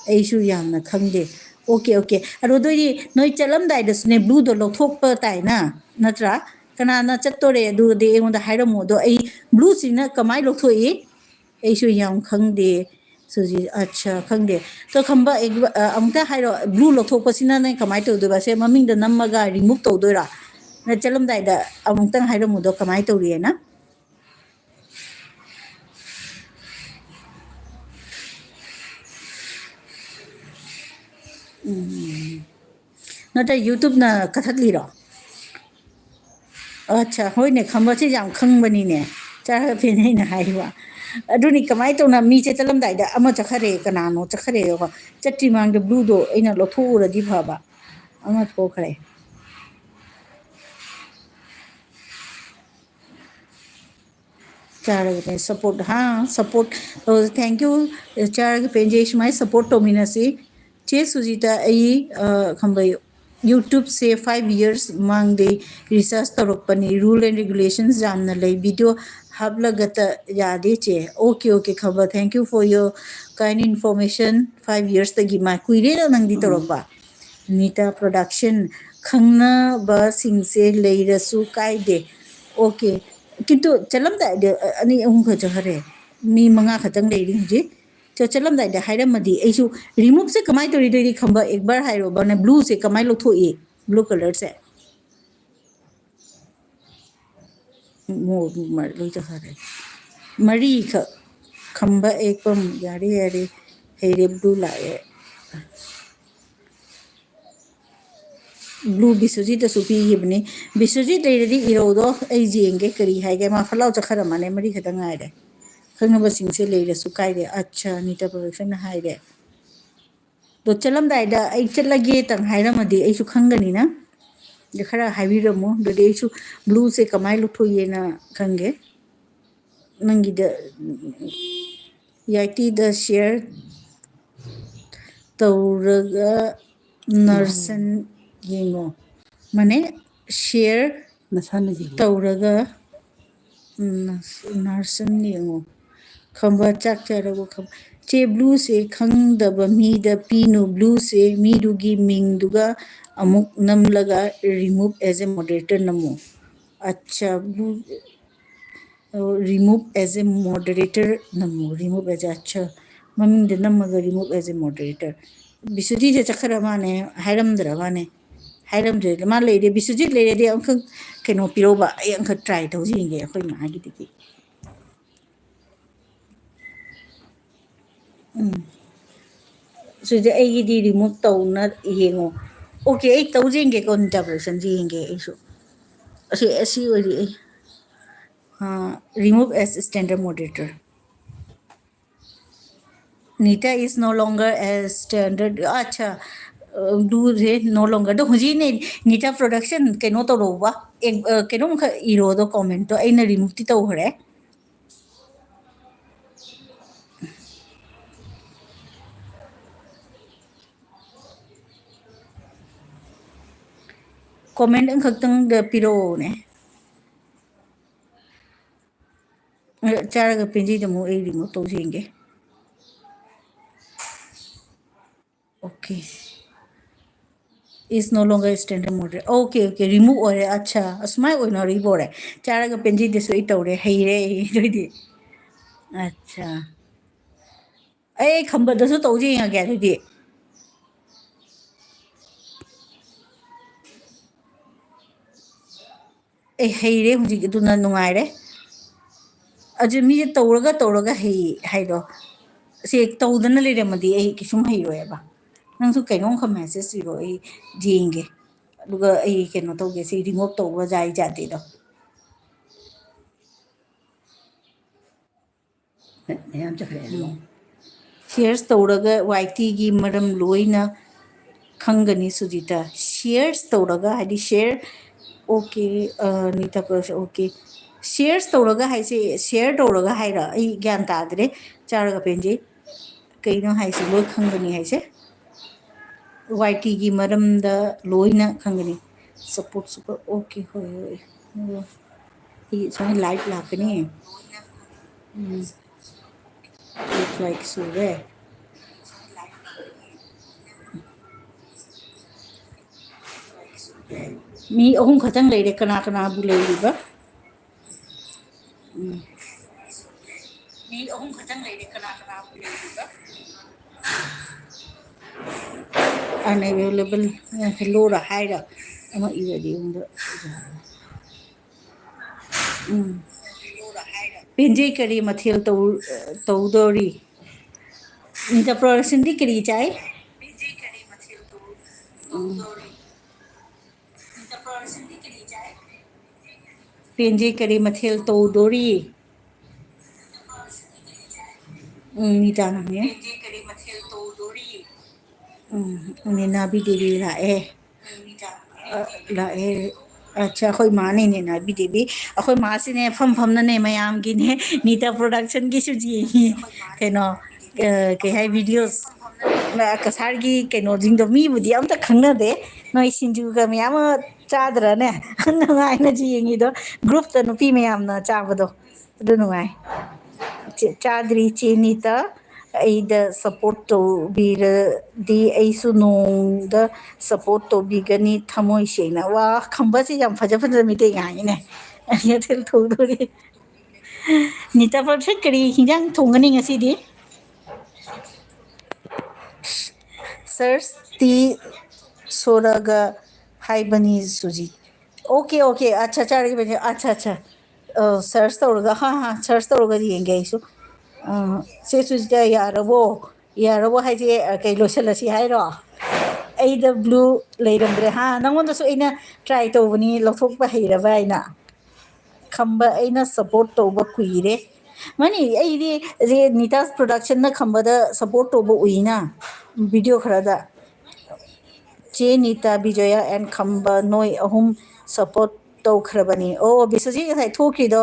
ꯑꯩꯁꯨ ꯌꯥꯝꯅ ꯈꯪꯗꯦ꯫ Okay, okay. ꯑꯗꯣ ꯑꯗꯨꯑꯣꯏꯗꯤ ꯅꯣꯏ ꯆꯠꯂꯝꯗꯥꯏꯗꯁꯨꯅꯦ, ꯕ꯭ꯂꯨꯗꯣ ꯂꯧꯊꯣꯛꯄ ꯇꯥꯏꯅ, ꯅꯠꯇ꯭ꯔꯥ? ꯀꯅꯥꯅ ꯆꯠꯇꯣꯔꯦ ꯑꯗꯨꯗꯤ ꯑꯩꯉꯣꯟꯗ ꯍꯥꯏꯔꯝꯃꯣ꯫ ꯑꯗꯣ ꯑꯩ ꯕ꯭ꯂꯨꯁꯤꯅ ꯀꯃꯥꯏ ꯂꯧꯊꯣꯛꯏ? ꯑꯩꯁꯨ ꯌꯥꯝ ꯈꯪꯗꯦ꯫ ꯁꯨꯖꯤ, ꯑꯠꯁꯥ, ꯈꯪꯗꯦ꯫ ꯑꯗꯣ ꯈꯝꯕ, ꯑꯦ, ꯑ, ꯑꯃꯨꯛꯇ ꯍꯥꯏꯔꯣ, ꯕ꯭ꯂꯨ ꯂꯧꯊꯣꯛꯄꯁꯤꯅ ꯅꯪ ꯀꯃꯥꯏ ꯇꯧꯗꯣꯏꯕ? ꯁꯦ ꯃꯃꯤꯡꯗ ꯅꯝꯃꯒ ꯔꯤꯃꯨꯚ ꯇꯧꯗꯣꯏꯔꯥ? ꯅ ꯆꯠꯂꯝꯗꯥꯏꯗ ꯑꯃꯨꯛꯇꯪ ꯍꯥꯏꯔꯝꯃꯨꯗꯣ ꯀꯃꯥꯏ ꯇꯧꯔꯤꯑꯅ? ꯎꯝ꯫ ꯅꯠꯇ꯭ꯔ YouTubeꯅ ꯀꯛꯊꯠꯂꯤꯔꯣ? ꯑꯠꯁꯥ, ꯍꯣꯏꯅꯦ, ꯈꯝꯕꯁꯦ ꯌꯥꯝ ꯈꯪꯕꯅꯤꯅꯦ꯫ ꯆꯥꯔꯒ ꯐꯦꯟ ꯑꯩꯅ ꯍꯥꯏꯕ꯫ ꯑꯗꯨꯅꯤ ꯀꯃꯥꯏ ꯇꯧꯅ ꯃꯤꯁꯦ ꯆꯠꯂꯝꯗꯥꯏꯗ ꯑꯃ ꯆꯠꯈꯔꯦ, ꯀꯅꯥꯅꯣ ꯆꯠꯈꯔꯦ, ꯆꯠꯇ꯭ꯔꯤ ꯃꯃꯥꯡꯗ ꯕ꯭ꯂꯨꯗꯣ ꯑꯩꯅ ꯂꯧꯊꯣꯛꯎꯔꯗꯤ ꯐꯕ꯫ ꯑꯃ ꯊꯣꯛꯈ꯭ꯔꯦ꯫ ꯆꯥꯔꯒ ꯁꯄꯣꯔꯠ, ꯍꯥ, ꯁꯄꯣꯔꯠ꯫ Thank you꯫ ꯆꯥꯔꯒ ꯄꯦꯟꯖꯩ, ꯁꯨꯃꯥꯏꯅ ꯁꯄꯣꯔꯠ ꯇꯧꯃꯤꯟꯅꯁꯤ꯫ ꯆꯦ ꯁꯨꯖꯤꯇꯥ, ꯑꯩ, ꯑ, ꯈꯝꯕ, YouTubeꯁꯦ five years ꯃꯃꯥꯡꯗꯩ ꯔꯤꯁꯔꯁ ꯇꯧꯔꯛꯄꯅꯤ꯫ Rule and regulations ꯌꯥꯝꯅ ꯂꯩ꯫ ꯚꯤꯗꯤꯑꯣ ꯍꯥꯞꯂꯒꯇ ꯌꯥꯗꯦ ꯆꯦ꯫ Okay, okay, Khamba, thank you for your kind information꯫ Five yearsꯇꯒꯤ ꯃꯥ ꯀꯨꯏꯔꯦꯅ ꯅꯪꯗꯤ ꯇꯧꯔꯛꯄ꯫ ꯅꯤꯇꯥ ꯄ꯭ꯔꯣꯗꯛꯁꯟ, ꯈꯪꯅꯕꯁꯤꯡꯁꯦ ꯂꯩꯔꯁꯨ ꯀꯥꯏꯗꯦ꯫ ꯑꯣꯀꯦ꯫ ꯀꯤꯟꯇꯨ ꯆꯠꯂꯝꯗꯥꯏꯗ ꯑꯅꯤ ꯑꯍꯨꯝ ꯈꯛ ꯆꯠꯈ꯭ꯔꯦ꯫ ꯃꯤ ꯃꯉꯥ ꯈꯛꯇꯪ ꯂꯩꯔꯤ ꯍꯧꯖꯤꯛ꯫ ꯆꯠ-, ꯆꯠꯂꯝꯗꯥꯏꯗ ꯍꯥꯏꯔꯝꯃꯗꯤ ꯑꯩꯁꯨ removeꯁꯦ ꯀꯃꯥꯏꯅ ꯇꯧꯔꯤꯗꯣꯏꯗꯤ ꯈꯪꯕ, ꯑꯦꯛ ꯕꯥꯔ ꯍꯥꯏꯔꯣꯕꯅ blueꯁꯦ ꯀꯃꯥꯏꯅ ꯂꯧꯊꯣꯛꯏ? Blue colourꯁꯦ꯫ ꯃꯣ-, ꯃ-, ꯂꯣꯏ ꯆꯠꯈ꯭ꯔꯦ꯫ ꯃꯔꯤꯈꯛ ꯈꯝꯕ ꯑꯦꯛꯄꯝ꯫ ꯌꯥꯔꯦ, ꯌꯥꯔꯦ꯫ ꯍꯩꯔꯦ, blue ꯂꯥꯛꯑꯦ꯫ Blue ꯕꯤꯁ꯭ꯋꯖꯤꯠꯇꯁꯨ ꯄꯤꯈꯤꯕꯅꯤ꯫ ꯕꯤꯁ꯭ꯋꯖꯤꯠ ꯂꯩꯔꯗꯤ ꯏꯔꯧꯗꯣ ꯑꯩ ꯌꯦꯡꯒꯦ ꯀꯔꯤ ꯍꯥꯏꯒꯦ꯫ ꯃꯥ ꯐꯠ ꯂꯥꯎ ꯆꯠꯈ꯭ꯔ ꯃꯥꯜꯂꯦ, ꯃꯔꯤ ꯈꯛꯇ ꯉꯥꯏꯔꯦ꯫ ꯈꯪꯅꯕꯁꯤꯡꯁꯦ ꯂꯩꯔꯁꯨ ꯀꯥꯏꯗꯦ꯫ ꯑꯠꯆꯥ, ꯅꯤꯇꯥ ꯄ꯭ꯔꯗꯛꯁꯟꯅ ꯍꯥꯏꯔꯦ꯫ ꯑꯗꯣ ꯆꯠꯂꯝꯗꯥꯏꯗ ꯑꯩ ꯆꯠꯂꯒꯦꯇꯪ ꯍꯥꯏꯔꯝꯃꯗꯤ ꯑꯩꯁꯨ ꯈꯪꯒꯅꯤꯅ꯫ ꯑꯗ ꯈꯔ ꯍꯥꯏꯕꯤꯔꯝꯃꯣ, ꯑꯗꯨꯗꯤ ꯑꯩꯁꯨ blueꯁꯦ ꯀꯃꯥꯏꯅ ꯂꯧꯊꯣꯛꯏꯅ ꯈꯪꯒꯦ꯫ ꯅꯪꯒꯤꯗ, ꯌꯥꯏꯇꯤꯗ share ꯇꯧꯔꯒ ꯅꯔꯁꯟ ꯌꯦꯡꯉꯣ꯫ ꯃꯥꯅꯦ, share ꯅꯁꯥꯅ ꯌꯦꯡꯉꯣ꯫ ꯇꯧꯔꯒ ꯎꯝ, ꯅꯔꯁꯟ ꯌꯦꯡꯉꯣ꯫ ꯈꯝꯕ ꯆꯥꯛ ꯆꯥꯔꯕꯣ? ꯈꯝꯕ, ꯆꯦ, blueꯁꯦ ꯈꯪꯗꯕ ꯃꯤꯗ ꯄꯤꯅꯨ꯫ Blueꯁꯦ ꯃꯤꯗꯨꯒꯤ ꯃꯤꯡꯗꯨꯒ ꯑꯃꯨꯛ ꯅꯝꯂꯒ remove as a moderator ꯅꯝꯃꯨ꯫ ꯑꯠꯆꯥ, blue, ꯑꯣ, remove as a moderator ꯅꯝꯃꯨ꯫ Remove as a, ꯑꯠꯆꯥ, ꯃꯃꯤꯡꯗ ꯅꯝꯃꯒ remove as a moderator꯫ ꯕꯤꯁꯨꯗꯤꯁꯦ ꯆꯠꯈ꯭ꯔ ꯃꯥꯅꯦ, ꯍꯥꯏꯔꯝꯗ꯭ꯔ ꯃꯥꯅꯦ꯫ ꯍꯥꯏꯔꯝꯗ꯭ꯔꯦ꯫ ꯃꯥ ꯂꯩꯔꯦ, ꯕꯤꯁꯨꯖꯤꯠ ꯂꯩꯔꯗꯤ ꯑꯃꯈꯛ ꯀꯩꯅꯣ ꯄꯤꯔꯧꯕ, ꯑꯩ ꯑꯃꯈꯛ try ꯇꯧꯁꯤ ꯌꯦꯡꯒꯦ ꯑꯩꯈꯣꯏ ꯃꯥꯒꯤꯗꯨꯗꯤ꯫ ꯎꯝ꯫ ꯁꯤꯗꯤ ꯑꯩꯒꯤꯗꯤ remove ꯇꯧꯅ ꯌꯦꯡꯉꯣ꯫ Okay, ꯑꯩ ꯇꯧ ꯌꯦꯡꯒꯦꯀꯣ, ꯅꯤꯇꯥ ꯄ꯭ꯔꯗꯛꯁꯟꯁꯦ ꯌꯦꯡꯒꯦ ꯑꯩꯁꯨ꯫ ꯑꯁꯤ, ꯑꯁꯤ ꯑꯣꯏꯔꯤ ꯑꯩ꯫ ꯑꯥ, remove as standard moderator꯫ Nita is no longer as standard, ꯑꯠꯆꯥ, ꯑ, ꯕ꯭ꯂꯨꯁꯦ no longer꯫ ꯑꯗꯣ ꯍꯧꯖꯤꯛꯅꯦ ꯅꯤꯇꯥ ꯄ꯭ꯔꯗꯛꯁꯟ ꯀꯩꯅꯣ ꯇꯧꯔꯛꯎꯕ, ꯑꯦ, ꯑ, ꯀꯩꯅꯣꯝꯈꯛ ꯏꯔꯣꯗꯣ, ꯀꯣꯃꯦꯟꯠꯇꯣ ꯑꯩꯅ removeꯇꯤ ꯇꯧꯈ꯭ꯔꯦ꯫ ꯀꯣꯃꯦꯟꯠ ꯑꯃꯈꯛꯇꯪꯗ ꯄꯤꯔꯛꯑꯣꯅꯦ꯫ ꯑ, ꯆꯥꯔꯒ ꯄꯦꯟꯖꯩꯗ ꯑꯃꯨꯛ ꯑꯩ remove ꯇꯧꯁꯤ ꯌꯦꯡꯒꯦ꯫ Okay꯫ Is no longer standard model. Okay, okay, remove ꯑꯣꯏꯔꯦ꯫ ꯑꯠꯆꯥ, ꯑꯁꯨꯃꯥꯏ ꯑꯣꯏꯅꯔꯤꯕ ꯑꯣꯏꯔꯦ꯫ ꯆꯥꯔꯒ ꯄꯦꯟꯖꯩꯗꯁꯨ ꯑꯩ ꯇꯧꯔꯦ, ꯍꯩꯔꯦ ꯑꯩ ꯑꯗꯨꯏꯗꯤ꯫ ꯑꯠꯆꯥ, ꯑꯩ ꯈꯝꯕꯗꯁꯨ ꯇꯧꯖ ꯌꯦꯡꯉꯒꯦ ꯑꯗꯨꯗꯤ꯫ ꯑꯩ ꯍꯩꯔꯦ ꯍꯧꯖꯤꯛ, ꯑꯗꯨꯅ ꯅꯨꯡꯉꯥꯏꯔꯦ꯫ ꯑꯗꯨ ꯃꯤꯁꯦ ꯇꯧꯔꯒ ꯇꯧꯔꯒ ꯍꯩ ꯍꯥꯏꯗꯣ, ꯁꯦ ꯇꯧꯗꯅ ꯂꯩꯔꯝꯃꯗꯤ ꯑꯩ ꯀꯩꯁꯨꯝ ꯍꯩꯔꯣꯏꯕ꯫ ꯅꯪꯁꯨ ꯀꯩꯅꯣꯝꯈꯛ message ꯏꯔꯣ, ꯑꯩ ꯌꯦꯡꯒꯦ꯫ ꯑꯗꯨꯒ ꯑꯩ ꯀꯩꯅꯣ ꯇꯧꯒꯦ, ꯁꯤ remove ꯇꯧꯕ ꯌꯥꯏ ꯌꯥꯗꯦꯗꯣ꯫ ꯃꯌꯥꯝ ꯆꯠꯈ꯭ꯔꯦ ꯑꯗꯨꯒ꯫ Search ꯇꯧꯔꯒ ꯋꯥꯏ ꯇꯤꯒꯤ ꯃꯔꯝ ꯂꯣꯏꯅ ꯈꯪꯒꯅꯤ ꯁꯨꯖꯤꯇꯥ꯫ Search ꯇꯧꯔꯒ ꯍꯥꯏꯗꯤ share, okay, ꯑ, ꯅꯤꯇꯥ ꯄ꯭ꯔꯣꯁ, okay꯫ Search ꯇꯧꯔꯒ ꯍꯥꯏꯁꯦ share ꯇꯧꯔꯒ ꯍꯥꯏꯔ? ꯑꯩ ꯒ꯭ꯌꯥꯟ ꯇꯥꯗ꯭ꯔꯦ꯫ ꯆꯥꯔꯒ ꯄꯦꯟꯖꯩ꯫ ꯀꯩꯅꯣ ꯍꯥꯏꯁꯦ ꯂꯣꯏ ꯈꯪꯒꯅꯤ ꯍꯥꯏꯁꯦ? ꯋꯥꯏ ꯇꯤꯒꯤ ꯃꯔꯝꯗ ꯂꯣꯏꯅ ꯈꯪꯒꯅꯤ꯫ Support, support, okay, ꯍꯣꯏ, ꯍꯣꯏ꯫ ꯑꯣ, ꯑꯩ ꯁꯨꯃꯥꯏꯅ live ꯂꯥꯛꯀꯅꯤ꯫ ꯎꯝ꯫ Like ꯁꯨꯔꯦ꯫ ꯃꯤ ꯑꯍꯨꯝ ꯈꯛꯇꯪ ꯂꯩꯔꯦ꯫ ꯀꯅꯥ ꯀꯅꯥꯕꯨ ꯂꯩꯔꯤꯕ? ꯎꯝ꯫ ꯃꯤ ꯑꯍꯨꯝ ꯈꯛꯇꯪ ꯂꯩꯔꯦ꯫ ꯀꯅꯥ ꯀꯅꯥꯕꯨ ꯂꯩꯔꯤꯕ? Unavailable, ꯑ, hello ꯔ ꯍꯥꯏꯔ ꯑꯃ ꯏꯔꯗꯤ ꯑꯩꯉꯣꯟꯗ꯫ ꯎꯝ꯫ ꯄꯦꯟꯖꯩ ꯀꯔꯤ ꯃꯊꯦꯜ ꯇꯧ-, ꯇꯧꯗꯣꯔꯤ? ꯅꯤꯇꯥ ꯄ꯭ꯔꯣꯗꯛꯁꯟꯗꯤ ꯀꯔꯤ ꯆꯥꯏ? ꯎꯝ꯫ ꯄꯦꯟꯖꯩ ꯀꯔꯤ ꯃꯊꯦꯜ ꯇꯧꯗꯣꯔꯤ? ꯎꯝ, ꯅꯤꯇꯥꯅ ꯍꯪꯉꯦ꯫ ꯎꯝ, ꯅꯦꯅꯥꯕꯤ ꯗꯦꯕꯤ ꯂꯥꯛꯑꯦ꯫ ꯑ, ꯂꯥꯛꯑꯦ꯫ ꯑꯠꯆꯥ, ꯑꯩꯈꯣꯏ ꯃꯥꯅꯦ ꯅꯦꯅꯥꯕꯤ ꯗꯦꯕꯤ꯫ ꯑꯩꯈꯣꯏ ꯃꯥꯁꯤꯅꯦ ꯐꯝ ꯐꯝꯅꯅꯦ ꯃꯌꯥꯝꯒꯤꯅꯦ ꯅꯤꯇꯥ ꯄ꯭ꯔꯣꯗꯛꯁꯟꯒꯤꯁꯨ ꯌꯦꯡꯉꯤ꯫ ꯀꯩꯅꯣ, ꯑ, ꯀꯩ ꯍꯥꯏ, videos, ꯑ, ꯀꯁꯥꯔꯒꯤ ꯀꯩꯅꯣꯁꯤꯡꯗꯣ ꯃꯤꯕꯨꯗꯤ ꯑꯝꯇ ꯈꯪꯅꯗꯦ꯫ ꯅꯣꯏ ꯁꯤꯡꯖꯨꯒ ꯃꯌꯥꯝ ꯑꯃ ꯆꯥꯗ꯭ꯔꯅꯦ? ꯅꯨꯡꯉꯥꯏꯅꯁꯨ ꯌꯦꯡꯉꯤꯗꯣ꯫ Group ꯇ ꯅꯨꯄꯤ ꯃꯌꯥꯝꯅ ꯆꯥꯕꯗꯣ꯫ ꯑꯗꯨ ꯅꯨꯡꯉꯥꯏ꯫ ꯆꯦ-, ꯆꯥꯗ꯭ꯔꯤ, ꯆꯦ ꯅꯤꯇꯥ꯫ ꯑꯩꯗ ꯁꯞꯄꯣꯔꯠ ꯇꯧꯕꯤꯔꯗꯤ ꯑꯩꯁꯨ ꯅꯣꯡꯗ ꯁꯞꯄꯣꯔꯠ ꯇꯧꯕꯤꯒꯅꯤ ꯊꯃꯣꯏ ꯁꯦꯡꯅ꯫ ꯋꯥ, ꯈꯝꯕꯁꯤ ꯌꯥꯝ ꯐꯖ ꯐꯖ ꯃꯤꯇꯩ ꯉꯥꯡꯉꯤꯅꯦ꯫ ꯑꯩ ꯍꯣꯇꯦꯜ ꯊꯣꯡꯗꯣꯔꯤ꯫ ꯅꯤꯇꯥ ꯄ꯭ꯔꯣꯗꯛꯁꯟ ꯀꯔꯤ ꯍꯤꯟꯖꯥꯡ ꯊꯣꯡꯒꯅꯤ ꯉꯁꯤꯗꯤ? ꯁꯔꯁꯇꯤ ꯁꯣꯔꯒ ꯍꯥꯏꯕꯅꯤ ꯁꯨꯖꯤ꯫ ꯑꯣꯀꯦ, ꯑꯣꯀꯦ, ꯑꯠꯆꯥ, ꯆꯥꯔꯤꯕꯅꯤ, ꯑꯠꯆꯥ, ꯑꯠꯆꯥ꯫ ꯑ, ꯁꯔꯁ ꯇꯧꯔꯒ, ꯍꯥ, ꯍꯥ, ꯁꯔꯁ ꯇꯧꯔꯒ ꯌꯦꯡꯒꯦ ꯑꯩꯁꯨ꯫ ꯑ, ꯆꯦ ꯁꯨꯖꯤꯇꯥ, ꯌꯥꯔꯕꯣ? ꯌꯥꯔꯕꯣ ꯍꯥꯏꯁꯦ, ꯑ, ꯀꯩ, ꯂꯣꯏꯁꯤꯜꯂꯁꯤ ꯍꯥꯏꯔꯣ? ꯑꯩꯗ ꯕ꯭ꯂꯨ ꯂꯩꯔꯝꯗ꯭ꯔꯦ, ꯍꯥ? ꯅꯪꯉꯣꯟꯗꯁꯨ ꯑꯩꯅ ꯇ꯭ꯔꯥꯏ ꯇꯧꯕꯅꯤ, ꯂꯧꯊꯣꯛꯄ ꯍꯩꯔꯕ ꯍꯥꯏꯅ꯫ ꯈꯝꯕ ꯑꯩꯅ ꯁꯞꯄꯣꯔꯠ ꯇꯧꯕ ꯀꯨꯏꯔꯦ꯫ ꯃꯥꯅꯤ, ꯑꯩꯗꯤ ꯔꯦ-, ꯅꯤꯇꯥꯁ ꯄ꯭ꯔꯣꯗꯛꯁꯟꯅ ꯈꯝꯕꯗ ꯁꯞꯄꯣꯔꯠ ꯇꯧꯕ ꯎꯏꯅ, ꯚꯤꯗꯤꯑꯣ ꯈꯔꯗ꯫ ꯆꯦ ꯅꯤꯇꯥ, ꯕꯤꯖꯣꯌꯥ and ꯈꯝꯕ ꯅꯣꯏ ꯑꯍꯨꯝ ꯁꯞꯄꯣꯔꯠ ꯇꯧꯈ꯭ꯔꯕꯅꯤ꯫ ꯑꯣ, ꯕꯤꯁ꯭ꯋꯖꯤꯠ ꯉꯁꯥꯏ ꯊꯣꯛꯈ꯭ꯔꯤꯗꯣ,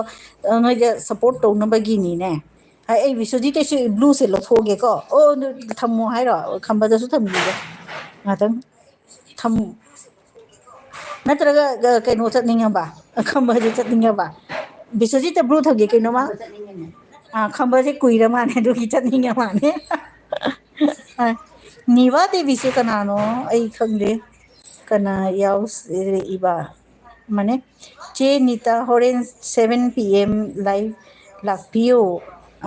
ꯑ, ꯅꯣꯏꯗ ꯁꯞꯄꯣꯔꯠ ꯇꯧꯅꯕꯒꯤꯅꯤꯅꯦ꯫ ꯍꯥꯏ, ꯑꯩ ꯕꯤꯁ꯭ꯋꯖꯤꯠꯇꯩꯁꯨ ꯕ꯭ꯂꯨꯁꯦ ꯂꯧꯊꯣꯛꯑꯒꯦꯀꯣ꯫ ꯑꯣ, ꯑꯗꯨ ꯊꯝꯃꯣ ꯍꯥꯏꯔꯣ? ꯈꯝꯕꯗꯁꯨ ꯊꯝꯕꯤꯒꯦ ꯉꯥꯛꯇꯪ꯫ ꯊꯝ-, ꯅꯠꯇ꯭ꯔꯒ, ꯑ, ꯀꯩꯅꯣ ꯆꯠꯅꯤꯡꯉꯕ? ꯈꯝꯕꯁꯦ ꯆꯠꯅꯤꯡꯉꯕ? ꯕꯤꯁ꯭ꯋꯖꯤꯠꯇ ꯕ꯭ꯂꯨ ꯊꯝꯒꯦ ꯀꯩꯅꯣꯃ? ꯑꯥ, ꯈꯝꯕꯁꯦ ꯀꯨꯏꯔ ꯃꯥꯜꯂꯦ, ꯑꯗꯨꯒꯤ ꯆꯠꯅꯤꯡꯉ ꯃꯥꯜꯂꯦ꯫ ꯑꯥ, ꯅꯤꯚꯥ ꯗꯦꯕꯤꯁꯦ ꯀꯅꯥꯅꯣ? ꯑꯩ ꯈꯪꯗꯦ꯫ ꯀꯅꯥ ꯌꯥꯎꯁꯤꯔꯛꯏꯕ? ꯃꯥꯅꯦ꯫ ꯆꯦ ꯅꯤꯇꯥ ꯍꯣꯔꯦꯟ seven P M live ꯂꯥꯛꯄꯤꯌꯨ꯫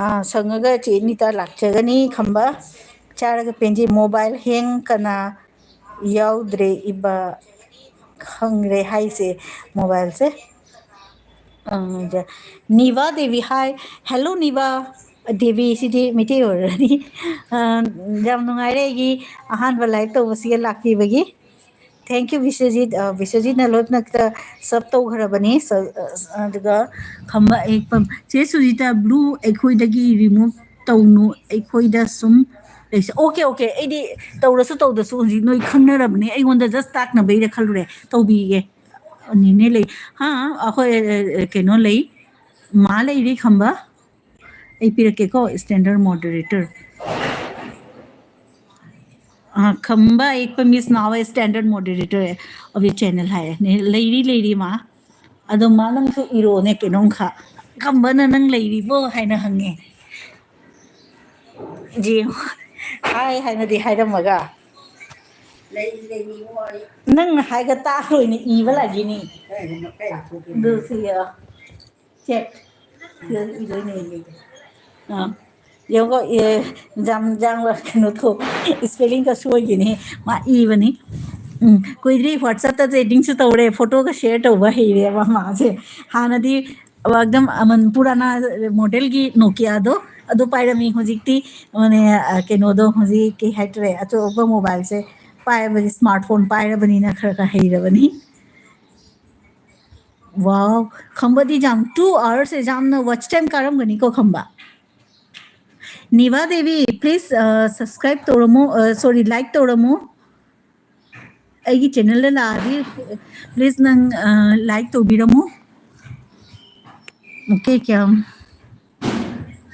ꯑꯥ, ꯁꯪꯉꯒ ꯆꯦ ꯅꯤꯇꯥ ꯂꯥꯛꯆꯒꯅꯤ ꯈꯝꯕ꯫ ꯆꯥꯔꯒ ꯄꯦꯟꯖꯩ꯫ ꯃꯣꯕꯥꯏꯜ ꯍꯦꯡ ꯀꯅꯥ ꯌꯥꯎꯗ꯭ꯔꯦ ꯏꯕ? ꯈꯪꯗ꯭ꯔꯦ ꯍꯥꯏꯁꯦ ꯃꯣꯕꯥꯏꯜꯁꯦ꯫ ꯑ, ꯖ-, ꯅꯤꯚꯥ ꯗꯦꯕꯤ, ꯍꯥꯏ꯫ ꯍꯦꯜꯂꯣ, ꯅꯤꯚꯥ ꯗꯦꯕꯤ, ꯁꯤꯗꯤ ꯃꯩꯇꯩ ꯑꯣꯏꯔꯅꯤ꯫ ꯑ, ꯌꯥꯝ ꯅꯨꯡꯉꯥꯏꯔꯦ ꯑꯩꯒꯤ ꯑꯍꯥꯟꯕ ꯂꯥꯏꯚ ꯇꯧꯕꯁꯤꯒ ꯂꯥꯛꯄꯤꯕꯒꯤ꯫ Thank you, Biswajit. ꯑ, ꯕꯤꯁ꯭ꯋꯖꯤꯠꯅ ꯂꯣꯏꯅꯃꯛꯇ ꯁꯞ ꯇꯧꯈ꯭ꯔꯕꯅꯤ꯫ ꯁ-, ꯑ, ꯑꯗꯨꯒ ꯈꯝꯕ ꯑꯦꯛꯄꯝ꯫ ꯆꯦ ꯁꯨꯖꯤꯇꯥ, ꯕ꯭ꯂꯨ ꯑꯩꯈꯣꯏꯗꯒꯤ ꯔꯤꯃꯨꯚ ꯇꯧꯅꯨ, ꯑꯩꯈꯣꯏꯗ ꯁꯨꯝ ꯂꯩꯁꯦ꯫ ꯑꯣꯀꯦ, ꯑꯣꯀꯦ, ꯑꯩꯗꯤ ꯇꯧꯔꯁꯨ ꯇꯧꯗ꯭ꯔꯁꯨ ꯍꯧꯖꯤꯛ ꯅꯣꯏ ꯈꯪꯅꯔꯕꯅꯤ꯫ ꯑꯩꯉꯣꯟꯗ just ꯇꯥꯛꯅꯕꯩꯔ ꯈꯜꯂꯨꯔꯦ꯫ ꯇꯧꯕꯤꯒꯦ꯫ ꯅꯤꯅꯦ ꯂꯩ꯫ ꯍꯥ, ꯑꯩꯈꯣꯏ, ꯑ, ꯑ, ꯀꯩꯅꯣ ꯂꯩ꯫ ꯃꯥ ꯂꯩꯔꯤ ꯈꯝꯕ꯫ ꯑꯩ ꯄꯤꯔꯛꯀꯦꯀꯣ, standard moderator꯫ ꯑ, ꯈꯝꯕ ꯑꯦꯛꯄꯝ is now a standard moderator of your channel ꯍꯥꯏꯔꯦ꯫ ꯂꯩꯔꯤ, ꯂꯩꯔꯤ ꯃꯥ꯫ ꯑꯗꯣ ꯃꯥ ꯅꯪꯁꯨ ꯏꯔꯣꯅꯦ ꯀꯩꯅꯣꯝꯈꯛ꯫ ꯈꯝꯕꯅ ꯅꯪ ꯂꯩꯔꯤꯕꯣ ꯍꯥꯏꯅ ꯍꯪꯉꯦ꯫ ꯌꯦꯡꯉꯣ꯫ ꯍꯥꯏ ꯍꯥꯏꯅꯗꯤ ꯍꯥꯏꯔꯝꯃꯒ꯫ ꯅꯪꯅ ꯍꯥꯏꯒ ꯇꯥꯔꯣꯏꯅ ꯏꯕ ꯂꯥꯛꯏꯅꯤ꯫ ꯑꯗꯨ ꯁꯤ ꯌꯦꯡꯉꯣ꯫ ꯆꯦꯛ꯫ ꯁꯤꯗ ꯏꯗꯣꯏꯅꯦ꯫ ꯑꯥ꯫ ꯌꯦꯡꯉꯣ, ꯑꯦ, ꯖꯥꯝ, ꯖꯥꯝ, ꯀꯩꯅꯣ ꯊꯣꯛ-, spelling ꯀ ꯁꯣꯏꯈꯤꯅꯤ꯫ ꯃꯥ ꯏꯕꯅꯤ꯫ ꯎꯝ, ꯀꯨꯏꯗ꯭ꯔꯤ WhatsApp ꯇ trading ꯁꯨ ꯇꯧꯔꯦ, photo ꯒ share ꯇꯧꯕ ꯍꯩꯔꯦꯕ ꯃꯥꯁꯦ꯫ ꯍꯥꯟꯅꯗꯤ ꯑꯦꯛꯗꯝ ꯑꯃꯟ ꯄꯨꯔꯥꯅꯥ model ꯒꯤ Nokia ꯗꯣ, ꯑꯗꯨ ꯄꯥꯏꯔꯝꯃꯤ꯫ ꯍꯧꯖꯤꯛꯇꯤ, ꯃꯥꯅꯦ, ꯑ, ꯀꯩꯅꯣꯗꯣ, ꯍꯧꯖꯤꯛ ꯀꯩ ꯍꯥꯏꯇꯥꯔꯦ, ꯑꯆꯧꯕ mobile ꯁꯦ ꯄꯥꯏꯕꯗꯤ, smart phone ꯄꯥꯏꯔꯕꯅꯤꯅ ꯈꯔ ꯈꯔ ꯍꯩꯔꯕꯅꯤ꯫ Wow, ꯈꯝꯕꯗꯤ ꯌꯥꯝ two hours ꯁꯦ ꯌꯥꯝꯅ watch time ꯀꯥꯔꯝꯒꯅꯤꯀꯣ, Khamba? ꯅꯤꯚꯥ Devi, please, ꯑ, subscribe ꯇꯧꯔꯝꯃꯣ, ꯑ, sorry, like ꯇꯧꯔꯝꯃꯣ꯫ ꯑꯩꯒꯤ channel ꯗ ꯂꯥꯛꯑꯗꯤ, please, ꯅꯪ, ꯑ, like ꯇꯧꯕꯤꯔꯝꯃꯣ꯫ Okay, ꯀꯌꯥꯝ?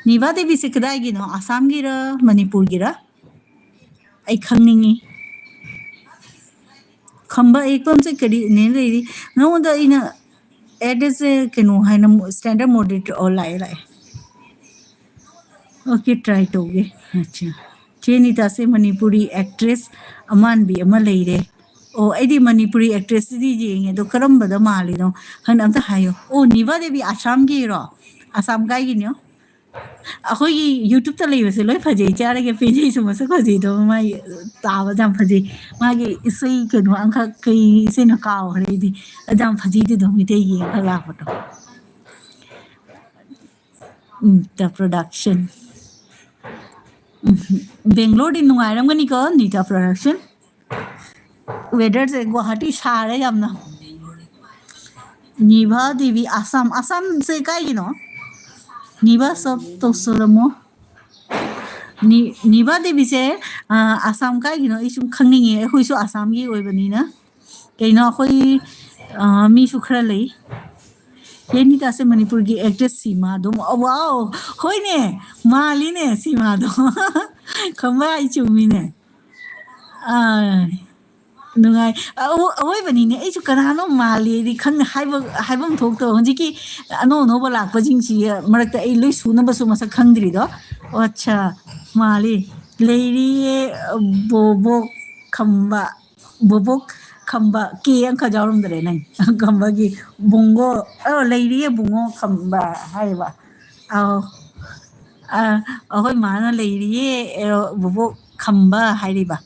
ꯅꯤꯚꯥ ꯗꯦꯕꯤꯁꯦ ꯀꯗꯥꯏꯒꯤꯅꯣ? ꯑꯁꯥꯝꯒꯤꯔ, ꯃꯅꯤꯄꯨꯔꯒꯤꯔ? ꯑꯩ ꯈꯪꯅꯤꯡꯉꯤ꯫ ꯈꯝꯕ ꯑꯌꯦꯛꯄꯝꯁꯦ ꯀꯔꯤꯅꯦ ꯂꯩꯔꯤ? ꯅꯉꯣꯟꯗ ꯑꯩꯅ address ꯁꯦ ꯀꯩꯅꯣ ꯍꯥꯏꯅ, standard moderator, ꯑꯣ, ꯂꯥꯛꯑꯦ, ꯂꯥꯛꯑꯦ꯫ Okay, try ꯇꯧꯒꯦ꯫ ꯑꯠꯆꯥ꯫ ꯆꯦ ꯅꯤꯇꯥꯁꯦ ꯃꯅꯤꯄꯨꯔꯤ actress ꯑꯃꯥꯟꯕꯤ ꯑꯃ ꯂꯩꯔꯦ꯫ ꯑꯣ, ꯑꯩꯗꯤ ꯃꯅꯤꯄꯨꯔꯤ actress ꯇꯨꯗꯤ ꯌꯦꯡꯉꯦ, ꯑꯗꯣ ꯀꯔꯝꯕꯗ ꯃꯥꯜꯂꯤꯅꯣ ꯈꯪꯗꯦ, ꯑꯝꯇ ꯍꯥꯏꯌꯣ꯫ ꯑꯣ, ꯅꯤꯚꯥ ꯗꯦꯕꯤ ꯑꯁꯥꯝꯒꯤꯔꯣ? ꯑꯁꯥꯝ ꯀꯥꯏꯒꯤꯅꯣ? ꯑꯩꯈꯣꯏꯒꯤ YouTube ꯇ ꯂꯩꯕꯁꯦ ꯂꯣꯏ ꯐꯖꯩ꯫ ꯆꯥꯔꯒ ꯄꯦꯟꯖꯩꯁꯨ ꯃꯁꯛ ꯐꯖꯩꯗꯣ, ꯃꯥꯒꯤ ꯇꯥꯕ ꯌꯥꯝ ꯐꯖꯩ꯫ ꯃꯥꯒꯤ ꯏꯁꯩ ꯀꯩꯅꯣ ꯑꯃꯈꯛ, ꯀꯩ ꯏꯁꯩꯅꯣ ꯀꯥꯎꯈ꯭ꯔꯦ ꯑꯩꯗꯤ꯫ ꯑꯗꯨ ꯌꯥꯝ ꯐꯖꯩꯗꯨꯗꯣ, ꯃꯤꯇꯩꯒꯤ ꯑꯃꯈꯛ ꯂꯥꯛꯄꯗꯣ꯫ ꯎꯝ, ꯅꯤꯇꯥ production꯫ ꯎꯝ, ꯕꯦꯡꯒ꯭ꯂꯣꯔꯗꯤ ꯅꯨꯡꯉꯥꯏꯔꯝꯒꯅꯤꯀꯣ, ꯅꯤꯇꯥ production? Weather ꯁꯦ ꯒꯨꯋꯥꯍꯥꯇꯤ ꯁꯥꯔꯦ ꯌꯥꯝꯅ꯫ ꯅꯤꯚꯥ ꯗꯦꯕꯤ, ꯑꯁꯥꯝ, ꯑꯁꯥꯝꯁꯦ ꯀꯥꯏꯒꯤꯅꯣ? ꯅꯤꯚꯥ sub ꯇꯧꯁꯜꯂꯝꯃꯣ꯫ ꯅꯤ-, ꯅꯤꯚꯥ ꯗꯦꯕꯤꯁꯦ, ꯑ, ꯑꯁꯥꯝ ꯀꯥꯏꯒꯤꯅꯣ ꯑꯩ ꯁꯨꯝ ꯈꯪꯅꯤꯡꯉꯦ, ꯑꯩꯈꯣꯏꯁꯨ ꯑꯁꯥꯝꯒꯤ ꯑꯣꯏꯕꯅꯤꯅ꯫ ꯀꯩꯅꯣ ꯑꯩꯈꯣꯏ, ꯑ, ꯃꯤꯁꯨ ꯈꯔ ꯂꯩ꯫ ꯆꯦ ꯅꯤꯇꯥꯁꯦ ꯃꯅꯤꯄꯨꯔꯒꯤ actress ꯁꯤꯃꯥꯗꯣ꯫ ꯑ, wow! ꯍꯣꯏꯅꯦ, ꯃꯥꯜꯂꯤꯅꯦ ꯁꯤꯃꯥꯗꯣ꯫ ꯈꯝꯕ, ꯑꯩ ꯆꯨꯝꯃꯤꯅꯦ꯫ ꯑꯥ, ꯅꯨꯡꯉꯥꯏ꯫ ꯑ-, ꯑꯋꯣꯏꯕꯅꯤꯅꯦ, ꯑꯩꯁꯨ ꯀꯅꯥꯅꯣ ꯃꯥꯜꯂꯤꯗꯤ ꯈꯪꯗꯦ, ꯍꯥꯏꯕ, ꯍꯥꯏꯐꯝ ꯊꯣꯛꯇꯕ꯫ ꯍꯧꯖꯤꯛꯀꯤ ꯑꯅꯧ ꯑꯅꯧꯕ ꯂꯥꯛꯄꯁꯤꯡꯁꯤ ꯃꯔꯛꯇ ꯑꯩ ꯂꯣꯏ ꯁꯨꯅꯕꯁꯨ ꯃꯁꯛ ꯈꯪꯗ꯭ꯔꯤꯗꯣ꯫ ꯑꯣ, ꯑꯠꯆꯥ꯫ ꯃꯥꯜꯂꯤ꯫ ꯂꯩꯔꯤꯌꯦ, ꯕꯣꯕꯣꯛ ꯈꯝꯕ꯫ ꯕꯣꯕꯣꯛ ꯈꯝꯕ꯫ ꯀꯦ ꯑꯃꯈꯛ ꯌꯥꯎꯔꯝꯗ꯭ꯔꯦ ꯅꯪ꯫ ꯈꯝꯕꯒꯤ ꯕꯨꯡꯉꯣ꯫ ꯑꯣ, ꯂꯩꯔꯤꯌꯦ ꯕꯨꯡꯉꯣ ꯈꯝꯕ ꯍꯥꯏꯕ꯫ ꯑꯧ꯫ ꯑ, ꯑꯩꯈꯣꯏ ꯃꯥꯅ ꯂꯩꯔꯤꯌꯦ, ꯑ, ꯕꯣꯕꯣꯛ ꯈꯝꯕ ꯍꯥꯏꯔꯤꯕ꯫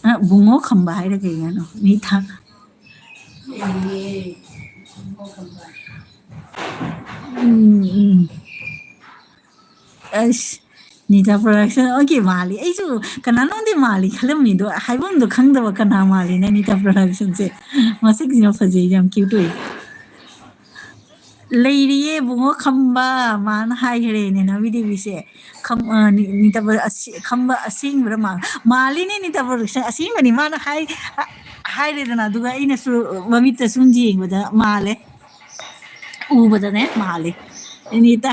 ꯑ, ꯕꯨꯡꯉꯣ ꯈꯝꯕ ꯍꯥꯏꯔ ꯀꯩ ꯍꯥꯏꯅꯣ? ꯃꯤ ꯊꯥ-, ꯎꯝ, ꯎꯝ꯫ ꯑꯁ, ꯅꯤꯇꯥ production, okay, ꯃꯥꯜꯂꯤ꯫ ꯑꯩꯁꯨ ꯀꯅꯥꯅꯣꯝꯗꯤ ꯃꯥꯜꯂꯤ ꯈꯜꯂꯝꯃꯤꯗꯣ, ꯍꯥꯏꯐꯝꯗꯣ ꯈꯪꯗꯕ ꯀꯅꯥ ꯃꯥꯜꯂꯤꯅ ꯅꯤꯇꯥ productionꯁꯦ꯫ ꯃꯁꯛꯁꯤꯅ ꯐꯖꯩ, ꯌꯥꯝ cute ꯑꯣꯏ꯫ ꯂꯩꯔꯤꯌꯦ ꯕꯨꯡꯉꯣ ꯈꯝꯕ, ꯃꯥꯅ ꯍꯥꯏꯈ꯭ꯔꯦꯅꯦ ꯅꯥꯎꯕꯤ ꯗꯦꯕꯤꯁꯦ꯫ ꯈꯝ-, ꯑ, ꯅꯤ-, ꯅꯤꯇꯥ pro-, ꯑꯁꯤ-, ꯈꯝꯕ ꯑꯁꯦꯡꯕ꯭ꯔꯥ ꯃꯥ-, ꯃꯥꯜꯂꯤꯅꯦ ꯅꯤꯇꯥ production, ꯑꯁꯦꯡꯕꯅꯤ ꯃꯥꯅ ꯍꯥꯏ-, ꯍꯥꯏꯔꯦꯗꯅ, ꯑꯗꯨꯒ ꯑꯩꯅꯁꯨ ꯃꯃꯤꯠꯇ ꯁꯨꯝ ꯌꯦꯡꯕꯗ ꯃꯥꯜꯂꯦ꯫ ꯎꯕꯗꯅꯦ ꯃꯥꯜꯂꯤ꯫ ꯅꯤꯇꯥ꯫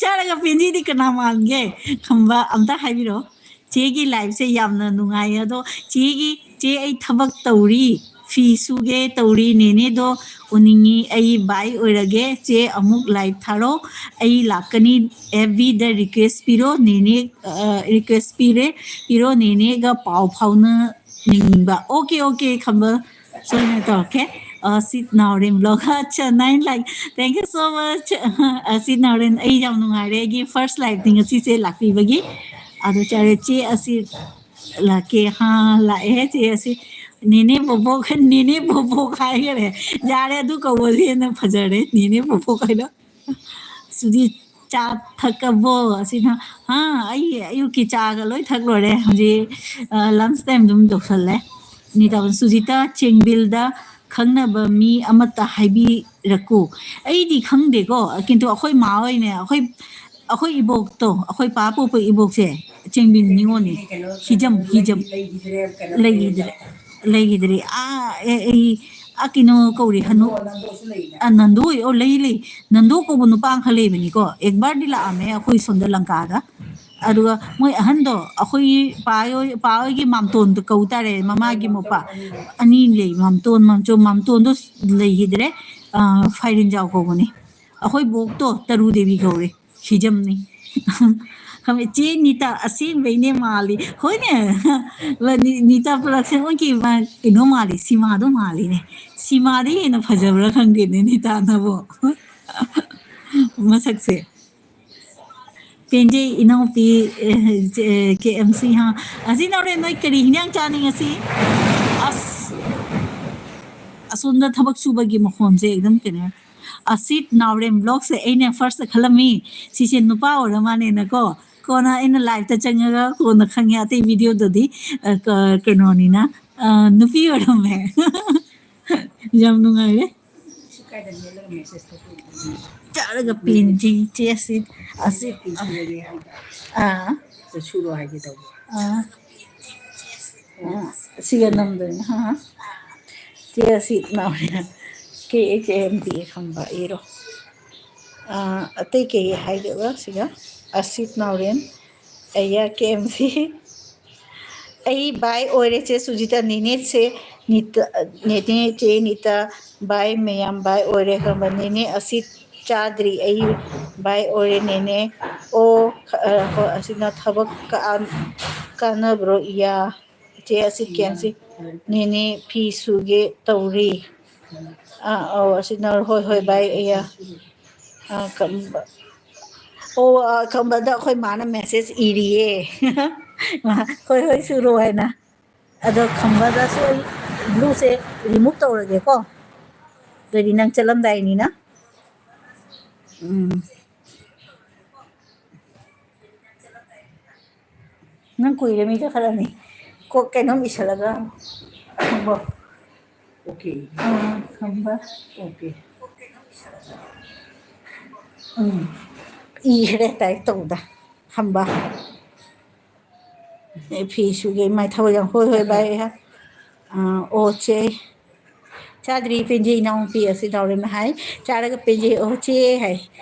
ꯆꯥꯔꯒ ꯄꯦꯟꯖꯤꯗꯤ ꯀꯅꯥ ꯃꯥꯟꯒꯦ? ꯈꯝꯕ ꯑꯝꯇ ꯍꯥꯏꯕꯤꯔꯛꯑꯣ꯫ ꯆꯦꯒꯤ liveꯁꯦ ꯌꯥꯝꯅ ꯅꯨꯡꯉꯥꯏ꯫ ꯑꯗꯣ ꯆꯦꯒꯤ, ꯆꯦ ꯑꯩ ꯊꯕꯛ ꯇꯧꯔꯤ, ꯐꯤ ꯁꯨꯒꯦ ꯇꯧꯔꯤ, ꯅꯦꯅꯦꯗꯣ ꯎꯅꯤꯡꯉꯤ, ꯑꯩ bye ꯑꯣꯏꯔꯒꯦ꯫ ꯆꯦ ꯑꯃꯨꯛ live ꯊꯥꯔꯣ, ꯑꯩ ꯂꯥꯛꯀꯅꯤ꯫ FBꯗ request ꯄꯤꯔꯣ, ꯅꯦꯅꯦ, ꯑ, request ꯄꯤꯔꯦ, ꯄꯤꯔꯣ, ꯅꯦꯅꯦꯒ ꯄꯥꯎ ꯐꯥꯎꯅꯅꯤꯡꯕ꯫ Okay, okay, ꯈꯝꯕ꯫ ꯁꯣꯏꯗꯅ ꯇꯧꯔꯛꯀꯦ꯫ ꯑ, ꯁꯤꯠ ꯅꯥꯎꯔꯦꯝ vlog꯫ ꯑꯠꯆꯥ, nine like꯫ Thank you so much꯫ ꯑ, ꯁꯤꯠ ꯅꯥꯎꯔꯦꯝ, ꯑꯩ ꯌꯥꯝ ꯅꯨꯡꯉꯥꯏꯔꯦ꯫ ꯑꯩꯒꯤ first liveꯅꯤ ꯉꯁꯤꯁꯦ ꯂꯥꯛꯄꯤꯕꯒꯤ꯫ ꯑꯗꯣ ꯆꯥꯔꯦ, ꯆꯦ ꯑꯁꯤ ꯂꯥꯛꯀꯦ꯫ ꯍꯥ, ꯂꯥꯛꯑꯦ ꯆꯦ ꯑꯁꯤ꯫ ꯅꯦꯅꯦ ꯕꯣꯕꯣꯛ, ꯅꯦꯅꯦ ꯕꯣꯕꯣꯛ ꯍꯥꯏꯈꯔꯦ꯫ ꯌꯥꯔꯦ, ꯑꯗꯨ ꯀꯧꯕꯁꯦ ꯍꯦꯟꯅ ꯐꯖꯔꯦ, ꯅꯦꯅꯦ ꯕꯣꯕꯣꯛ ꯍꯥꯏꯅ꯫ ꯁꯨꯗꯤ, "ꯆꯥ ꯊꯛꯑꯕꯣ?" ꯑꯁꯤꯅ, "ꯍꯥ, ꯑꯩ ꯑꯌꯨꯛꯀꯤ ꯆꯥꯒ ꯂꯣꯏ ꯊꯛ ꯂꯣꯏꯔꯦ꯫ ꯍꯧꯖꯤꯛ, ꯑ, lunch time ꯑꯗꯨꯝ ꯌꯧꯁꯜꯂꯦ꯫" ꯅꯤꯇꯥꯕ, "ꯁꯨꯖꯤꯇꯥ, ꯆꯦꯡꯕꯤꯜꯗ ꯈꯪꯅꯕ ꯃꯤ ꯑꯃꯠꯇ ꯍꯥꯏꯕꯤꯔꯛꯀꯨ꯫" ꯑꯩꯗꯤ ꯈꯪꯗꯦꯀꯣ, ꯀꯤꯟꯇꯨ ꯑꯩꯈꯣꯏ ꯃꯥ ꯍꯣꯏꯅꯦ, ꯑꯩꯈꯣꯏ, ꯑꯩꯈꯣꯏ ꯏꯕꯣꯛꯇꯣ, ꯑꯩꯈꯣꯏ ꯄꯥ ꯄꯣꯛꯄ ꯏꯕꯣꯛꯁꯦ, ꯆꯦꯡꯕꯤꯜ ꯅꯤꯉꯣꯜꯅꯤ꯫ ꯍꯤꯖꯝ, ꯍꯤꯖꯝ꯫ ꯂꯩꯈꯤꯗ꯭ꯔꯦ꯫ ꯂꯩꯈꯤꯗ꯭ꯔꯦ꯫ ꯑꯥ, ꯑꯦ, ꯑꯩ, ꯑꯥ, ꯀꯩꯅꯣ ꯀꯧꯔꯤ, ꯍꯅꯨ-, ꯑ, ꯅꯟꯗꯣ ꯍꯣꯏ, ꯑꯣ, ꯂꯩ, ꯂꯩ꯫ ꯅꯟꯗꯣ ꯀꯧꯕ ꯅꯨꯄꯥ ꯑꯃꯈꯛ ꯂꯩꯕꯅꯤꯀꯣ꯫ ꯑꯦꯛꯕꯥꯔꯗꯤ ꯂꯥꯛꯑꯝꯃꯦ ꯑꯩꯈꯣꯏ ꯁꯣꯝꯗ ꯂꯪꯀꯥꯗ꯫ ꯑꯗꯨꯒ ꯃꯣꯏ ꯑꯍꯟꯗꯣ, ꯑꯩꯈꯣꯏꯒꯤ ꯄꯥ ꯍꯣꯏ, ꯄꯥ ꯍꯣꯏꯒꯤ ꯃꯥꯝꯇꯣꯟꯗꯣ ꯀꯧ ꯇꯥꯔꯦ, ꯃꯃꯥꯒꯤ ꯃꯄꯥ꯫ ꯑꯅꯤ ꯂꯩ, ꯃꯥꯝꯇꯣꯟ, ꯃꯥꯝꯆꯣ-, ꯃꯥꯝꯇꯣꯟꯗꯣ ꯂꯩꯈꯤꯗ꯭ꯔꯦ꯫ ꯑ, ꯐꯥꯏꯔꯦꯟꯖꯥꯎ ꯀꯧꯕꯅꯤ꯫ ꯑꯩꯈꯣꯏ ꯕꯣꯛꯇꯣ ꯇꯔꯨ ꯗꯦꯕꯤ ꯀꯧꯔꯦ, ꯍꯤꯖꯝꯅꯤ꯫ ꯈꯪꯕ꯭ꯔꯥ? ꯆꯦ ꯅꯤꯇꯥ ꯑꯁꯦꯡꯕꯩꯅꯦ ꯃꯥꯜꯂꯤ꯫ ꯍꯣꯏꯅꯦ꯫ ꯅꯤ-, ꯅꯤꯇꯥ production ꯑꯣꯟꯈꯤ ꯃꯥ ꯀꯩꯅꯣ ꯃꯥꯜꯂꯤ, ꯁꯤꯃꯥꯗꯣ ꯃꯥꯜꯂꯤꯅꯦ꯫ ꯁꯤꯃꯥꯗꯒꯤ ꯍꯦꯟꯅ ꯐꯖꯕ꯭ꯔꯥ ꯈꯪꯗꯦꯅꯦ ꯅꯤꯇꯥꯅꯕꯨ꯫ ꯃꯁꯛꯁꯦ꯫ ꯄꯦꯟꯖꯩ ꯏꯅꯥꯎꯄꯤ, ꯑꯦ, ꯀꯦ ꯑꯦꯝ ꯁꯤ ꯍꯥ꯫ ꯑꯁꯤ ꯅꯥꯎꯔꯦꯟ ꯅꯣꯏ ꯀꯔꯤ ꯍꯤꯟꯖꯥꯡ ꯆꯥꯅꯤ ꯉꯁꯤ? ꯑꯁ꯫ ꯑꯁꯣꯝꯗ ꯊꯕꯛ ꯁꯨꯕꯒꯤ ꯃꯈꯣꯟꯁꯦ ꯑꯗꯨꯝ ꯀꯩꯅꯣ꯫ ꯑꯁꯤꯠ ꯅꯥꯎꯔꯦꯝ vlogꯁꯦ ꯑꯩꯅ firstꯇ ꯈꯜꯂꯝꯃꯤ꯫ ꯁꯤꯁꯦ ꯅꯨꯄꯥ ꯑꯣꯏꯔ ꯃꯥꯜꯂꯦꯅꯀꯣ꯫ ꯀꯣꯟꯅ ꯑꯩꯅ liveꯇ ꯆꯪꯉꯒ ꯀꯣꯟꯅ ꯈꯪꯉꯦ꯫ ꯑꯇꯩ videoꯗꯗꯤ, ꯑ, ꯀ-, ꯀꯩꯅꯣꯅꯤꯅ, ꯑ, ꯅꯨꯄꯤ ꯑꯣꯏꯔꯝꯃꯦ꯫ ꯌꯥꯝ ꯅꯨꯡꯉꯥꯏꯔꯦ꯫ ꯁꯤ ꯀꯥꯏꯗ ꯃꯦꯠꯂꯒ message ꯊꯣꯛꯇꯣꯏꯅꯣ? ꯆꯥꯔꯒ ꯄꯦꯟꯖꯩ ꯏꯆꯦ ꯑꯁꯤꯠ, ꯑꯁꯤꯠ꯫ ꯐꯤ ꯁꯨꯔꯒꯦ ꯍꯥꯏꯕ꯫ ꯑꯥ꯫ ꯁꯤꯗ ꯁꯨꯔꯣ ꯍꯥꯏꯒꯦ ꯇꯧꯕ꯫ ꯑꯥ꯫ ꯑꯥ, ꯁꯤꯒ ꯅꯝꯗꯣꯏꯅꯦ꯫ ꯑꯥ꯫ ꯏꯆꯦ ꯑꯁꯤꯠ ꯅꯥꯎꯔꯦꯝ꯫ K A K M D ꯑꯦ ꯈꯪꯕ ꯏꯔꯣ꯫ ꯑꯥ, ꯑꯇꯩ ꯀꯩ ꯍꯥꯏꯒꯦꯕ ꯁꯤꯒ? ꯑꯁꯤꯠ ꯅꯥꯎꯔꯦꯝ꯫ ꯑꯩꯌꯥ ꯀꯦ ꯑꯦꯝ ꯁꯤ꯫ ꯑꯩ ꯕꯥꯏ ꯑꯣꯏꯔꯦ ꯆꯦ ꯁꯨꯖꯤꯇꯥ, ꯅꯦꯅꯦꯁꯦ ꯅꯤꯇꯥ, ꯅꯦꯅꯦ ꯆꯦ ꯅꯤꯇꯥ, ꯕꯥꯏ ꯃꯌꯥꯝ ꯕꯥꯏ ꯑꯣꯏꯔꯦ ꯈꯪꯕ꯫ ꯅꯦꯅꯦ ꯑꯁꯤꯠ ꯆꯥꯗ꯭ꯔꯤ ꯑꯩ ꯕꯥꯏ ꯑꯣꯏꯔꯦ ꯅꯦꯅꯦ꯫ ꯑꯣ, ꯑ, ꯍꯣꯏ, ꯑꯁꯤꯅ ꯊꯕꯛ ꯀ-, ꯀꯥꯟꯅꯕ꯭ꯔꯣ ꯏꯌꯥ? ꯆꯦ ꯑꯁꯤꯠ ꯀꯦ ꯑꯦꯝ ꯁꯤ꯫ ꯅꯦꯅꯦ ꯐꯤ ꯁꯨꯒꯦ ꯇꯧꯔꯤ꯫ ꯑꯥ, ꯑꯧ, ꯑꯁꯤꯅ ꯍꯣꯏ, ꯍꯣꯏ, ꯕꯥꯏ, ꯑꯩꯌꯥ꯫ ꯑꯥ, ꯀꯝꯕ-, ꯑꯣ, ꯑꯥ, ꯀꯝꯕꯗ ꯑꯩꯈꯣꯏ ꯃꯥꯅ message ꯏꯔꯤꯌꯦ꯫ ꯃꯥ, "ꯍꯣꯏ, ꯍꯣꯏ, ꯁꯨꯔꯣ" ꯍꯥꯏꯅ꯫ ꯑꯗꯣ ꯈꯝꯕꯗꯁꯨ ꯑꯩ blueꯁꯦ remove ꯇꯧꯔꯒꯦꯀꯣ꯫ ꯑꯗꯨꯗꯤ ꯅꯪ ꯆꯠꯂꯝꯗꯥꯏꯅꯤꯅ꯫ ꯎꯝ꯫ ꯅꯪ ꯀꯨꯏꯔꯦ ꯃꯤ ꯆꯠꯈꯠꯂꯅꯤ꯫ ꯀꯣꯛ ꯀꯩꯅꯣꯝ ꯏꯁꯜꯂꯒ ꯈꯝꯕ꯫ ꯑꯣꯀꯦ꯫ ꯑꯥ, ꯈꯝꯕ꯫ ꯑꯣꯀꯦ꯫ ꯎꯝ꯫ ꯏꯈ꯭ꯔꯦ type ꯇꯧꯕꯗ꯫ ꯈꯝꯕ꯫ ꯑꯦ, ꯐꯤ ꯁꯨꯒꯦ, ꯃꯥꯏ ꯊꯕꯛ ꯌꯥꯝ ꯍꯣꯏ, ꯍꯣꯏ, ꯚꯥꯏ, ꯑꯩꯍꯥꯛ꯫ ꯑꯥ, ꯑꯣ, ꯆꯦ꯫ ꯆꯥꯗ꯭ꯔꯤ ꯄꯦꯟꯖꯩ ꯏꯅꯥꯎꯅꯨꯄꯤ ꯑꯁꯤ ꯅꯥꯎꯔꯦꯝꯅ ꯍꯥꯏ꯫ ꯆꯥꯔꯒ ꯄꯦꯟꯖꯩ ꯑꯣ ꯆꯦ ꯍꯥꯏ꯫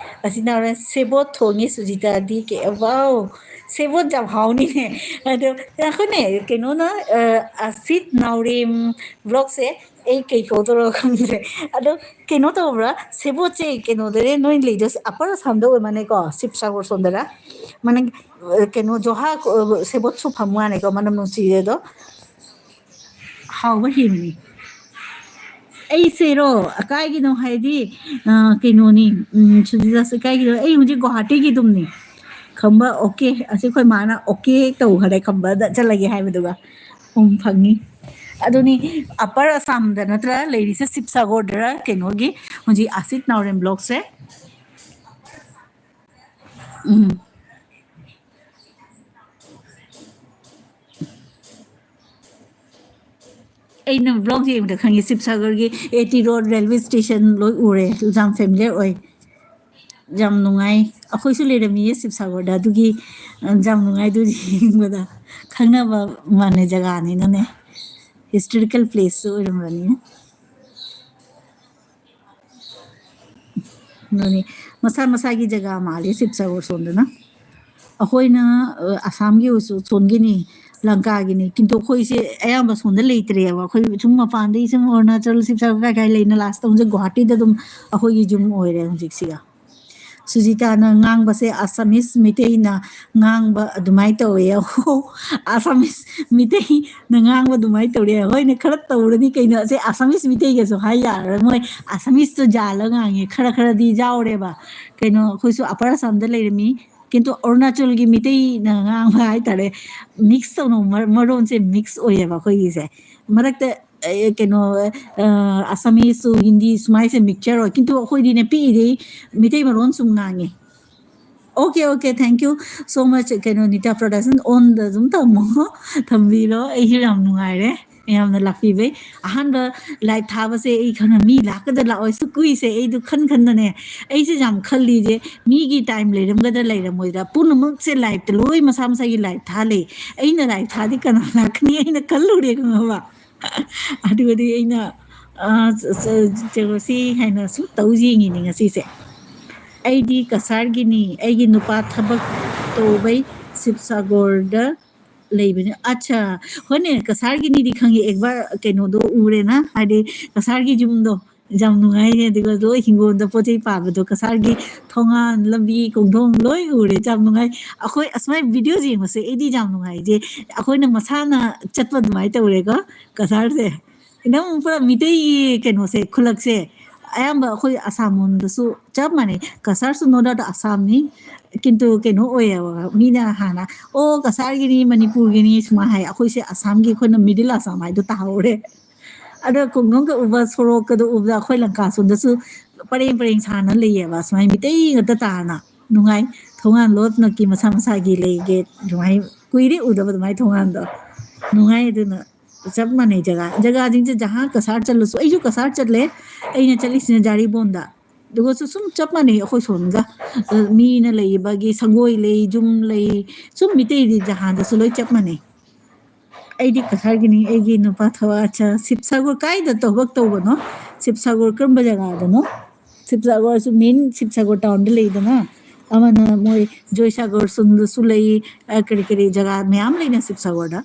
ꯑꯁꯤ ꯅꯥꯎꯔꯦꯝ ꯁꯦꯕꯣꯠ ꯊꯣꯡꯉꯤ ꯁꯨꯖꯤꯇꯥꯗꯤ ꯀꯦ ꯋꯥꯎ꯫ ꯁꯦꯕꯣꯠ ꯌꯥꯝ ꯍꯥꯎꯅꯤꯅꯦ꯫ ꯑꯗꯣ ꯉꯥꯏꯈꯣꯅꯦ ꯀꯩꯅꯣꯅ ꯑ, ꯑꯁꯤꯠ ꯅꯥꯎꯔꯦꯝ ꯕ꯭ꯂꯣꯛꯁꯦ ꯑꯩ ꯀꯩ ꯀꯧꯗꯧꯔꯣ ꯈꯪꯗ꯭ꯔꯦ꯫ ꯑꯗꯣ ꯀꯩꯅꯣ ꯇꯧꯕ꯭ꯔꯥ? ꯁꯦꯕꯣꯠꯁꯦ ꯀꯩꯅꯣꯗꯅꯦ ꯅꯣꯏ ꯂꯩꯗꯣ ꯑꯄꯔ ꯑꯁꯥꯝꯗ ꯑꯣꯏ ꯃꯥꯅꯦꯀꯣ, ꯁꯤꯕꯁꯥꯒꯣꯔ ꯁꯣꯝꯗꯔ? ꯃꯅꯤꯡ ꯑ, ꯀꯩꯅꯣ ꯖꯣꯍꯥ ꯑ, ꯁꯦꯕꯣꯠꯁꯨ ꯐꯝ ꯃꯥꯅꯦꯀꯣ, ꯃꯅꯝ ꯅꯨꯡꯁꯤꯔꯦ ꯑꯗꯣ꯫ ꯍꯥꯎꯕ ꯍꯦꯟꯕꯅꯤ꯫ ꯑꯩꯁꯦꯔꯣ ꯀꯥꯏꯒꯤꯅꯣ ꯍꯥꯏꯗꯤ ꯑ, ꯀꯩꯅꯣꯅꯤ ꯎꯝ, ꯁꯨꯖꯤꯇꯥꯁꯦ ꯀꯥꯏꯒꯤꯅꯣ ꯑꯩ ꯍꯧꯖꯤꯛ ꯒꯨꯋꯥꯍꯥꯇꯤꯒꯤ ꯑꯗꯨꯝꯅꯤ ꯈꯝꯕ ꯑꯣꯀꯦ ꯑꯁꯤ ꯑꯩꯈꯣꯏ ꯃꯥꯅ ꯑꯣꯀꯦ ꯇꯧꯈꯔꯦ ꯈꯝꯕꯗ ꯆꯠꯂꯒꯦ ꯍꯥꯏꯕꯗꯨꯒ ꯎꯝ ꯐꯪꯉꯤ ꯑꯗꯨꯅꯤ ꯑꯄꯔ ꯑꯁꯥꯝꯗ ꯅꯠꯇ꯭ꯔꯥ ꯂꯩꯔꯤꯁꯦ ꯁꯤꯕꯁꯥꯒꯣꯔꯗꯔ ꯀꯩꯅꯣꯒꯤ ꯍꯧꯖꯤꯛ ꯑꯁꯤꯠ ꯅꯥꯎꯔꯦꯝ ꯕ꯭ꯂꯣꯛꯁꯦ ꯎꯝ ꯑꯩꯅ ꯕ꯭ꯂꯣꯛ ꯌꯦꯡꯕꯗ ꯈꯪꯉꯤ ꯁꯤꯕꯁꯥꯒꯔꯒꯤ A T road railway station ꯂꯣꯏ ꯎꯔꯦ ꯌꯥꯝ ꯐꯦꯃꯤꯂꯤꯌꯔ ꯑꯣꯏ ꯌꯥꯝ ꯅꯨꯡꯉꯥꯏ ꯑꯩꯈꯣꯏꯁꯨ ꯂꯩꯔꯝꯃꯤꯌꯦ ꯁꯤꯕꯁꯥꯒꯔꯗ ꯑꯗꯨꯒꯤ ꯌꯥꯝ ꯅꯨꯡꯉꯥꯏ ꯑꯗꯨ ꯌꯦꯡꯕꯗ ꯈꯪꯅꯕ ꯃꯥꯟꯅꯩ ꯖꯒꯥꯅꯤꯅꯅꯦ ꯍꯤꯁꯇꯣꯔꯤꯀꯦꯜ ꯄ꯭ꯂꯦꯁꯁꯨ ꯑꯣꯏꯔꯝꯕꯅꯤꯅ ꯑꯗꯨꯅꯤ ꯃꯁꯥ ꯃꯁꯥꯒꯤ ꯖꯒꯥ ꯃꯥꯜꯂꯤ ꯁꯤꯕꯁꯥꯒꯔ ꯁꯣꯝꯗꯅ ꯑꯩꯈꯣꯏꯅ ꯑ, ꯑꯁꯥꯝꯒꯤ ꯑꯣꯏꯁꯨ ꯁꯣꯝꯒꯤꯅꯤ ꯂꯪꯀꯥꯒꯤꯅꯤ ꯀꯤꯟꯇꯨ ꯑꯩꯈꯣꯏꯁꯦ ꯑꯌꯥꯝꯕ ꯁꯣꯝꯗ ꯂꯩꯇ꯭ꯔꯦꯕ ꯑꯩꯈꯣꯏ ꯁꯨꯝ ꯃꯄꯥꯟꯗꯒꯤ ꯁꯨꯝ ꯑꯔꯨꯅꯥꯆꯜ ꯁꯤꯕꯁꯥꯒꯔ ꯀꯥꯏ ꯀꯥꯏ ꯂꯩꯅ ꯂꯥꯁꯇ ꯍꯧꯖꯤꯛ ꯒꯨꯋꯥꯍꯥꯇꯤꯗ ꯑꯗꯨꯝ ꯑꯩꯈꯣꯏꯒꯤ ꯌꯨꯝ ꯑꯣꯏꯔꯦ ꯍꯧꯖꯤꯛꯁꯤꯒ ꯁꯨꯖꯤꯇꯥꯅ ꯉꯥꯡꯕꯁꯦ ꯑꯁꯥꯃꯤꯁ ꯃꯤꯇꯩꯅ ꯉꯥꯡꯕ ꯑꯗꯨꯃꯥꯏꯅ ꯇꯧꯋꯦ ꯑꯍꯣ ꯑꯁꯥꯃꯤꯁ ꯃꯤꯇꯩꯅ ꯉꯥꯡꯕ ꯑꯗꯨꯃꯥꯏꯅ ꯇꯧꯔꯦ ꯍꯣꯏꯅꯦ ꯈꯔ ꯇꯧꯔꯗꯤ ꯀꯩꯅꯣ ꯑꯁꯦ ꯑꯁꯥꯃꯤꯁ ꯃꯤꯇꯩꯒꯁꯨ ꯍꯥꯏ ꯌꯥꯔꯔꯣꯏ ꯃꯣꯏ ꯑꯁꯥꯃꯤꯁꯇꯣ ꯖꯥꯜꯂ ꯉꯥꯡꯉꯦ ꯈꯔ ꯈꯔꯗꯤ ꯌꯥꯎꯔꯦꯕ ꯀꯩꯅꯣ ꯑꯩꯈꯣꯏꯁꯨ ꯑꯄꯔ ꯑꯁꯥꯝꯗ ꯂꯩꯔꯝꯃꯤ ꯀꯤꯟꯇꯨ ꯑꯔꯨꯅꯥꯆꯜꯒꯤ ꯃꯤꯇꯩꯅ ꯉꯥꯡꯕ ꯍꯥꯏꯇꯥꯔꯦ ꯃꯤꯛꯁ ꯇꯧꯅ ꯃꯔꯣꯟꯁꯦ ꯃꯤꯛꯁ ꯑꯣꯏꯌꯦꯕ ꯑꯩꯈꯣꯏꯒꯤꯁꯦ ꯃꯔꯛꯇ ꯀꯩꯅꯣ ꯑꯁꯥꯃꯤꯁꯁꯨ ꯍꯤꯟꯗꯤ ꯁꯨꯃꯥꯏꯁꯦ ꯃꯤꯛꯆꯔ ꯑꯣꯏ ꯀꯤꯟꯇꯨ ꯑꯩꯈꯣꯏꯗꯤꯅꯦ ꯄꯤꯛꯏꯗꯩ ꯃꯤꯇꯩ ꯃꯔꯣꯟ ꯁꯨꯝ ꯉꯥꯡꯉꯦ okay okay thank you so much ꯀꯩꯅꯣ ꯅꯤꯇꯥ ꯄ꯭ꯔꯗꯛꯁꯟ ꯑꯣꯟꯗ ꯑꯗꯨꯝ ꯊꯝꯃꯣ ꯊꯝꯕꯤꯔꯣ ꯑꯩꯁꯨ ꯌꯥꯝ ꯅꯨꯡꯉꯥꯏꯔꯦ ꯃꯌꯥꯝꯅ ꯂꯥꯛꯄꯤꯕꯩ ꯑꯍꯥꯟꯕ ꯂꯥꯏꯚ ꯊꯥꯕꯁꯦ ꯑꯩ ꯈꯪꯉꯦ ꯃꯤ ꯂꯥꯛꯀꯗ ꯂꯥꯛꯑꯣꯏ ꯁꯨ ꯀꯨꯏꯁꯦ ꯑꯩꯗꯣ ꯈꯟ ꯈꯟꯗꯅꯦ ꯑꯩꯁꯦ ꯌꯥꯝ ꯈꯜꯂꯤꯁꯦ ꯃꯤꯒꯤ ꯇꯥꯏꯝ ꯂꯩꯔꯝꯒꯗ꯭ꯔꯥ ꯂꯩꯔꯝꯃꯣꯏꯗ꯭ꯔꯥ ꯄꯨꯝꯅꯃꯛꯁꯦ ꯂꯥꯏꯚꯇ ꯂꯣꯏ ꯃꯁꯥ ꯃꯁꯥꯒꯤ ꯂꯥꯏꯚ ꯊꯥ ꯂꯩ ꯑꯩꯅ ꯂꯥꯏꯚ ꯊꯥꯗꯤ ꯀꯅꯥ ꯂꯥꯛꯀꯅꯤ ꯑꯩꯅ ꯈꯜꯂꯨꯔꯦ ꯈꯪꯉꯕ ꯑꯗꯨꯒꯗꯤ ꯑꯩꯅ ꯑ, ꯆ-, ꯆ-, ꯆ-, ꯁꯤ ꯍꯥꯏꯅ ꯁꯨꯝ ꯇꯧ ꯌꯦꯡꯉꯤꯅꯤ ꯉꯁꯤꯁꯦ꯫ "ꯑꯩꯗꯤ ꯀꯁꯥꯔꯒꯤꯅꯤ, ꯑꯩꯒꯤ ꯅꯨꯄꯥ ꯊꯕꯛ ꯇꯧꯕꯩ ꯁꯤꯕꯁꯥꯒꯣꯔꯗ ꯂꯩꯕꯅꯤ꯫" ꯑꯠꯆꯥ, ꯍꯣꯏꯅꯦ, ꯀꯁꯥꯔꯒꯤꯅꯤꯗꯤ ꯈꯪꯉꯦ, ꯑꯦꯛꯕꯥꯔ ꯀꯩꯅꯣꯗꯣ ꯎꯔꯦꯅ, ꯍꯥꯏꯗꯤ ꯀꯁꯥꯔꯒꯤ ꯌꯨꯝꯗꯣ ꯌꯥꯝ ꯅꯨꯡꯉꯥꯏꯅꯦ꯫ ꯑꯗꯨꯒ ꯂꯣꯏ ꯍꯤꯡꯒꯣꯜꯗ ꯄꯣꯠ ꯆꯩ ꯄꯥꯕꯗꯣ, ꯀꯁꯥꯔꯒꯤ ꯊꯣꯡꯒꯥꯟ, ꯂꯝꯕꯤ, ꯈꯣꯡꯊꯣꯡ ꯂꯣꯏ ꯎꯔꯦ, ꯌꯥꯝ ꯅꯨꯡꯉꯥꯏ꯫ ꯑꯩꯈꯣꯏ ꯑꯁꯨꯃꯥꯏꯅ ꯚꯤꯗꯤꯑꯣ ꯌꯦꯡꯕꯁꯦ ꯑꯩꯗꯤ ꯌꯥꯝ ꯅꯨꯡꯉꯥꯏ, ꯏꯆꯦ꯫ ꯑꯩꯈꯣꯏꯅ ꯃꯁꯥꯅ ꯆꯠꯄ ꯑꯗꯨꯃꯥꯏꯅ ꯇꯧꯔꯦꯀꯣ ꯀꯁꯥꯔꯁꯦ꯫ ꯑꯗꯨꯝ ꯄꯨꯔꯥ ꯃꯤꯇꯩꯒꯤ ꯀꯩꯅꯣꯁꯦ, ꯈꯨꯂꯛꯁꯦ ꯑꯌꯥꯝꯕ ꯑꯩꯈꯣꯏ ꯑꯁꯥꯝ ꯂꯣꯝꯗꯁꯨ ꯆꯞ ꯃꯥꯟꯅꯩ꯫ ꯀꯁꯥꯔꯁꯨ no doubt ꯑꯁꯥꯝꯅꯤ, ꯀꯤꯟꯇꯨ ꯀꯩꯅꯣ ꯑꯣꯏꯌꯦꯕ, ꯃꯤꯅ ꯍꯥꯟꯅ "ꯑꯣ, ꯀꯁꯥꯔꯒꯤꯅꯤ, ꯃꯅꯤꯄꯨꯔꯒꯤꯅꯤ" ꯁꯨꯃꯥꯏꯅ ꯍꯥꯏ꯫ ꯑꯩꯈꯣꯏꯁꯦ ꯑꯁꯥꯝꯒꯤ, ꯑꯩꯈꯣꯏꯅ ꯃꯤꯗꯜ ꯑꯁꯥꯝ ꯍꯥꯏꯗꯣ ꯇꯥꯍꯧꯔꯦ꯫ ꯑꯗꯣ ꯈꯣꯡꯅꯨꯡꯒ ꯎꯕ, ꯁꯣꯔꯣꯛꯀꯗꯣ ꯎꯕꯗ ꯑꯩꯈꯣꯏ ꯂꯪꯀꯥ ꯁꯣꯝꯗꯁꯨ ꯄꯔꯦꯡ ꯄꯔꯦꯡ ꯁꯥꯅ ꯂꯩꯌꯦꯕ, ꯁꯨꯃꯥꯏꯅ ꯃꯤꯇꯩ ꯉꯥꯛꯇ ꯇꯥꯅ ꯅꯨꯡꯉꯥꯏ꯫ ꯊꯣꯡꯒꯥꯟ ꯂꯣꯏꯅꯃꯛꯀꯤ ꯃꯁꯥ ꯃꯁꯥꯒꯤ ꯂꯩꯒꯦ, ꯑꯗꯨꯃꯥꯏꯅ ꯀꯨꯏꯔꯦ ꯎꯗꯕ ꯑꯗꯨꯃꯥꯏꯅ ꯊꯣꯡꯒꯥꯟꯗꯣ꯫ ꯅꯨꯡꯉꯥꯏ꯫ ꯑꯗꯨꯅ ꯆꯞ ꯃꯥꯟꯅꯩ ꯖꯒꯥ, ꯖꯒꯥꯁꯤꯡꯁꯦ꯫ ꯖꯍꯥ ꯀꯁꯥꯔ ꯆꯠꯂꯁꯨ, ꯑꯩꯁꯨ ꯀꯁꯥꯔ ꯆꯠꯂꯦ, ꯑꯩꯅ ꯆꯠꯂꯤꯁꯤꯅ ꯖꯥꯔꯤꯕꯣꯟꯗ꯫ ꯑꯗꯨꯒꯁꯨ ꯁꯨꯝ ꯆꯞ ꯃꯥꯟꯅꯩ ꯑꯩꯈꯣꯏ ꯁꯣꯝꯒ꯫ ꯑ, ꯃꯤꯅ ꯂꯩꯕꯒꯤ ꯁꯪꯒꯣꯏ ꯂꯩ, ꯌꯨꯝ ꯂꯩ, ꯁꯨꯝ ꯃꯤꯇꯩꯗꯤ ꯖꯍꯥꯟꯗꯁꯨ ꯂꯣꯏ ꯆꯞ ꯃꯥꯟꯅꯩ꯫ ꯑꯩꯗꯤ ꯀꯁꯥꯔꯒꯤꯅꯤ, ꯑꯩꯒꯤ ꯅꯨꯄꯥ ꯊꯋꯥ꯫ ꯑꯠꯆꯥ, ꯁꯤꯕꯁꯥꯒꯔ ꯀꯥꯏꯗ ꯊꯕꯛ ꯇꯧꯕꯅꯣ? ꯁꯤꯕꯁꯥꯒꯔ ꯀꯔꯝꯕ ꯖꯒꯥꯗꯅꯣ? ꯁꯤꯕꯁꯥꯒꯔꯁꯨ ꯃꯦꯟ ꯁꯤꯕꯁꯥꯒꯔ ꯇꯥꯎꯟꯗ ꯂꯩꯗꯅ, ꯑꯃꯅ ꯃꯣꯏ ꯖꯣꯏꯁꯥꯒꯔ ꯁꯣꯝꯗꯁꯨ ꯂꯩ, ꯑ, ꯀꯔꯤ ꯀꯔꯤ ꯖꯒꯥ ꯃꯌꯥꯝ ꯂꯩꯅ ꯁꯤꯕꯁꯥꯒꯔꯗ꯫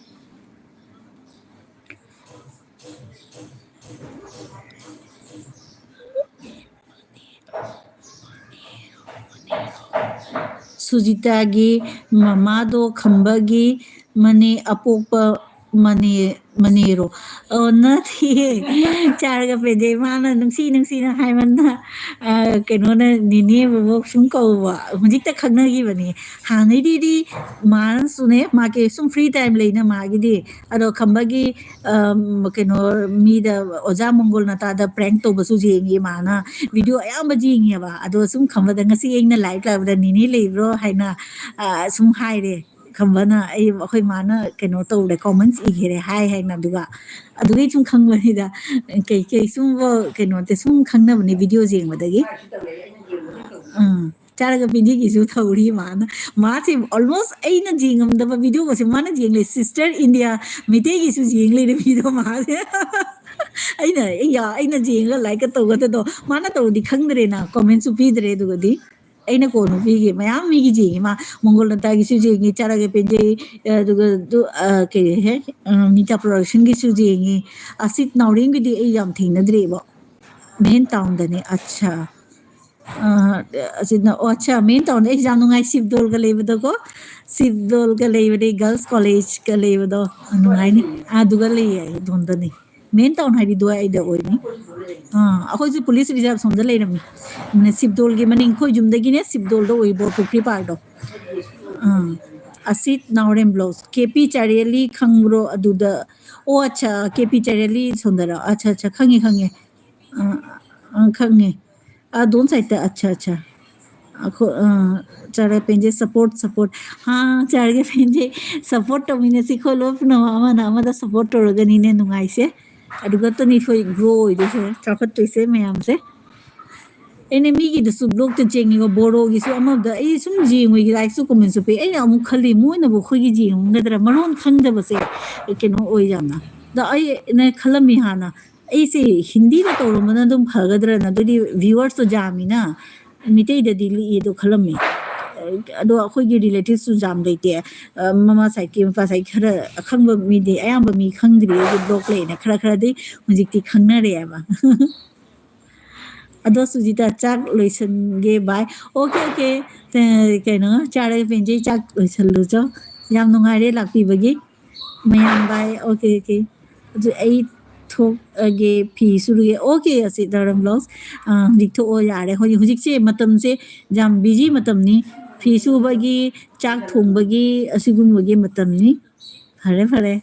ꯁꯨꯖꯤꯇꯥꯒꯤ ꯃꯃꯥꯗꯣ ꯈꯝꯕꯒꯤ ꯃꯅꯦ ꯑꯄꯣꯛꯄ ꯃꯅꯦ, ꯃꯅꯦꯔꯣ? ꯑꯣ, ꯅꯠꯇꯦ꯫ ꯆꯥꯔꯒ ꯄꯦꯟꯖꯩ꯫ ꯃꯥꯅ ꯅꯨꯡꯁꯤ ꯅꯨꯡꯁꯤꯅ ꯍꯥꯏꯃꯟꯗ, ꯑ, ꯀꯩꯅꯣꯅ ꯅꯦꯅꯦ ꯕꯣꯕꯣꯛ ꯁꯨꯝ ꯀꯧꯕ꯫ ꯍꯧꯖꯤꯛꯇ ꯈꯪꯅꯈꯤꯕꯅꯤ꯫ ꯍꯥꯟꯅꯩꯗꯤꯗꯤ ꯃꯥꯅꯁꯨꯅꯦ, ꯃꯥꯒꯤ ꯁꯨꯝ ꯐ꯭ꯔꯤ ꯇꯥꯏꯝ ꯂꯩꯅ ꯃꯥꯒꯤꯗꯤ꯫ ꯑꯗꯣ ꯈꯝꯕꯒꯤ, ꯑ, ꯀꯩꯅꯣ, ꯃꯤꯗ ꯑꯣꯖꯥ ꯃꯪꯒꯣꯜ ꯅꯇꯥꯗ ꯄ꯭ꯔꯦꯡ ꯇꯧꯕꯁꯨ ꯌꯦꯡꯉꯤ ꯃꯥꯅ꯫ ꯚꯤꯗꯤꯑꯣ ꯑꯌꯥꯝꯕ ꯌꯦꯡꯉꯦꯕ꯫ ꯑꯗꯣ ꯁꯨꯝ ꯈꯝꯕꯗ ꯉꯁꯤ ꯑꯩꯅ ꯂꯥꯏꯚ ꯂꯥꯛꯄꯗ "ꯅꯦꯅꯦ ꯂꯩꯕ꯭ꯔꯣ?" ꯍꯥꯏꯅ, ꯑ, ꯁꯨꯝ ꯍꯥꯏꯔꯦ꯫ ꯈꯝꯕꯅ ꯑꯩ, ꯑꯩꯈꯣꯏ ꯃꯥꯅ ꯀꯩꯅꯣ ꯇꯧꯔꯦ, ꯀꯣꯃꯦꯟꯠꯁ ꯏꯈꯔꯦ ꯍꯥꯏ ꯍꯥꯏꯅ꯫ ꯑꯗꯨꯒ ꯑꯗꯨꯒꯤ ꯁꯨꯝ ꯈꯪꯕꯅꯤꯗ꯫ ꯀꯩ, ꯀꯩ ꯁꯨꯝ ꯀꯩꯅꯣꯗꯤ ꯁꯨꯝ ꯈꯪꯅꯕꯅꯦ ꯚꯤꯗꯤꯑꯣ ꯌꯦꯡꯕꯗꯒꯤ꯫ ꯎꯝ꯫ ꯆꯥꯔꯒ ꯄꯤꯟꯗꯤꯒꯤꯁꯨ ꯊꯧꯔꯤ ꯃꯥꯅ꯫ ꯃꯥꯁꯦ almost ꯑꯩꯅ ꯌꯦꯡꯉꯝꯗꯕ ꯚꯤꯗꯤꯑꯣꯒꯁꯦ ꯃꯥꯅ ꯌꯦꯡꯂꯦ꯫ ꯁꯤꯁꯇꯔ ꯏꯟꯗꯤꯌꯥ ꯃꯩꯇꯩꯒꯤꯁꯨ ꯌꯦꯡ ꯂꯩꯔꯦ ꯚꯤꯗꯤꯑꯣ ꯃꯥꯁꯦ꯫ ꯑꯩꯅ ꯑꯩ ꯌꯥ- ꯑꯩꯅ ꯌꯦꯡꯉꯒ ꯂꯥꯏꯛꯀ ꯇꯧꯒꯗꯗꯣ ꯃꯥꯅ ꯇꯧꯔꯗꯤ ꯈꯪꯗ꯭ꯔꯦꯅ, ꯀꯣꯃꯦꯟꯁꯨ ꯄꯤꯗ꯭ꯔꯦ꯫ ꯑꯗꯨꯒꯗꯤ ꯑꯩꯅ ꯀꯣꯟꯅ ꯄꯤꯒꯦ꯫ ꯃꯌꯥꯝ ꯃꯤꯒꯤ ꯌꯦꯡꯉꯤ ꯃꯥ, ꯃꯪꯒꯣꯜ ꯅꯇꯥꯒꯤꯁꯨ ꯌꯦꯡꯉꯤ, ꯆꯥꯔꯒ ꯄꯦꯟꯖꯩ, ꯑꯗꯨꯒ ꯑꯗꯨ, ꯑ, ꯀꯩ ꯍꯦ, ꯑ, ꯃꯤꯇꯥ ꯄ꯭ꯔꯣꯗꯛꯁꯟꯒꯤꯁꯨ ꯌꯦꯡꯉꯤ꯫ ꯑꯁꯤꯠ ꯅꯥꯎꯔꯦꯝꯒꯤꯗꯤ ꯑꯩ ꯌꯥꯝ ꯊꯦꯡꯅꯗ꯭ꯔꯤꯕꯣ꯫ ꯃꯦꯟ ꯇꯥꯎꯟꯗꯅꯤ꯫ ꯑꯠꯁꯥ꯫ ꯑ, ꯑꯁꯤꯅ, ꯑꯣ, ꯑꯠꯁꯥ, ꯃꯦꯟ ꯇꯥꯎꯟꯗ ꯑꯩꯁꯦ ꯌꯥꯝ ꯅꯨꯡꯉꯥꯏ, ꯁꯤꯕꯗꯣꯜꯒ ꯂꯩꯕꯗꯣꯀꯣ꯫ ꯁꯤꯕꯗꯣꯜꯒ ꯂꯩꯕꯗꯤ, ꯒꯔꯜꯁ ꯀꯣꯂꯦꯖꯀ ꯂꯩꯕꯗꯣ ꯅꯨꯡꯉꯥꯏꯅꯤ꯫ ꯑꯗꯨꯒ ꯂꯩꯌꯦ ꯑꯩ ꯑꯗꯣꯝꯗꯅꯤ꯫ ꯃꯦꯟ ꯇꯥꯎꯟ ꯍꯥꯏꯗꯤ ꯗꯨꯋꯥꯏꯗ ꯑꯣꯏꯅꯤ꯫ ꯑꯥ, ꯑꯩꯈꯣꯏꯁꯨ ꯄꯨꯂꯤꯁ ꯔꯤꯖꯥꯕ ꯁꯣꯝꯗ ꯂꯩꯔꯝꯃꯤ꯫ ꯁꯤꯕꯗꯣꯜꯒꯤ ꯃꯅꯤꯡ, ꯑꯩꯈꯣꯏ ꯌꯨꯝꯗꯒꯤꯅꯦ ꯁꯤꯕꯗꯣꯜꯗ ꯑꯣꯏꯕ ꯄꯨꯈ꯭ꯔꯤ ꯄꯥꯔꯗꯣ꯫ ꯑꯥ, ꯑꯁꯤꯠ ꯅꯥꯎꯔꯦꯝ ꯕ꯭ꯂꯣꯛꯁ꯫ ꯀꯦ ꯄꯤ ꯆꯥꯔꯦꯜꯂꯤ ꯈꯪꯕ꯭ꯔꯣ ꯑꯗꯨꯗ? ꯑꯣ, ꯑꯠꯁꯥ, ꯀꯦ ꯄꯤ ꯆꯥꯔꯦꯜꯂꯤ ꯁꯣꯝꯗꯔꯣ? ꯑꯠꯁꯥ, ꯑꯠꯁꯥ, ꯈꯪꯉꯦ, ꯈꯪꯉꯦ꯫ ꯑꯥ, ꯑꯥ, ꯈꯪꯉꯦ꯫ ꯑꯗꯣꯝ ꯁꯥꯏꯠꯇ, ꯑꯠꯁꯥ, ꯑꯠꯁꯥ꯫ ꯑꯩꯈꯣꯏ, ꯑꯥ, ꯆꯥꯔꯒ ꯄꯦꯟꯖꯩ, ꯁꯞꯄꯣꯔꯠ, ꯁꯞꯄꯣꯔꯠ꯫ ꯍꯥ, ꯆꯥꯔꯒ ꯄꯦꯟꯖꯩ, ꯁꯞꯄꯣꯔꯠ ꯇꯧꯃꯤꯟꯅꯁꯤ ꯈꯣꯠꯂꯣ, ꯄꯨꯝꯅꯃꯛ ꯑꯃꯅ ꯑꯃꯗ ꯁꯞꯄꯣꯔꯠ ꯇꯧꯔꯒꯅꯤꯅꯦ ꯅꯨꯡꯉꯥꯏꯁꯦ꯫ ꯑꯗꯨꯒ ꯇꯅꯤ ꯑꯩꯈꯣꯏ ꯒ꯭ꯔꯣ ꯑꯣꯏꯗꯣꯏꯁꯦ, ꯆꯥꯎꯈꯠꯇꯣꯏꯁꯦ ꯃꯌꯥꯝꯁꯦ꯫ ꯑꯩꯅ ꯃꯤꯒꯤꯗꯁꯨ ꯕ꯭ꯂꯣꯛꯇ ꯌꯦꯡꯉꯤꯕ, ꯕꯣꯔꯣꯒꯤꯁꯨ ꯑꯃꯗ ꯑꯩ ꯁꯨꯝ ꯌꯦꯡꯉꯨꯏ, ꯂꯥꯏꯛꯁꯨ ꯀꯣꯃꯦꯟꯁꯨ ꯄꯤ꯫ ꯑꯩꯅ ꯑꯃꯨꯛ ꯈꯜꯂꯤ, ꯃꯣꯏꯅꯕꯨ ꯑꯩꯈꯣꯏꯒꯤ ꯌꯦꯡꯉꯝꯒꯗ꯭ꯔꯥ, ꯃꯔꯣꯟ ꯈꯪꯗꯕꯁꯦ ꯀꯩꯅꯣ ꯑꯣꯏ ꯌꯥꯝꯅ꯫ ꯑꯗ ꯑꯩꯅ ꯈꯜꯂꯝꯃꯤ ꯍꯥꯟꯅ, ꯑꯩꯁꯦ ꯍꯤꯟꯗꯤꯗ ꯇꯧꯔꯝꯕꯅ ꯑꯗꯨꯝ ꯐꯒꯗ꯭ꯔꯅ, ꯑꯗꯨꯗꯤ ꯚ꯭ꯌꯨꯋꯔꯁꯇꯣ ꯌꯥꯝꯃꯤꯅ, ꯃꯤꯇꯩꯗꯗꯤ ꯂꯤꯛꯑꯦꯗꯣ ꯈꯜꯂꯝꯃꯤ꯫ ꯑꯗꯣ ꯑꯩꯈꯣꯏꯒꯤ ꯔꯤꯂꯦꯇꯤꯚꯁꯨ ꯌꯥꯝ ꯂꯩꯇꯦ꯫ ꯑ, ꯃꯃꯥ ꯁꯥꯏꯠꯀꯤ, ꯃꯄꯥ ꯁꯥꯏꯠꯀꯤ ꯈꯔ ꯑꯈꯪꯕ ꯃꯤꯗꯤ, ꯑꯌꯥꯝꯕ ꯃꯤ ꯈꯪꯗ꯭ꯔꯤ ꯑꯩꯒꯤ ꯕ꯭ꯂꯣꯛ ꯂꯩꯅ꯫ ꯈꯔ ꯈꯔꯗꯤ ꯍꯧꯖꯤꯛꯇꯤ ꯈꯪꯅꯔꯦꯕ꯫ ꯑꯗꯣ ꯁꯨꯖꯤꯇꯥ, ꯆꯥꯛ ꯂꯣꯏꯁꯟꯒꯦ, ꯕꯥꯏ꯫ Okay, okay. ꯑ, ꯀꯩꯅꯣ, ꯆꯥꯔꯒ ꯄꯦꯟꯖꯩ, ꯆꯥꯛ ꯂꯣꯏꯁꯜꯂꯨꯆꯣ꯫ ꯌꯥꯝ ꯅꯨꯡꯉꯥꯏꯔꯦ ꯂꯥꯛꯄꯤꯕꯒꯤ꯫ ꯃꯌꯥꯝ ꯕꯥꯏ, ꯑꯣꯀꯦ, ꯑꯣꯀꯦ꯫ ꯑꯗꯨ ꯑꯩ ꯊꯣꯛꯑꯒꯦ, ꯐꯤ ꯁꯨꯔꯨꯒꯦ꯫ ꯑꯣꯀꯦ, ꯑꯁꯤ ꯗꯔꯝ ꯕ꯭ꯂꯣꯛꯁ꯫ ꯑ, ꯍꯧꯖꯤꯛ ꯊꯣꯛꯑꯣ ꯌꯥꯔꯦ꯫ ꯍꯧꯖꯤꯛ, ꯍꯧꯖꯤꯛꯁꯦ ꯃꯇꯝꯁꯦ ꯌꯥꯝ ꯕꯤꯖꯤ ꯃꯇꯝꯅꯤ꯫ ꯐꯤ ꯁꯨꯕꯒꯤ, ꯆꯥꯛ ꯊꯣꯡꯕꯒꯤ, ꯑꯁꯤꯒꯨꯝꯕꯒꯤ ꯃꯇꯝꯅꯤ꯫ ꯐꯔꯦ, ꯐꯔꯦ꯫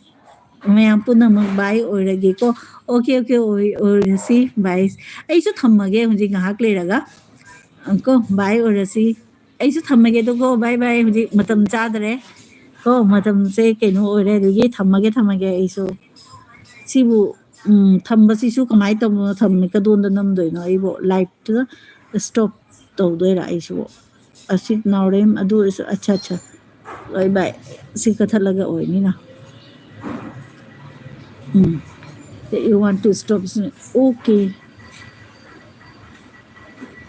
ꯃꯌꯥꯝ ꯄꯨꯝꯅꯃꯛ ꯕꯥꯏ ꯑꯣꯏꯔꯒꯦꯀꯣ꯫ ꯑꯣꯀꯦ, ꯑꯣꯀꯦ, ꯑꯣꯏ-, ꯑꯣꯏꯔꯁꯤ ꯕꯥꯏ꯫ ꯑꯩꯁꯨ ꯊꯝꯃꯒꯦ ꯍꯧꯖꯤꯛ ꯉꯥꯏꯍꯥꯛ ꯂꯩꯔꯒ꯫ ꯑ, ꯀꯣ, ꯕꯥꯏ ꯑꯣꯏꯔꯁꯤ꯫ ꯑꯩꯁꯨ ꯊꯝꯃꯒꯦ ꯑꯗꯨꯒꯣ, ꯕꯥꯏ ꯕꯥꯏ꯫ ꯍꯧꯖꯤꯛ ꯃꯇꯝ ꯆꯥꯗꯔꯦ꯫ ꯀꯣ, ꯃꯇꯝꯁꯦ ꯀꯩꯅꯣ ꯑꯣꯏꯔꯦ, ꯑꯗꯨꯒꯤ ꯊꯝꯃꯒꯦ, ꯊꯝꯃꯒꯦ ꯑꯩꯁꯨ꯫ ꯁꯤꯕꯨ, ꯎꯝ, ꯊꯝꯕꯁꯤꯁꯨ ꯀꯃꯥꯏꯅ ꯇꯧꯕꯅꯣ? ꯊꯝꯃꯦ, ꯀꯗꯣꯝꯗ ꯅꯝꯗꯣꯏꯅꯣ? ꯑꯩꯕꯨ ꯂꯥꯏꯚꯇꯨꯗ ꯁ꯭ꯇꯣꯞ ꯇꯧꯗꯣꯏꯔꯥ ꯑꯩꯁꯤꯕꯨ? ꯑꯁꯤꯠ ꯅꯥꯎꯔꯦꯝ ꯑꯗꯨ ꯑꯣꯏꯔꯁꯨ, ꯑꯠꯁꯥ, ꯑꯠꯁꯥ꯫ ꯍꯣꯏ, ꯕꯥꯏ꯫ ꯁꯤ ꯀꯛꯊꯠꯂꯒ ꯑꯣꯏꯅꯤꯅ꯫ ꯎꯝ꯫ That you want to stop. Okay.